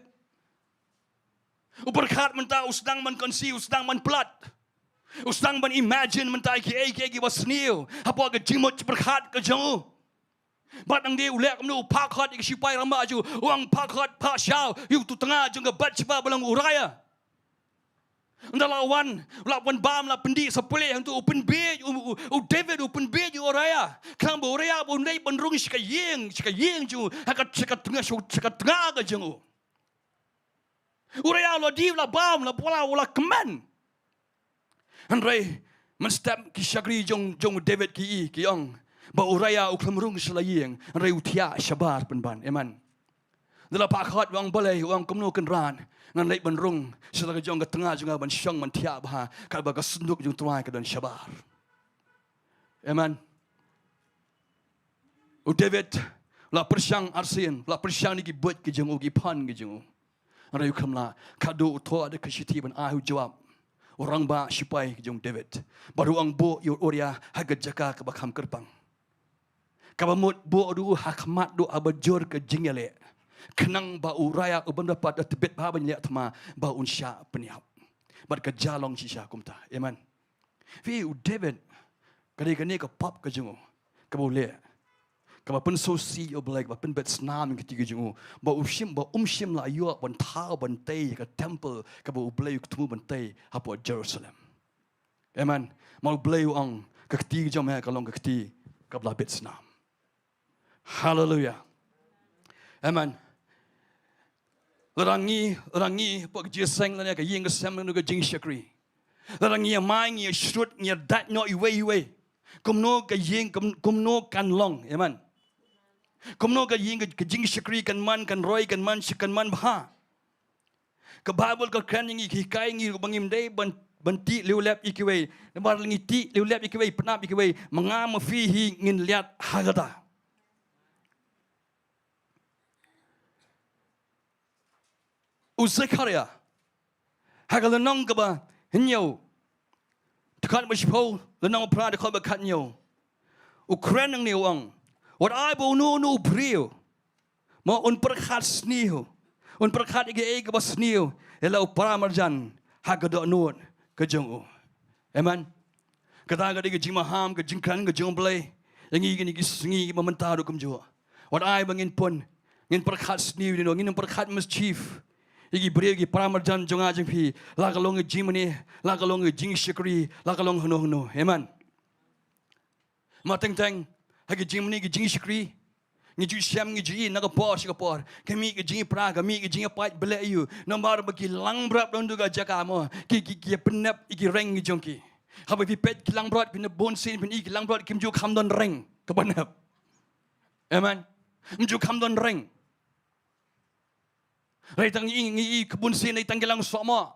U pyrkhat mynta u sdang ban conceive, u sdang ban pynlut. U sdang ban imagine mynta kiei kiei kiba sniew hapoh ka jingmut jingpyrkhat ka jong u. Bad nangta u leh kumno, u phah khot ïa ki shipai rangbah jong u, u ong phah khot, phah shaw ïa uto u tnga jong ka Bathsheba ba long u Uriah. Hynda la wan, la wan bam, la pyndih sa pule, hangto u pynbiej, u, u, u David u pynbiej ïa u Uriah. Khnang ba u Uriah ba un leit ban rung sha ka ïing, sha ka ïing jong u, ha ka, sha ka tnga, sha, sha ka tnga ka jong u. U Uriah u la dih, u la bam, u la pula, u la kmen. Hynrei mynstep ki shakri jong, jong u David ki i, ki ong ba u Uriah u khlem rung sha la ïing, hynrei u thiah shabar pynban. Amen. Hynda la phah khot, u ong balei, u ong kumno Kynrad, ngan leit ban rung sha la ka jong ka tnga jong nga ban shong ban thiah bha, katba ka synduk jong U Trai ka don shabar. Amen. U David u la pyrshang arsien, u la pyrshang da ki buit ki jong u, ki phang ki jong u. Hynrei u khlem lah, khadduh u thoh da ka shithi ban ai u Joab, u rangbah shipai ki jong u David. Bad u ong buh ïa u Uriah ha ka jaka kaba kham kyrpang. Kaba mut buh ruh ha khmat ruh haba jur ka jingïaleh. Khnang ba u Uriah u bym da pat da tbit bha ban ïaleh thma ba un shah pynïap. Bad ka jia long shisha kumta. Amen. Phi, u David, ka dei kane ka pop ka jong u, kaba u leh, kaba pynsngewsih ïa U Blei, kaba pynbeit snam ïa ka kti ka jong u, ba u shim, ba um shym la ïoh ban thaw ban tei ïa ka temple kaba U Blei u kthmu ban tei hapoh Jerusalem. Amen. Ma U Blei u ong ka kti ka jong me ka long ka kti kaba la beit snam. Haleluia. Amen. Lada ngi, lada ngi hapoh ka jingïaseng lane ka ïing ka sem lane ka jingshakri, lada ngi ïa mai, ngi ïa shrut, ngi ïa dait noh iwei iwei, kumno ka ïing, kum, kumno kan long? Amen. Kumno ka ïing, ka, ka jingshakri kan man, kan roi, kan man shi, kan man bha? Ka Baibl ka kren ïa ngi, ka hikai ïa ngi ba ngim dei ban, ban tih liulep ïa kiwei. Namar lada ngi tih liulep ïa kiwei, pynap ïa kiwei, ma nga ma phi hi ngin liat ha kata. U Zekhariah, ha ka lynnong kaba hynñiew, dkhot ba shiphew, lynnong ba phra, dkhot ba khathynñiew, u kren hangne, u ong, wat ai ba uno uno u briew, mo, un pyrkhat sniew, un pyrkhat ïa kaei kaba sniew ïa la u para marjan ha ka dohnud ka jong u. Amen. Kata ka dei ka jingmaham, ka jingkren ka jong U Blei ïa ngi kine ki sngi kiba mynta ruh kumjuh. Wat ai ba ngin pun, ngin pyrkhat sniew ïa no, ngin pyrkhat mischief ïa ki briew, ki para marjan jong nga jong phi, la ka long ka jingmane, la ka long ka jingshakri, la ka long hano hano. Amen. Ma teng teng ha ki jingmane ki jingshakri, ngi ju shem, ngi ju ïohi na ka por sha ka por, ka mih ka jingïapra, ka mih ka jingïapait, balei? Namar ba ki langbrot naduh ka jaka, mo, ki, ki, ki pynep ïa ki reng ki jong ki. Haba phi peit ki langbrot, phin ïa bunsien phin ïohi ki langbrot kim ju kham don reng kaba nep. Amen. Kim ju kham don reng. Hynrei tang ngi, ngi ïohi ka bunsien hynrei tang ki lang sohmoh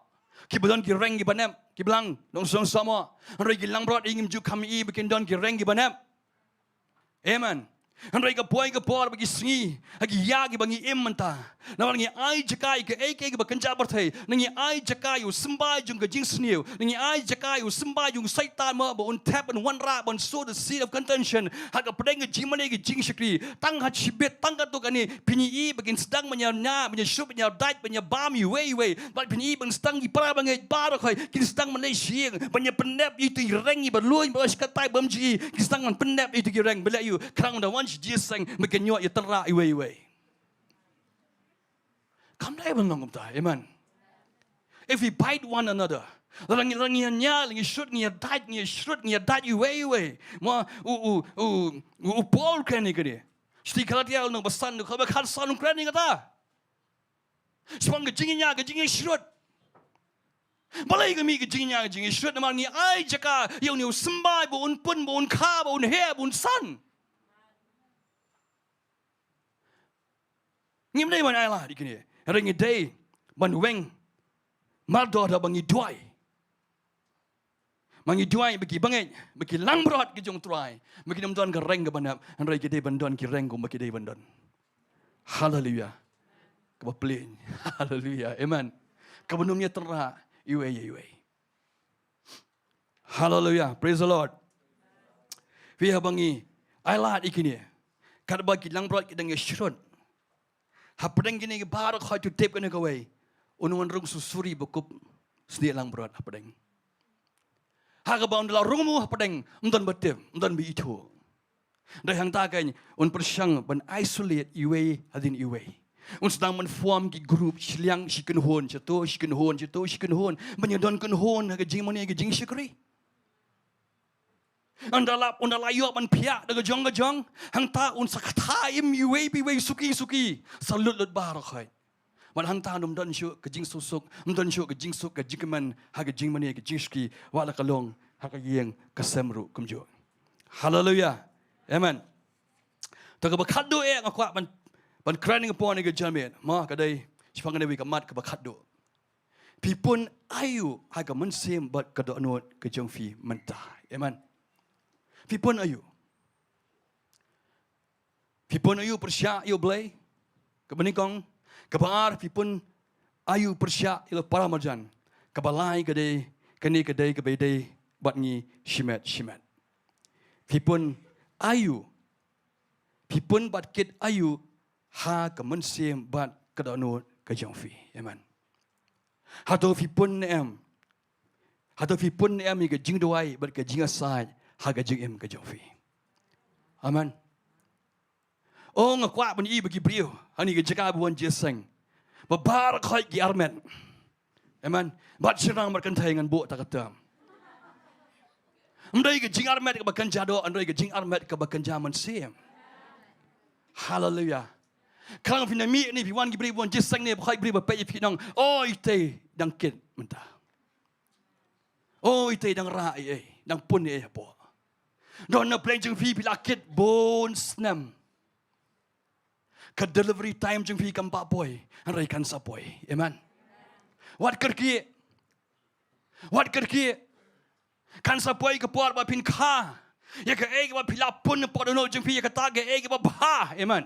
kiba don ki reng kiba nep, kiba lang long song sohmoh. Hynrei ki langbrot ngim ju kham ïohi ba kin don ki reng kiba nep. Amen. Hynrei ka poi ka por ba ki sngi ha ki ïa ki ba ngi im mynta, namar ngi ai jaka ïa kaei kaei ba kynja pyrthei, ngi ai jaka ïa u symbai jong ka jingsniew, ngi ai jaka ïa u symbai jong Satan mo ba un thep, un wanrah, ba un sow the seed of contention ha ka pdeng ka jingmane ka jingshakri. Tang ha shibit, tang katto katne, phin ïohi ba kin sdang ban ïa nia, ban ïa shuh, ban ïa dait, ban ïa bam iwei iwei. Bad phin ïohi ba kin sdang ki para bangeit baroh khoit, kin sdang ban leit sha ïing, ban ïa pynnep ïa itu i reng iba luid, ba shkatai bym ju i, kin sdang ban pynnep ïa itu ki reng. Balei? Khnang da wan sha jingseng ba kin ïoh ïa tynrah iwei iwei. Kam dei ban long kumta, amen. If we bite one another, lada ngi, lada ngi ïa nia, lada ngi shrut, ngi ïa dait, ngi ïa shrut, ngi ïa dait iwei iwei. Mo, u, u, u, u, u Paul kren ïa kane. Shithi Galatia lynnong ba san, dkhot ba khatsan u kren ïa kata. Shaphang ka jingïañia, ka jingïashrut. Balei ka mih ka jingïañia, ka jingïashrut? Namar ngi ai jaka ïa une u symbai ba un pun, ba un kha, ba un heh, ba un san. Ngim dei ban ai lad ïa kine. Hynrei ngi dei ban weng mardor da ba ngi duwai. Ma ngi duwai ba ki bangeit, ba ki langbrot ki jong u Trai, ba kin ym don ka reng kaba nep, hynrei ki dei ban don ki reng kumba ki dei ban don. Haleluia. Kaba plie. Haleluia. Amen. Kaba ym ïa tynrah iwei ïa iwei. Haleluia. Praise the Lord. Phi, haba ngi ai lad ïa kine, katba ki langbrot ki dang ïashrut, hapdeng kine ki baroh khoit, to tip kane kawei, un wan rung shu suri ba kup snieh langbrot hapdeng. Ha kaba un da la rung mo hapdeng, ym don ba tip, ym don ba ithuh. Dei hangta kein un pyrshang ban isolate iwei hadien iwei. Un sdang ban form ki group, shiliang, shi kynhun shato, shi kynhun shato, shi kynhun, ban ïa don kynhun ha ka jingmane ka jingshakri. Ynda la, ynda la ïoh ban phiah da ka jong ka jong, hangta un sa kata im iwei pa iwei, suki suki, sa lut lut baroh khoit. Bad hangta ym don shuh ka jingsuk suk, ym don shuh ka jingsuk, ka jingkmen ha ka jingmane ka jingshakri, wat la ka long ha ka ïing ka sem ruh kumjuh. Haleluia. Amen. To kaba khatduh eh nga kwah ban, ban kren ïa ka por ne ka janmiet. Ma ka dei shaphang kane kawei ka mat kaba khatduh. Phi pun aïu ha ka mynsiem bad ka dohnud ka jong phi mynta? Amen. Phi pun aïu? Phi pun aïu pyrshah ïa U Blei? Kaba nyngkong. Kaba ar, phi pun aïu pyrshah ïa la para marjan? Kaba lai ka dei, kane ka dei kaba dei bad ngi shimet shimet. Phi pun aïu? Phi pun bad kit aïu ha ka mynsiem bad ka dohnud ka jong phi? Amen. Hato phi pun ne em? Hato phi pun ne em ïa ka jingduwai bad ka jingïasaid ha ka jingim ka jong phi? Amen. Oh, nga kwah ban ïohi ba ki briew hangne ka jaka ba wan jingïaseng, ba baroh khoit ki armet. Amen. Bad shynrang bad kynthei ngan buh ta ka term. Ym dei ka jingarmet kaba kynja doh, ym dei ka jingarmet kaba kynja mynsiem. Haleluia. Khnang phin ïa mih ne phi wan ki briew ba wan jingïaseng ne ba khoit briew ba peit ïa phi nong, oh, itei dang kit mynta. Oh, itei dang rah ei ei, dang pun ei ei hapoh. Don na pdeng jong phi phi la kit bun snem. Ka delivery time jong phi kam pat poi, hynrei kan sa poi. Amen. Wat kyrkieh. Wat kyrkieh. Kan sa poi ka por ba phin kha ïa kaei kaba phi la pun hapoh dohnud jong phi, ïa kata kaei kaba bha. Amen.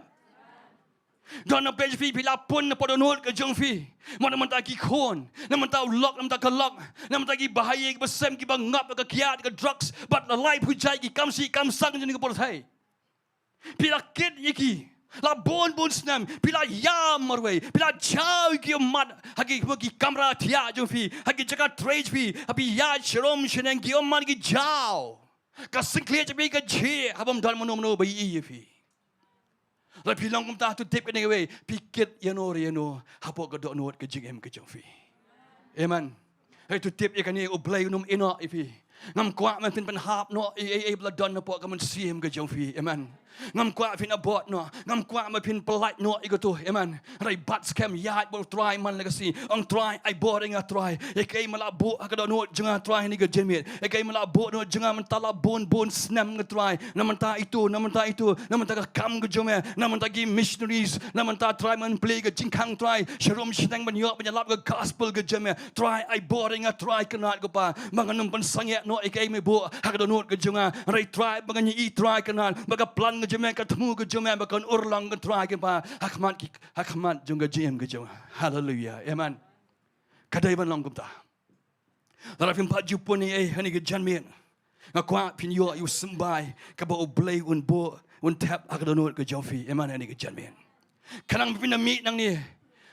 Don na pdeng jong phi phi la pun hapoh dohnud ka jong phi. Mo na bynta ki khun, na bynta u lok, na bynta ka lok, na bynta ki bahaïing, ki basem, kiba ngop ka kiad, ka drugs, bad la laiphew jait ki kam sih kam sang jong ka pyrthei. Phi la kit ïa ki la bun bun snem, phi la ïam marwei, phi la jaw ïa ki ummat ha ki, ha ki kamra thiah jong phi, ha ki jaka trei jong phi, ha phi ïaid sharum shaneng, ki ummat ki jaw. Ka syngklieh jong phi ka jhieh, haba ym don mano mano ba ïohi ïa phi. Lada phi long kumta, to tip kane kawei, phi kit ïano re ïano hapoh ka dohnud ka jingim ka jong phi. Amen. Hei, to tip ïa kane, U Blei un ym ïehnoh ïa phi. Ngam kwah ban pynhap noh ïa ei ei ba la don hapoh ka mynsiem ka jong phi. Amen. Ngam kwah phin abort noh, ngam kwah ba phin pyllait noh ïa kato. Amen. Hynrei bat skhem, ïaid bad U Trai man la ka sngi. Ong Trai, ai bor ïa nga Trai ïa kaei ba la buh ha ka dohnud jong nga Trai ha kane ka janmiet. Ïa kaei ba la buh ha ka dohnud jong nga mynta la bun bun snem nga Trai. Na bynta ito, na bynta ito, na bynta ka kam ka jong me, na bynta ki missionaries, na bynta Trai, man plie ka jingkhang Trai, sharum shaneng ban ïoh ban ïalap ka gospel ka jong me. Trai, ai bor ïa nga Trai, kynrad ko Pa, ba ngan ym pynsangeh noh ïa kaei ba me buh ha ka dohnud ka jong nga. Hynrei Trai, ba ngan ïohi Trai, kynrad, ba ka plan jong me, ka thmu ka jong me ba kan urlong, ko Trai, kin ba ha khmat ki, ha khmat jong ka jingim ka jong. Haleluia. Amen. Ka dei ban long kumta. Lada phim pat ju pun ei ei ha kane ka janmiet, nga kwah phin ïoh ïa u symbai kaba U Blei un buh, un thep ha ka dohnud ka jong phi. Amen. Ha kane ka janmiet, khnang ba phin da mih nangne,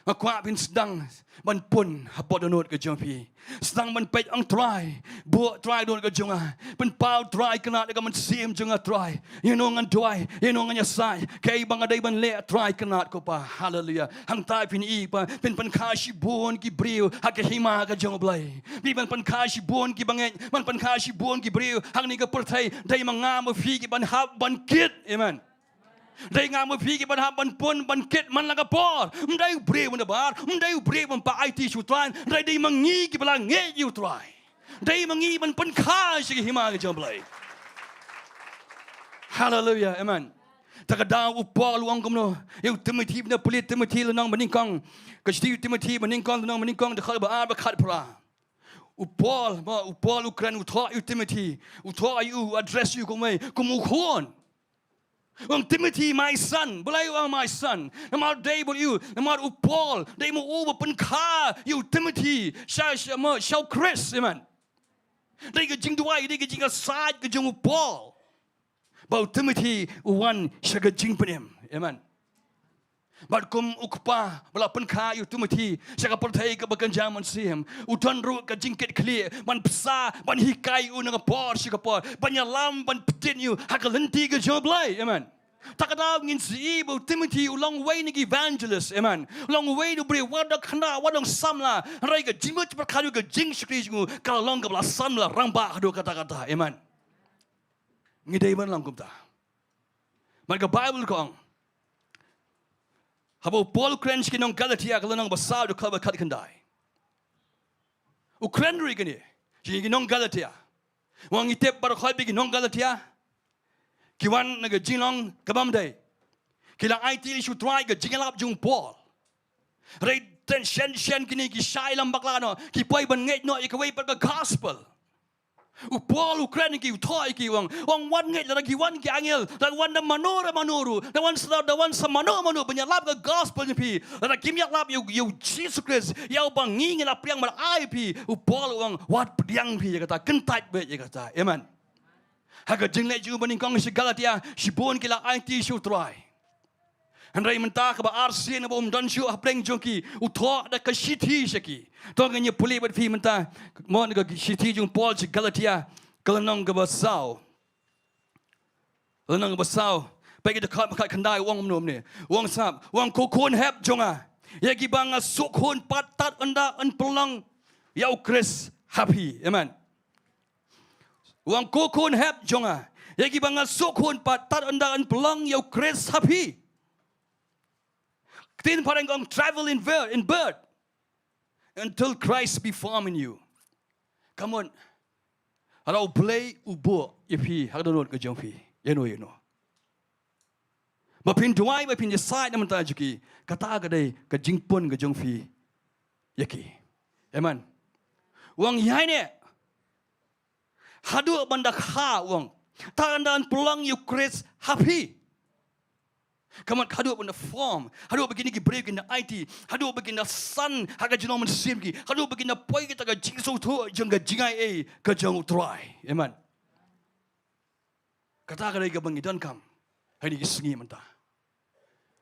nga kwah phin sdang ban pun hapoh dohnud ka jong phi. Sdang ban peit, ong Trai, buh Trai dohnud ka jong nga. Pynpaw Trai, kynad ïa ka mynsiem jong nga Trai. Ïa no ngan duwai, ïa no ngan ïasaid, kaei ba nga dei ban leh Trai, kynad ko Pa. Haleluia. Hangta phin i ba phin pynkha shibun ki briew ha ka hima ka jong U Blei. Phin pynkha shibun ki bangeit, phin pynkha shibun ki briew hangne ha ka pyrthei. Dei ma nga ma phi ki ban hap ban kit. Amen. Dei nga ma phi ki ban hap ban pun ban kit man la ka por. Ym dei u briew ban da bar, ym dei u briew ban pynpaw aiti sha u Trai. Dei, dei ma ngi kiba la ngeit ïa u Trai. Dei ma ngi ban pynkha sha ka hima ka jong U Blei. Haleluia. Amen. Ta ka daw u Paul u ong kumno ïa u Timothi, phin da pule Timothi lynnong ba nyngkong. Ka shithi u Timothi ba nyngkong, lynnong ba nyngkong, dkhot ba ar bad khatphra. U Paul, ba, u Paul u kren, u thoh ïa u Timothi, u thoh ïa u, u address ïa u kumne, kum u khun. U ong, Timothi, my son. Balei u ong my son? Namar dei, balei u, namar u Paul dei ma u ba pynkha ïa u Timothi sha, sha, ma, sha u Khrist. Amen. Dei ka jingduwai, dei ka jingïasaid ka jong u Paul ba u Timothi u wan sha ka jingpynim. Amen. Bad kum u kpa ba la pynkha ïa u Timothi sha ka pyrthei kaba kynja mynsiem, u don ruh ka jingkitkhlieh ban bsa, ban hikai ïa u na ka por sha ka por, ban ïalam, ban pyntip ïa u ha ka lynti ka jong U Blei. Amen. Ta ka daw ngin sa i ba u Timothi u long uwei na ki evangelist. Amen. U long uwei na u briew, wat u khynnah, wat u samla, hynrei ka jingmut jingpyrkhat, ka jingshakri jong u ka la long kaba la samla rangbah haduh katta katta. Amen. Ngi dei ban long kumta. Namar ka Baibl ka ong, haba u Paul u kren sha ki nong Galatia, ka lynnong ba saw, dkhot ba khatkhyndai, u kren ruh ïa kane sha ki nong Galatia. U ong, ngi tip baroh khoit ba ki nong Galatia ki wan na ka jinglong ka bym dei. Ki la aiti sha u Trai, ka jingïalap jong u Paul. Hynrei tang shen shen kine ki shah ïalam bakla noh, ki poi ban ngeit noh ïa kawei pat ka gospel. U Paul u kren ïa ki, u thoh ïa ki, u ong, u ong, wat ngeit, lada ki wan ki angel, lada ki wan da mano re mano ruh, da wan sa, da wan sa mano mano ban ïalap ka gospel jong phi, lada kim ïalap ïa u, ïa u Jisu Khrist, ïa uba ngi, ngi la pdiang bad ai ïa phi. U Paul u ong, wat pdiang phi ïa kata, kyntait beit ïa kata. Amen. Ha ka jingleit jong u ba nyngkong sha Galatia, shibun ki la aiti sha u Trai. Hynrei mynta kaba arsien, ba um don shuh hapdeng jong ki, u thoh da ka shithi sha ki. To ngin ïa pule bad phi mynta, mo, na ka shithi jong u Paul sha ki Galatia, ka lynnong kaba saw. Lynnong kaba saw. Peit ki dkhot ba khatkhyndai, u ong kumno kumne. U ong sngap, u ong, ko khun hep jong nga, ïa kiba nga sngewkhun pat tad ynda yn pynlong ïa u Khrist ha phi. Amen. U ong, ko khun hep jong nga, ïa kiba nga sngewkhun pat tad ynda yn pynlong ïa u Khrist ha phi. Ktien phareng ka ong, travel in ver-, in birth until Christ be formed in you. Ka mut, haba U Blei u buh ïa phi ha ka dohnud ka jong phi, ïa no ïa no, ba phin duwai, ba phin ïasaid na ka bynta jong ki, kata ka dei ka jingpun ka jong phi ïa ki. Amen. U ong, ïa kane, haduh ban da kha, u ong, tad ynda yn pynlong ïa u Khrist ha phi. Ka mut haduh ban da form, haduh ba kine ki briew kin da aiti, haduh ba kin da san ha ka jinglong mynsiem ki, haduh ba kin da poi kita ka jingsngewthuh jong ka jingai ei ka jong u Trai. Amen. Kata ka dei kaba ngi donkam ha kine ki sngi mynta.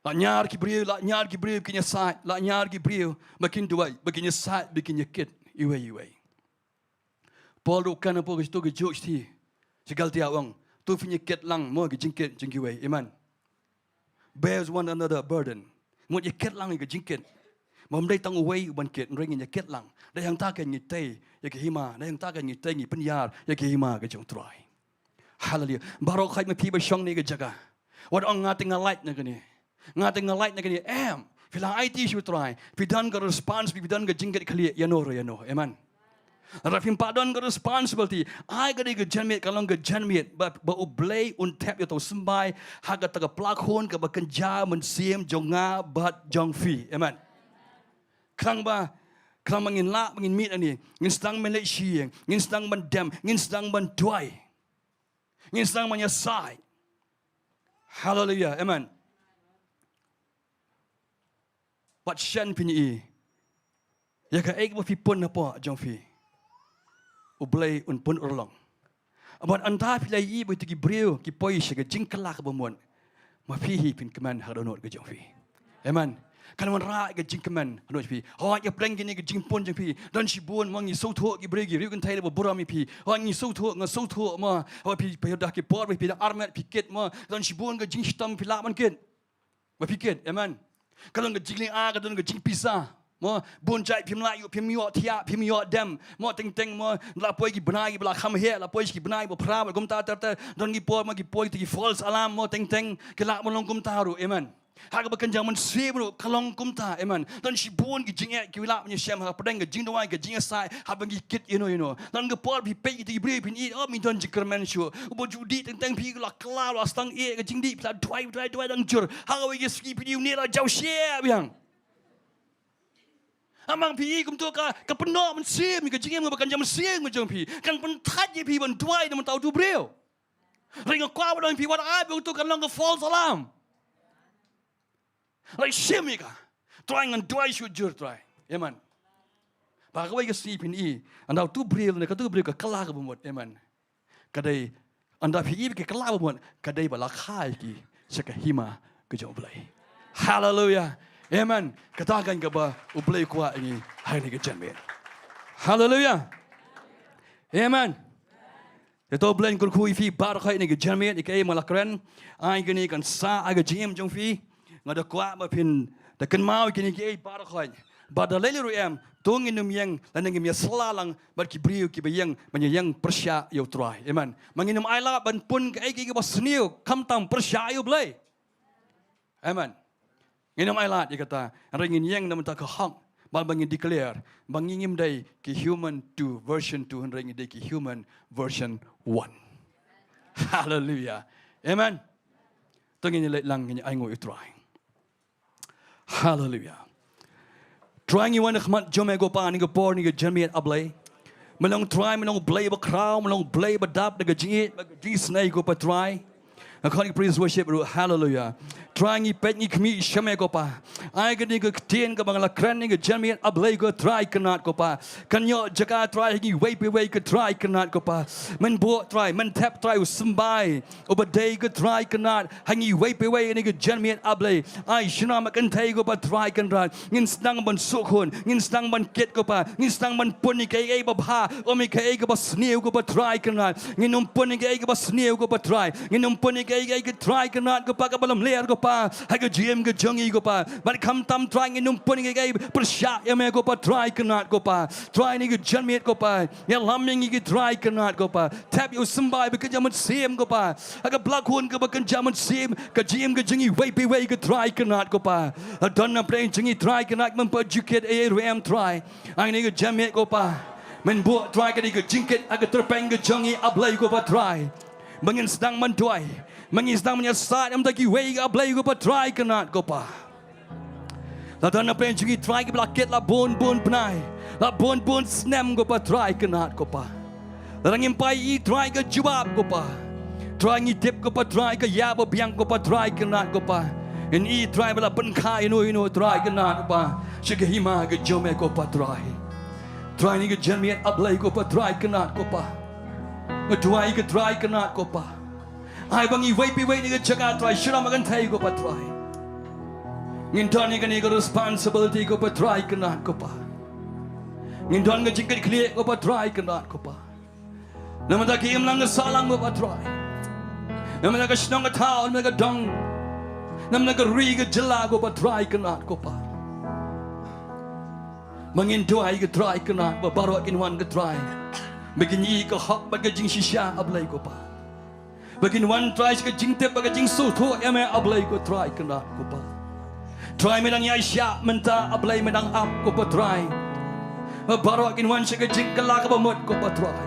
La ñiar ki briew, la ñiar ki briew kin ïasaid, la ñiar ki briew ba kin duwai, ba kin ïasaid, ba kin ïakit iwei iwei. Paul ruh u kren hapoh kito ki juh shithi sha ki Galatia, u ong, to phin ïakit lang, mo, ki jingkit jong kiwei. Amen. Bear one another burden. Mut ïakit lang ïa ki jingkit. Ym dei tang uwei u ban kit, hynrei ngin ïakit lang. Dei hangta kan ngi tei ïa ka hima, dei hangta kan ngi tei, ngi pynïar ïa ka hima ka jong u Trai. Haleluia. Baroh khoit ma phi ba shong ne ka jaka, wat ong, nga te nga lait na kane, nga te nga lait na kane. Em, phi la aiti sha u Trai, phi don ka responsibility, phi don ka jingkitkhlieh ïa no re ïa no. Amen. Lada phim pat don ka responsibility, ai ka dei ka janmiet, ka long ka janmiet ba, ba U Blei un thep ïa uta u symbai ha kata ka pla khun kaba kynja mynsiem jong nga bad jong phi. Amen. Khnang ba, khnang ba ngin lah, ba ngin mih na ne, ngin sdang ban leit sha ïing, ngin sdang ban dem, ngin sdang ban duwai, ngin sdang ban ïasaid. Haleluia. Amen. Bad shen phin ïohi ïa kaei ba phi pun hapoh jong phi, U Blei un pun urlong. Bad ynda phi la ïohi ba kito ki briew ki poi sha ka jingkylla kaba mut, ma phi hi phin kmen ha ka dohnud ka jong phi. Amen. Kan wanrah ka jingkmen ha ka dohnud phi. Hooid, hapdeng kine ki jingpun jong phi, don shibun mo ngi sngewthuh ki briew ki riew kynthei ba burom ïa phi. Hooid, ngi sngewthuh, nga sngewthuh mo, haba phi, phi da ki por ba phi da armet phi kit mo, don shibun ka jingshitom phi lah ban kit. Ba phi kit, amen. Ka don ka jinglynga, ka don ka jingpisa. Mo, bun jait phim lah ïoh, phim ïoh thiah, phim ïoh dem. Mo, teng teng mo, la poi ki bnai kiba la kham heh, la poi ki bnai ba phra, ba kumta ter ter, don ki por mo ki poi ki false alarm, mo, teng teng, ki lah ban long kumta ruh, amen. Ha kaba kynja mynsiem ruh ka long kumta, amen. Don shibun ki jingeh ki lah ban ïashem hapdeng ka jingduwai, ka jingïasaid, haba ngi kit ïano ïano. Don ka por phi peit kito ki briew phin ïohi, oh, mi don jingkyrmen shuh. Uba ju dih teng teng phi la kylla, la sdang ïeh ka jingdih, phi la duwai, duwai, duwai dang jur. Ha kawei ka sngi phi ïohi une la jaw shep biang. Namar phi ïohi kumto ka, ka pynnoh mynsiem, ka jingim kaba kynja mynsiem ka jong phi. Kan pynthait ïa phi ban duwai na bynta uto u briew. Hynrei nga kwah ban ong ïa phi, wat ai ba uto kan long ka false alarm. Leit shim ïa ka. Trai, ngan duwai shuh jur, Trai. Amen. Ba kawei ka sngi phin ïohi, ynda uto u briew ne kato ka briew ka kylla kaba mut. Amen. Ka dei, ynda phi ïohi ba ki kylla kaba mut, ka dei ba la kha ïa ki sha ka hima ka jong U Blei. Haleluia. Amen. Kata ka dei kaba U Blei u kwah ïa ngi ha kane ka janmiet. Haleluia. Amen. Te to U Blei un kyrkhu ïa phi baroh khoit ha kane ka janmiet, ïa kaei ba nga la kren. Ai kane kan sah ha ka jingim jong phi. Nga da kwah ba phin da kynmaw ïa kine kiei baroh khoit. Ba da lei lei ruh em, to ngin ym ïeng lane ngim ïasylla lang bad ki briew kiba ïeng ban ïeng pyrshah ïa U Trai. Amen. Ma ngin ym ailad ban pun kaei kaei kaba sniew, khamtam pyrshah ïa U Blei. Amen. Ngin ym ailad ïa kata. Hynrei ngin ïeng na bynta ka hok. Ba, ba ngin declare ba ngi ngim dei ki human two, version two, hynrei ngi dei ki human version one. Haleluia. Amen. To ngin ïaleit lang, ngin ainguh ïa U Trai. Haleluia. Trai, ngi wan ha khmat jong me ko Pa, ha kane ka por, ha kane ka janmiet, A Blei. Me long Trai, me long Blei bakhraw, me long Blei ba dap da ka jingïeit bad ka jingisynei ko Pa Trai. Nga khot ïa ka praise worship ruh, haleluia. Trai, ngi peit ngi khmih sha me ko Pa. Ai kane ka ktien kaba nga la kren ha kane ka janmiet, A Blei ko Trai kynrad ko Pa, kan ïoh jaka Trai ha ngi iwei pa iwei ko Trai kynrad ko Pa. Men buh Trai, men thep Trai u symbai uba dei ko Trai kynrad ha ngi iwei pa iwei ha kane ka janmiet, A Blei. Ai shynrang bad kynthei ko Pa Trai kynrad, ngin sdang ban suk hun, ngin sdang ban kit ko Pa, ngin sdang ban pun ïa kaei kaei ba bha, ym ïa kaei kaba sniew ko Pa Trai kynrad. Ngin ym pun ïa kaei kaba sniew ko Pa Trai. Ngin ym pun ïa kaei kaei ko Trai kynrad ko Pa kaba lamler ko Pa ha ka jingim ka jong ngi ko Pa. Bad khamtam Trai ngin ym pun ïa kaei kaei pyrshah ïa me ko Pa Trai kynrad ko Pa. Trai ha kane ka janmiet ko Pa, ïalam ïa ngi ko Trai kynrad ko Pa. Thep ïa u symbai ba kynja mynsiem ko Pa ha ka blak hun kaba kynja mynsiem, ka jingim ka jong ngi iwei pa iwei ko Trai kynrad ko Pa. La don na pdeng jong ngi Trai kynrad kiba ym pat ju kit ei ei ruh em Trai. Ha kane ka janmiet ko Pa, men buh Trai kane ka jingkit ha ka tyrpeng ka jong ngi, A Blei ko Pa Trai. Ba ngin sdang ban duwai, ba ngin sdang ban ïasaid na bynta kiwei, A Blei ko Pa Trai kynrad ko Pa. La don na pdeng jong ngi Trai kiba la kit la bun bun bnai, la bun bun snem ko Pa Trai kynrad ko Pa. Lada ngim pat ïohi Trai ka jubab ko Pa, Trai ngi tip ko Pa Trai ka ïa ba biang ko Pa Trai kynrad ko Pa. Ngin ïohi Trai ba la pynkha ïano ïano Trai kynrad ko Pa sha ka hima ka jong me ko Pa Trai. Trai ha kane ka janmiet A Blei ko Pa Trai kynrad ko Pa, nga duwai ko Trai kynrad ko Pa, ai ba ngi iwei pa iwei ha kane ka jaka Trai, shynrang bad kynthei ko Pa Trai, ngin don ïa kane ka responsibility ko Pa Trai kynrad ko Pa. Ngin don ka jingkitkhlieh ko Pa Trai kynrad ko Pa. Na bynta ka imlang ka sahlang ko Pa Trai, na bynta ka shnong ka thaw, na bynta ka dong, na bynta ka ri ka jylla ko Pa Trai kynrad ko Pa. Ba ngin duwai ko Trai kynrad ba baroh kin wan ko Trai, ba kin ïohi ka hok bad ka jingshisha A Blei ko Pa. Ba kin wan Trai sha ka jingtip bad ka jingsngewthuh ïa me A Blei ko Trai kynrad ko Pa. Trai me dang ïaishah mynta, A Blei me dang ap ko Pa Trai. Ba baroh kin wan sha ka jingkylla kaba mut ko Pa Trai.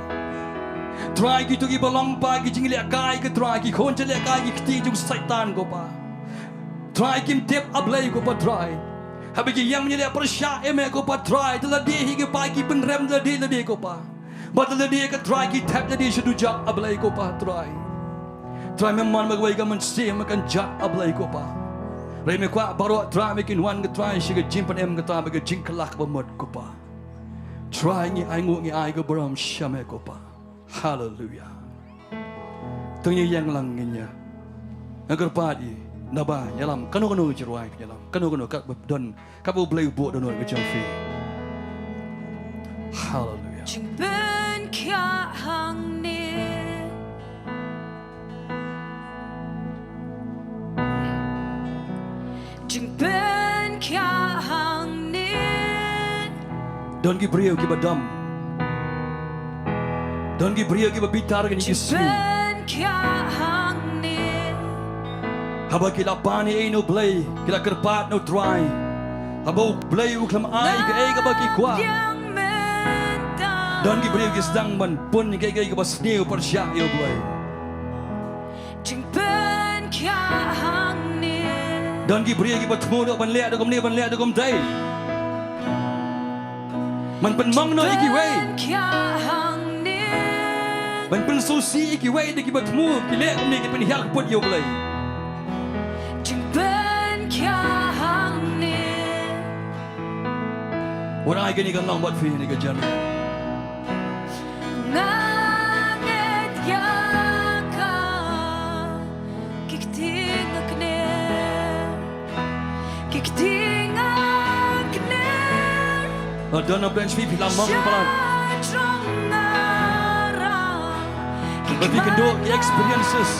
Trai kito kiba long Pa ki jinglehkai ko Trai, ki khun jinglehkai, ki kti jong Soitan ko Pa. Trai kim tip A Blei ko Pa Trai. Haba ki ïeng ban ïaleh pyrshah ïa me ko Pa Trai, te lade hi ki Pa ki pynrem lade lade ko Pa. Bad lade ko Trai ki thep lade sha dujok A Blei ko Pa Trai. Trai, me mon ma kawei ka mynsiem kan jah, A Blei ko Pa. Hynrei me kwah baroh Trai me kin wan ko Trai sha ka jingpynim ko Trai bad ka jingkylla kaba mut ko Pa. Trai, ngi ainguh, ngi ai ka burom sha me ko Pa. Haleluya. To ngin ïeng lang, ngin ïa, nga kyrpad ïa naba ïalam kano kano ka jingrwai, ïalam kano kano katba don, katba U Blei u buh dohnud ka jong phi. Haleluya. Jingpynkhiah hangne. Jingpynkhiah hangne. Don ki briew kiba dom. Don ki briew kiba bitar ha kine ki sngi. Jingpynkhiah hangne. Haba ki la pan ïa U Blei, ki la kyrpad na U Trai, haba U Blei u khlem ai kaei kaba ki kwah, don ki briew ki sdang ban pun ïa kaei kaei kaba sniew pyrshah ïa U Blei. Jingpynkhiah hangne. Don ki briew kiba thmu noh ban leh da kumne, ban leh da kumtai, ban pynmong noh ïa kiwei, jingpynkhiah hangne, ban pynsngewsih ïa kiwei da kiba thmu, ki leh kumne, ki pynhiar kput ïa U Blei. Jingpynkhiah hangne. Wat ai kane kan long bad phi ha kane ka janmiet. Nga ngeit ïa ka, ki kti nga kner, ki kti nga kner. Lada don na pdeng sha phi, phi la mong palat, sha jrong nga ra, ki, ba phi kynduh ki experiences,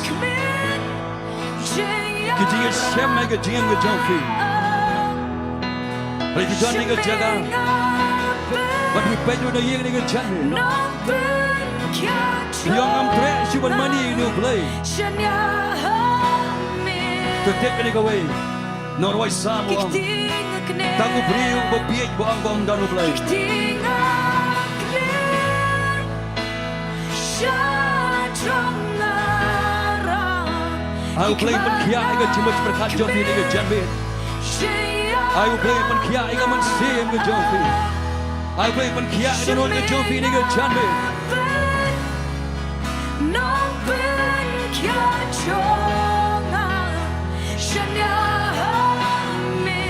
ki jingïashem ha ka jingim ka jong phi. Hynrei phi don ha ka jaka, bad phi peit ruh na ïing ha ka jaka, phi ong ngam treh shuh ban mane ïa une U Blei. To tip kane kawei. Nongrwai Salm u ong, tang u briew uba bieit ba ong ba ym don U Blei. Ai U Blei pynkhiah ïa ka jingmut jingpyrkhat jong phi ha kane ka janmiet. Ai U Blei pynkhiah ïa ka mynsiem ka jong phi. Ai U Blei pynkhiah ïa ka dohnud ka jong phi ha kane ka janmiet. Nong pynkhiah jong nga, shaniah ha me.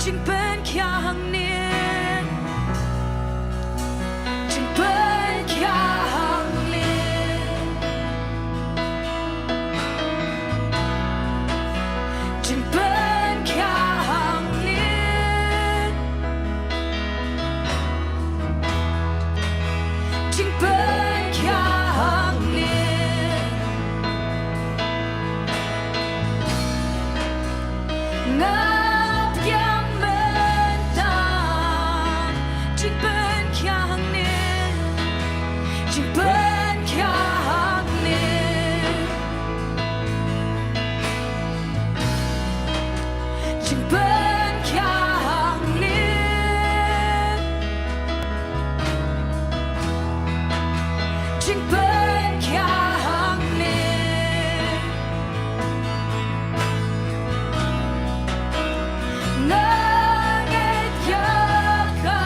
Jingpynkhiah hangne. Jingpynkhiah hangne. Jingpynkhiah hangne. Jingpynkhiah hangne. Nga pdiang mynta. Jingpynkhiah hangne. Jingpynkhiah hangne. Jingpynkhiah hangne. Jingpynkhiah hangne. Nga ngeit ïa ka.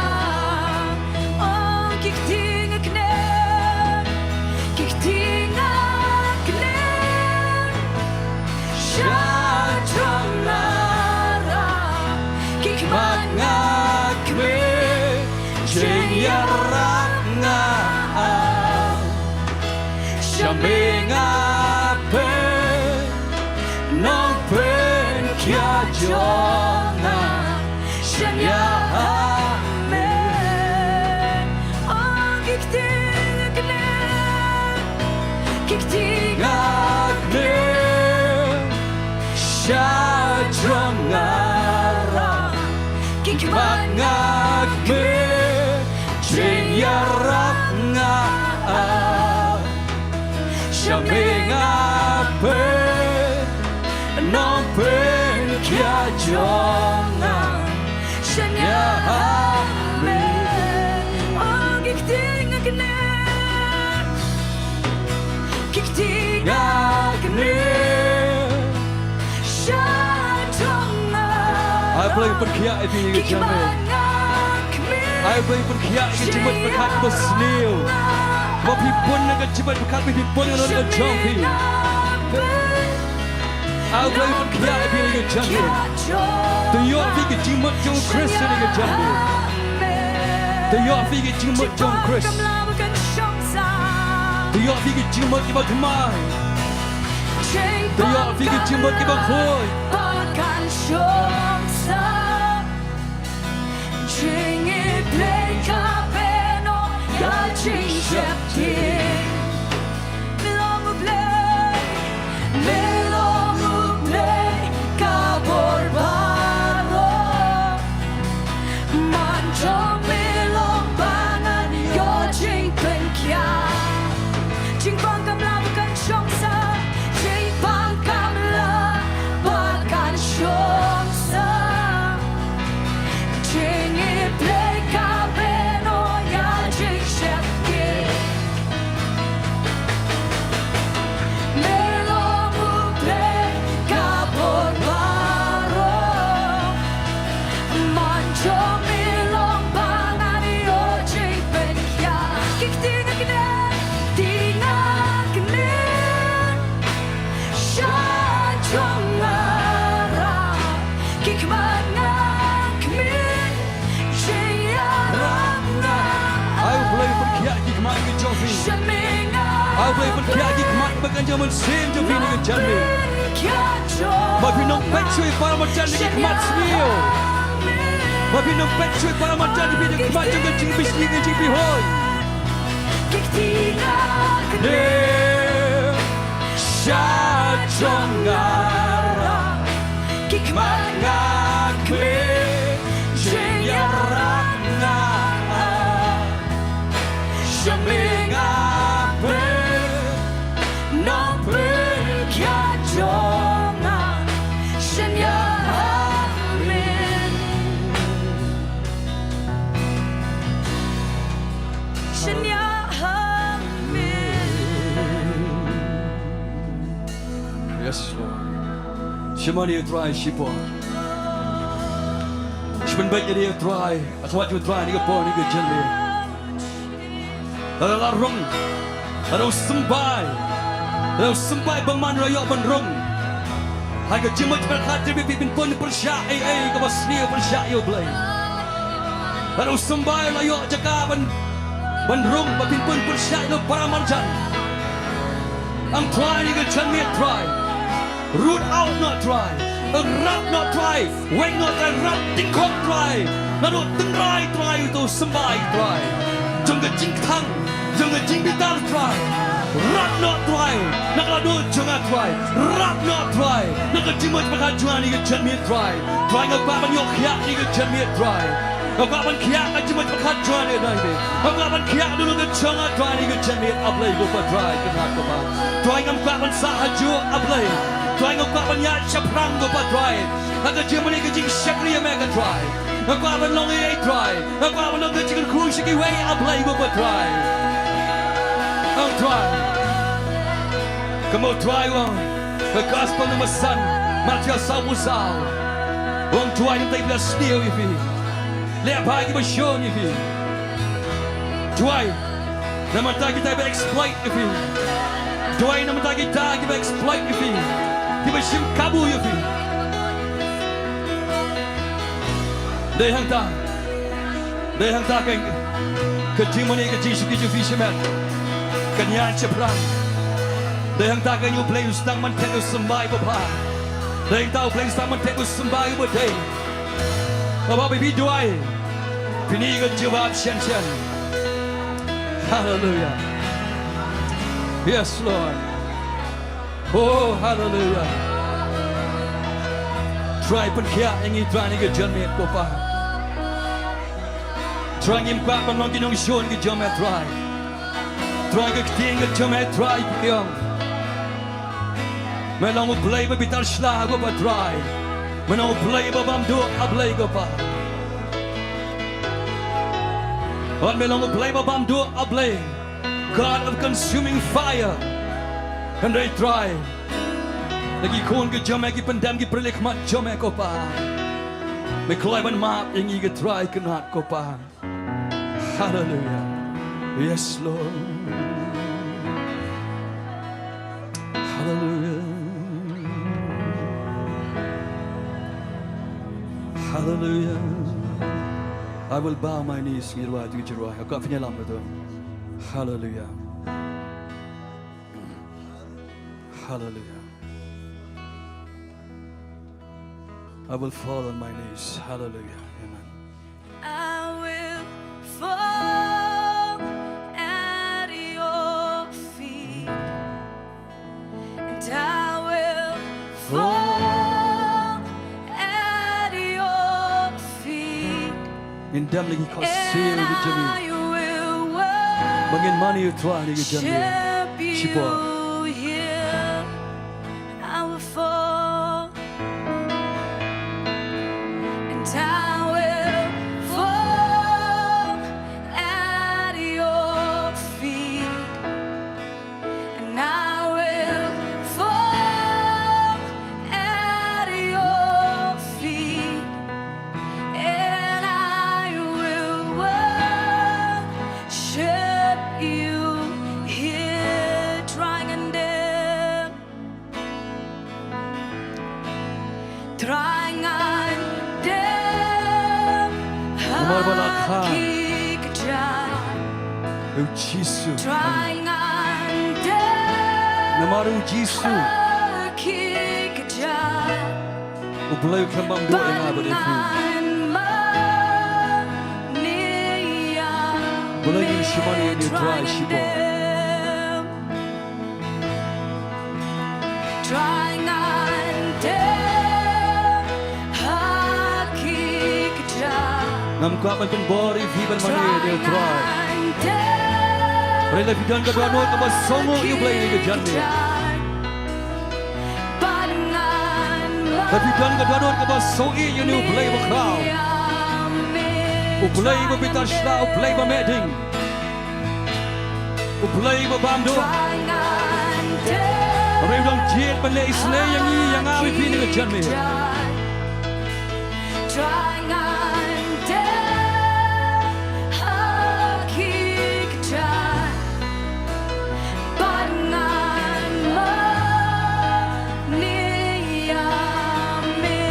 Oh, ki kti nga kner, ki kti nga kner. Sha jrong nga ra, ki khmat nga khmih, jingïarap nga ap. Sha me nga peit, Nongpynkhiah jong nga, shaniah ha me. Oh, ki kti nga kner, ki kti nga kner, sha jrong nga ra, ki khmat nga khmih, jingïarap nga ap. Sha me nga peit, Nongpynkhiah jong nga, shaniah ha me. Oh, ki kti nga kner, ki kti nga kner, sha jrong nga. Ai Blei pynkhiah ïa phi ha kane ka janmiet. Ai Blei pynkhiah ïa ka jingmut jingpyrkhat ba sniew. Ba phi bun na ka jingmut pyrkhat, ba phi bun na ka jong phi. Ai U Blei un pynkhiah ïa phi ha ka jingmut. To ïoh phi ka jingmut jong U Khrist ha ka jingmut. To ïoh phi ka jingmut jong U Khrist. To ïoh phi ka jingmut kiba thymmai. To ïoh phi ka jingmut kiba khuid. Jingïeit Blei ka pynnoh ïa jingsheptieng. Me long U Blei, me long U Blei ka bor baroh. Man jong me long ba ngan ïoh jingpynkhiah. Jingpang kam lah ba kan shong sah, jingpang kam lah ba kan shong sah. Jingïeit Blei ka pynnoh ïa jingsheptieng. Me long U Blei ka bor baroh. Man jong me long ba ngan ïoh jingpynkhiah. Ki kti nga kmen, kti nga kmen sha jong nga rap. Ki khmat nga kmen jingïarap nga. Ai U Blei pynkhiah ki khmat ki jong phi. Ai U Blei pynkhiah ki khmat ba kan jong mynsiem jong phi na ka jingmut. Ba phin ym peit shuh ïa para marjan da ki khmat sniew. Ba phin ym peit shuh ïa para marjan da phi da ki khmat jong ka jingbishni, ka jingpyrshah. Ki kti nga kmen sha jong nga rap. Ki khmat nga kmen jingïarap nga. Sha me nga pynnoh pynkhiah jong nga. Shen ïa, amen. Shen ïa, amen. Yes, Lord. Shimon ïa U Trai shipor. Shimon bad ïa U Trai. Akhwat ïa U Trai ni ka por ni ka jingmut. Lada la rung, lada u symbai, lada u symbai bymman, la ïoh ban rung. Ha ka jingmut jingpyrkhat jong phi, phi pynpun pyrshah ei ei kaba sniew pyrshah ïa U Blei. Lada u symbai la ïoh jaka ban, ban rung, ba pynpun pyrshah ïa u para marjan. Ong Trai, ha ka jingmut Trai. Root out noh Trai. Rap noh Trai. Weng noh Trai, rap dkhot Trai. Naduh tynrai Trai, uto u symbai Trai. Jong ka jingkthang, jong ka jingbitar Trai. Rap noh Trai. Na ka dohnud jong nga Trai. Rap noh Trai. Na ka jingmut jingpyrkhat jong nga ha ka jingmut Trai. Trai nga kwah ban ïoh khiah ha ka jingmut Trai. Nga kwah ban khiah ha ka jingmut jingpyrkhat jong nga ha ka jingmut. Nga kwah ban khiah ha ka dohnud jong nga Trai ha ka jingmut, A Blei ko Pa Trai, kynrad ko Pa. Trai ngam kwah ban sah hajuh A Blei. Trai nga kwah ban ïaid shaphrang ko Pa Trai. Ha ka jingmane ka jingshakri ïa me ko Trai. Nga kwah ban long ei ei Trai. Nga kwah ban long ka jingkyrkhu sha kiwei A Blei ko Pa Trai. Ong Trai. Kumba U Trai u ong ha ka Gospel namar san, Mathaios sawphew saw. U ong Trai, namar ba phi la sniew ïa phi. Leh bha ïa kiba shun ïa phi. Trai. Namar kita kiba exploit ïa phi. Trai, namar kita kiba exploit ïa phi. Kiba shim kabu ïa phi. Dei hangta. Dei hangta ka, ka jingmane ka jingshitom jong phi shimet kan ïaid shaphrang. Dei hangta ka, U Blei u sdang ban theh u symbai babha. Dei hangta U Blei u sdang ban theh u symbai uba dei. Haba phi duwai, phin ïoh ka jubab shen shen. Hallelujah. Yes, Lord. Oh, hallelujah. Trai pynkhiah ïa ngi Trai ha ka jingmut ko Pa. Trai ngim kwah ban long ki nongshun ki jong me Trai. Trai ka ktien ka jong me Trai ka ong, me long U Blei ba bitar sla ko Pa Trai. Me long U Blei ba bam duh A Blei ko Pa. Bad me long U Blei ba bam duh A Blei. God of consuming fire. Hynrei Trai, la ki khun ki jong me ki pyndem ki pyrshah khmat jong me ko Pa. Me kloi ban map ïa ngi ko Trai kynrad ko Pa. Hallelujah. Yes, Lord. Hallelujah. Hallelujah. I will bow my knees. Ngi rwai, ngi rwai. Ngi kwah pynïalam ïa to. Hallelujah. Hallelujah. I will fall on my knees. Hallelujah. Amen. I will fall at your feet, and I will fall at your feet. Ngin dem lagi ka sir. And I will worship you here. Ba ngin mane ïa u Trai ha kane ka janmiet. Shipor. I will fall, and I will fall at your feet, and I will fall at your feet, and I will worship you here. Trai ngan dem. Trai ngan dem. Namar ba la kha ha ki kjat. U Jisu. Trai ngan dem. Namar u Jisu. Ha ki kjat. U Blei u khlem bam duh ïa nga bad ïa phi. Bad ngan mane ïa me. Balei ngin shu mane ïa u Trai shipor? Trai ngan dem ha ki kjat. Ngam kwah ban pynbor ïa phi ban mane ïa u Trai. Trai ngan dem. Hynrei lada phi don ka dohnud kaba sngewnguh ïa u Blei ha kane ka janmiet. Bad ngan mane. Lada phi don ka dohnud kaba sngewnguh ïa une u Blei bakhraw. Ïa me. U Blei ba bitar sla, u Blei ba meh ding. U Blei ba bam duh. Hynrei u dang jied ban leh isynei ïa ngi, ïa nga bad phi ha kane ka janmiet. Trai ngan dem ha ki kjat. Bad ngan mane ïa me.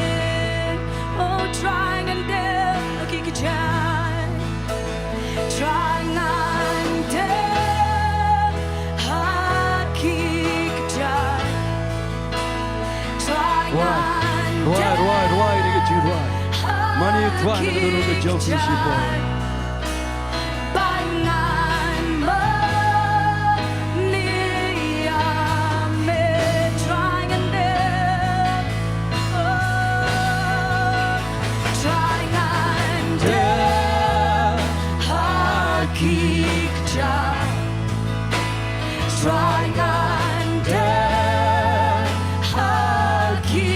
Oh, trai ngan dem ha ki kjat. Trai ngan dem ha ki kjat. Trai ngan dem. Rwai, rwai, rwai, rwai, ïa ka jingrwai. Mane ïa u Trai na ka dohnud ka jong phi shipor. Bad ngan mane ïa me. Trai ngan dem. Oh, trai ngan dem ha ki kjat. Trai ngan dem ha ki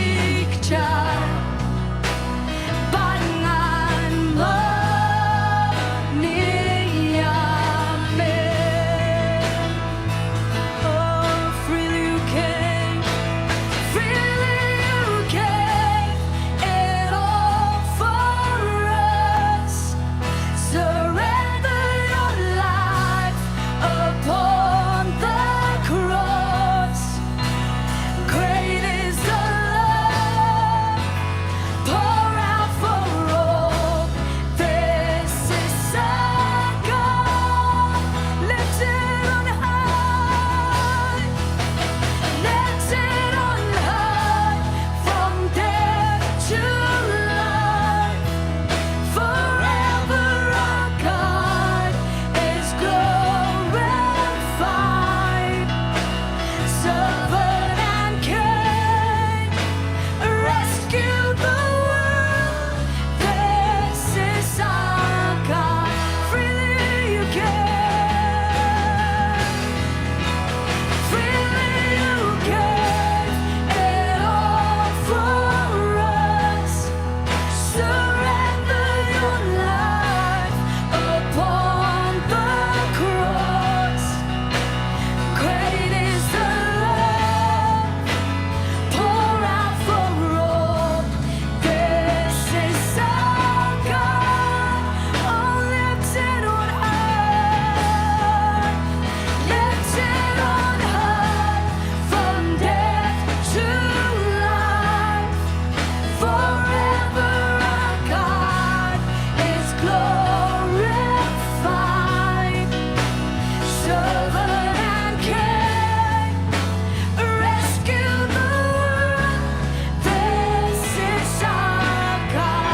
kjat. Bad ngan mane Glorified, servant and king, rescue the world. This is our God.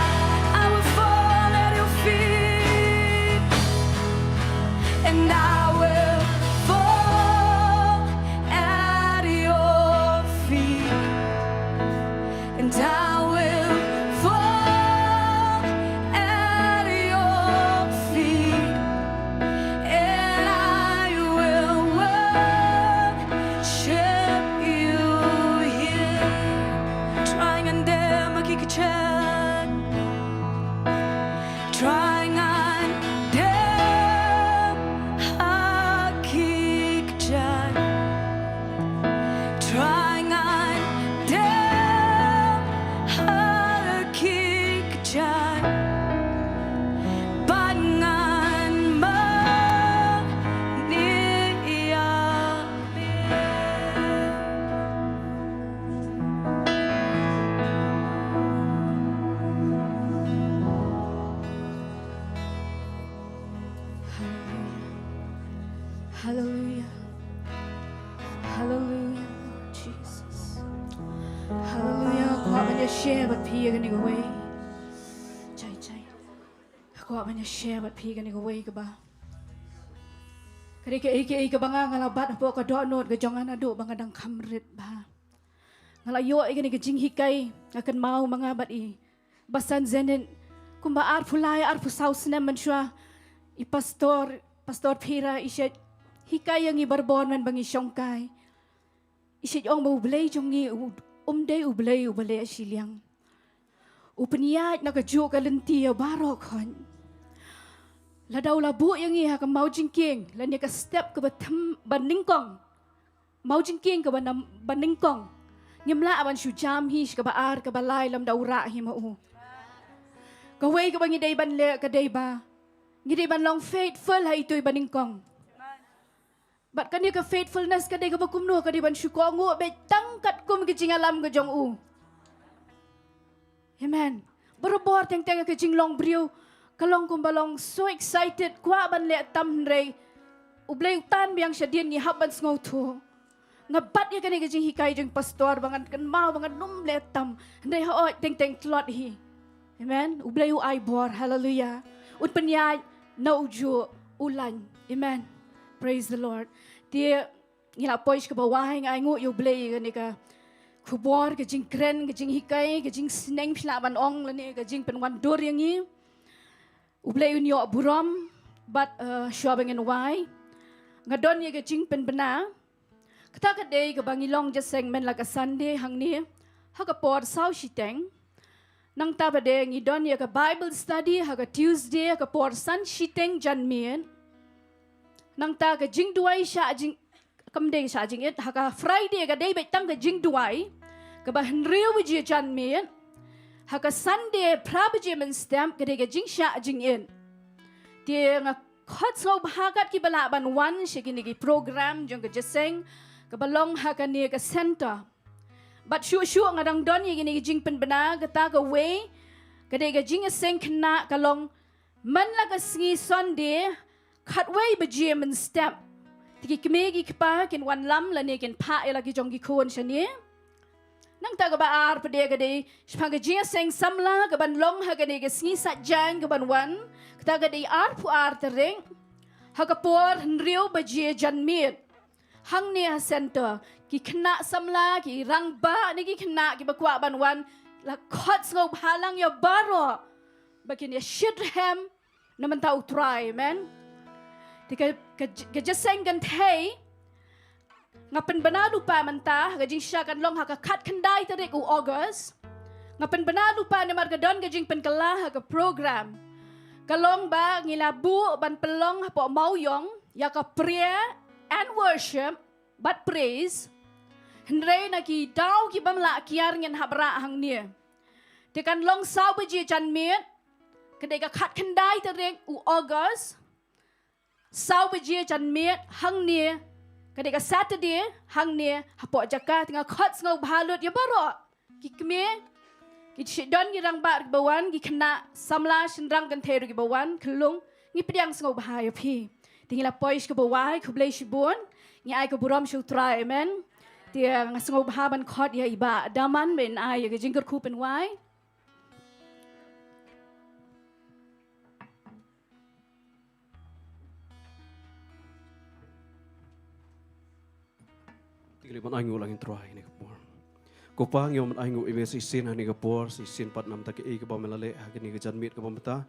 I will fall at your feet, and I will fall at your feet. And I will fall at your feet, and I will worship you here. Try ngan dem ha ki kjat. Try ngan dem ha ki kjat. Try ngan dem ha ki kjat. Bad ngan mane ïa me. Hallelujah. Hallelujah. Hallelujah, Lord Jesus. Hallelujah. Kwah ban ïa share bad phi ïa kane kawei. Jai, jai. Kwah ban ïa share bad phi ïa kane kawei kaba, ka dei kaei kaei kaba nga, nga la bat hapoh ka dohnud ka jong nga naduh ba nga dang kham rit bha. Nga la ïoh ïa kane ka jinghikai, nga kynmaw ma nga bad i Bah San Zenit, kumba arphew lai arphew saw snem mynshuwa, i pastor, Pastor Phira, i shait hikai ïa ngi barabor mynba ngi shongkai. I shait ong ba U Blei jong ngi u, um dei U Blei uba leh shiliang. U pynïaid na kajuh ka lynti ïa baroh khoit. Lada u la buh ïa ngi ha ka mawjingkieng lane ka step kaba them, ba nyngkong. Mawjingkieng kaba nam, ba nyngkong. Ngim lah ban shu jam hi sha kaba ar, kaba lai lymda u rah hi ma u. Kawei kaba ngi dei ban leh ka dei ba ngi dei ban long faithful ha itu iba nyngkong. Bad kane ka faithfulness ka dei kaba kumno, ka dei ban shu kohnguh beit tang katkum ka jingïalam ka jong u. Amen. Barabor teng teng ka jinglong briew ka long kumba long so excited, kwah ban leh tam, hynrei U Blei u tan biang shadien, ngi hap ban sngewthuh. Nga bat ïa kane ka jinghikai jong pastor ba ngan kynmaw ba ngan nym leh tam, hynrei hooid teng teng tlot hi. Amen. U Blei u ai bor. Hallelujah. Un pynïaid na ujuh u lain. Amen. Praise the Lord. Te ngi la poi sha kaba wai, nga ainguh ïa U Blei ïa kane ka khubor, ka jingkren, ka jinghikai, ka jingsneng phi lah ban ong, lane ka jingpynwandur ïa ngi. U Blei un ïoh burom. Bad, eh, shuwa ba ngin wai, nga don ïa ka jingpynbna. Kata ka dei kaba ngi long jingïaseng man la ka Sunday hangne ha ka por saw shiteng. Nangta pat de ngi don ïa ka Bible study ha ka Tuesday ha ka por san shiteng janmiet. Nangta ka jingduwai shah jing, kam dei shah jingit, ha ka Friday ka dei beit tang ka jingduwai kaba hynriew baje janmiet. Ha ka Sunday phra baje mynstep ka dei ka jingshah jingit. Te nga khot sngewbha kat kiba lah ban wan sha kine ki program jong ka jingïaseng kaba long ha kane ka center. Bad shuh shuh nga dang don ïa kine ki jingpynbna, kata kawei ka dei ka jingïaseng khynnah ka long man la ka sngi Sunday khatwei baje mynstep. Te ki kmie ki kpa kin wanlam lane kin phah ïa la ki jong ki khun shane. Nangta kaba ar pat de ka dei shaphang ka jingïaseng samla kaban long ha kane ka sngi Saitjaiñ kaban wan, kata ka dei arphew ar tarik ha ka por hynriew baje janmiet. Hangne ha center, ki khynnah samla, ki rangbah ne ki khynnah kiba kwah ban wan, la khot sngewbha lang ïa baroh ba kin ïa shit rhem na bynta U Trai, amen. Te ka, ka, ka jingïaseng kynthei nga pynbna lypa mynta, ka jingshah kan long ha ka khatkhyndai tarik u August. Nga pynbna lypa namar ka don ka jingpynkylla ha ka program. Ka long ba ngi la buh ban pynlong hapoh Mawïong ïa ka prayer and worship bad praise. Hynrei na ki daw ki bym lah kiar ngin hap rah hangne. Te kan long saw baje janmiet, ka dei ka khatkhyndai tarik u August. Saw baje janmiet hangne, ka dei ka Saturday, hangne hapoh jaka. Te nga khot sngewbha lut ïa baroh ki kmie, Ki don ki rangbah kiba wan, ki khynnah samla shynrang kynthei ruh kiba wan, khyllung, ngi pdiang sngewbha ïa phi. Te ngi la poi sha kaba wai, khublei shibun, ngi ai ka burom sha U Trai, amen. Te nga sngewbha ban khot ïa i Bah Daman ban ai ïa ka jingkyrkhu pynwai. Te ngi lah ban ainguh lang ïa U Trai ha kane ka por. Ko Pa, ngi wan ban ainguh ïa me sa shisien ha kane ka por, sa shisien pat namar kaei kaba me la leh ha kane ka janmiet kaba mynta.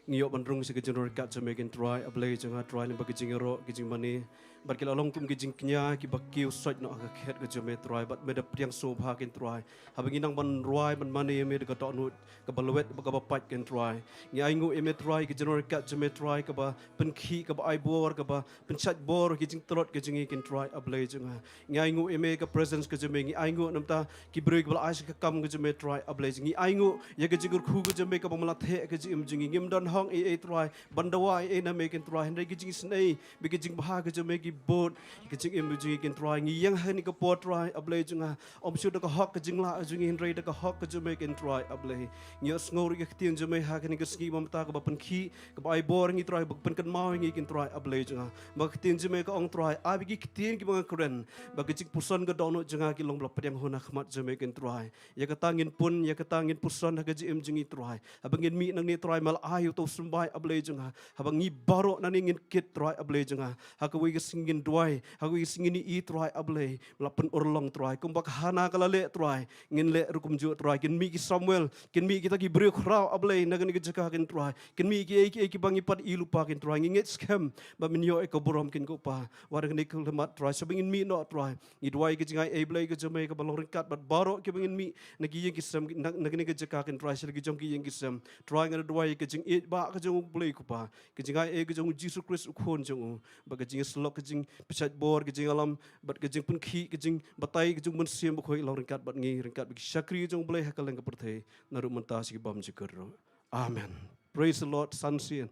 Ngi ïoh ban rung sha ka jingryngkat jong me ko Trai, A Blei jong nga Trai, lyngba ka jingïaroh, ka jingmane. Bad ki la long kum ki jingkñia, kiba kiew sait noh ha ka khet ka jong me Trai, bad me da pdiang sngewbha ko Trai. Haba ngi nang ban rwai ban mane ïa me da ka dohnud kaba lwet bad kaba pait ko Trai. Ngi ainguh ïa me Trai, ka jingryngkat jong me Trai, kaba pynkhih, kaba ai bor, kaba pynshait bor ki jingtlot ka jong ngi ko Trai, A Blei jong nga. Ngi ainguh ïa me ka presence ka jong me, ngi ainguh namar ki briew kiba la ai sha ka kam ka jong me Trai, A Blei jong ngi. Ngi ainguh ïa ka jingkyrkhu ka jong me kaba me la theh ha ka jingim jong ngi. Ngim don hok ei ei Trai ban dawa ei ei na me ko Trai, hynrei ka jingisynei bad ka jingbha ka jong me ki bud ha ka jingim jong ngi ko Trai. Ngi ïeng ha kane ka por Trai, A Blei jong nga, ym shuh da ka hok ka jinglah jong ngi hynrei da ka hok ka jong me ko Trai, A Blei. Ngi ïohsngew ruh ïa ka ktien jong me ha kane ka sngi ba mynta kaba pynkhih, kaba ai bor ngi Trai, ba pynkynmaw ïa ngi ko Trai, A Blei jong nga. Ba ka ktien jong me ka ong Trai, ai ba ki ktien kiba nga kren, ba ka jingpuson ka dohnud jong nga ki long ba la pdiang hun ha khmat jong me ko Trai. Ïa kata ngin pun, ïa kata ngin puson ha ka jingim jong ngi Trai. Haba ngin mih nangne Trai, me la ai uto u symbai, A Blei jong nga. Haba ngi baroh nangne ngin kit Trai, A Blei jong nga. Ha kawei ka sngi ngin duwai, ha kawei ka sngi ngin ïohi Trai, A Blei, me la pynurlong Trai. Kumba ka Hana ka la leh Trai, ngin leh ruh kumjuh Trai. Kin mih ki Samuel, kin mih kita ki briew khraw, A Blei, na kane ka jaka ko Trai. Kin mih kiei kiei kiba ngi pat i lypa ko Trai. Ngi ngeit skhem ba men ïoh ïa ka burom ko Pa. Wat ha kane ka khyllipmat Trai, shaba ngin mih noh Trai, ngi duwai ka jingai ei Blei ka jong me kaba long ryngkat bad baroh kiba ngin mih na ki ïing ki sem, na, na kane ka jaka ko Trai, sha la ki jong ki ïing ki sem. Trai, nga duwai ka jingïeit ba ka jong U Blei ko Pa, ka jingai ei ka jong U Jisu Khrist U Khun jong u, bad ka jingïasyllok, ka jingpynshait bor, ka jingïalam, bad ka jingpynkhih, ka jingbatai ka jong U Mynsiem Bakhuid long ryngkat bad ngi, ryngkat bad ki shakri jong U Blei ha kylleng ka pyrthei, naduh mynta sha ki bymjukut ruh. Amen. Praise the Lord, Sunshine.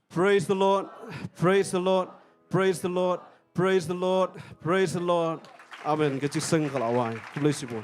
Praise the Lord. Praise the Lord. Praise the Lord. Praise the Lord. Praise the Lord. Amen. Ka jingïaseng ka la wai. Khublei shibun.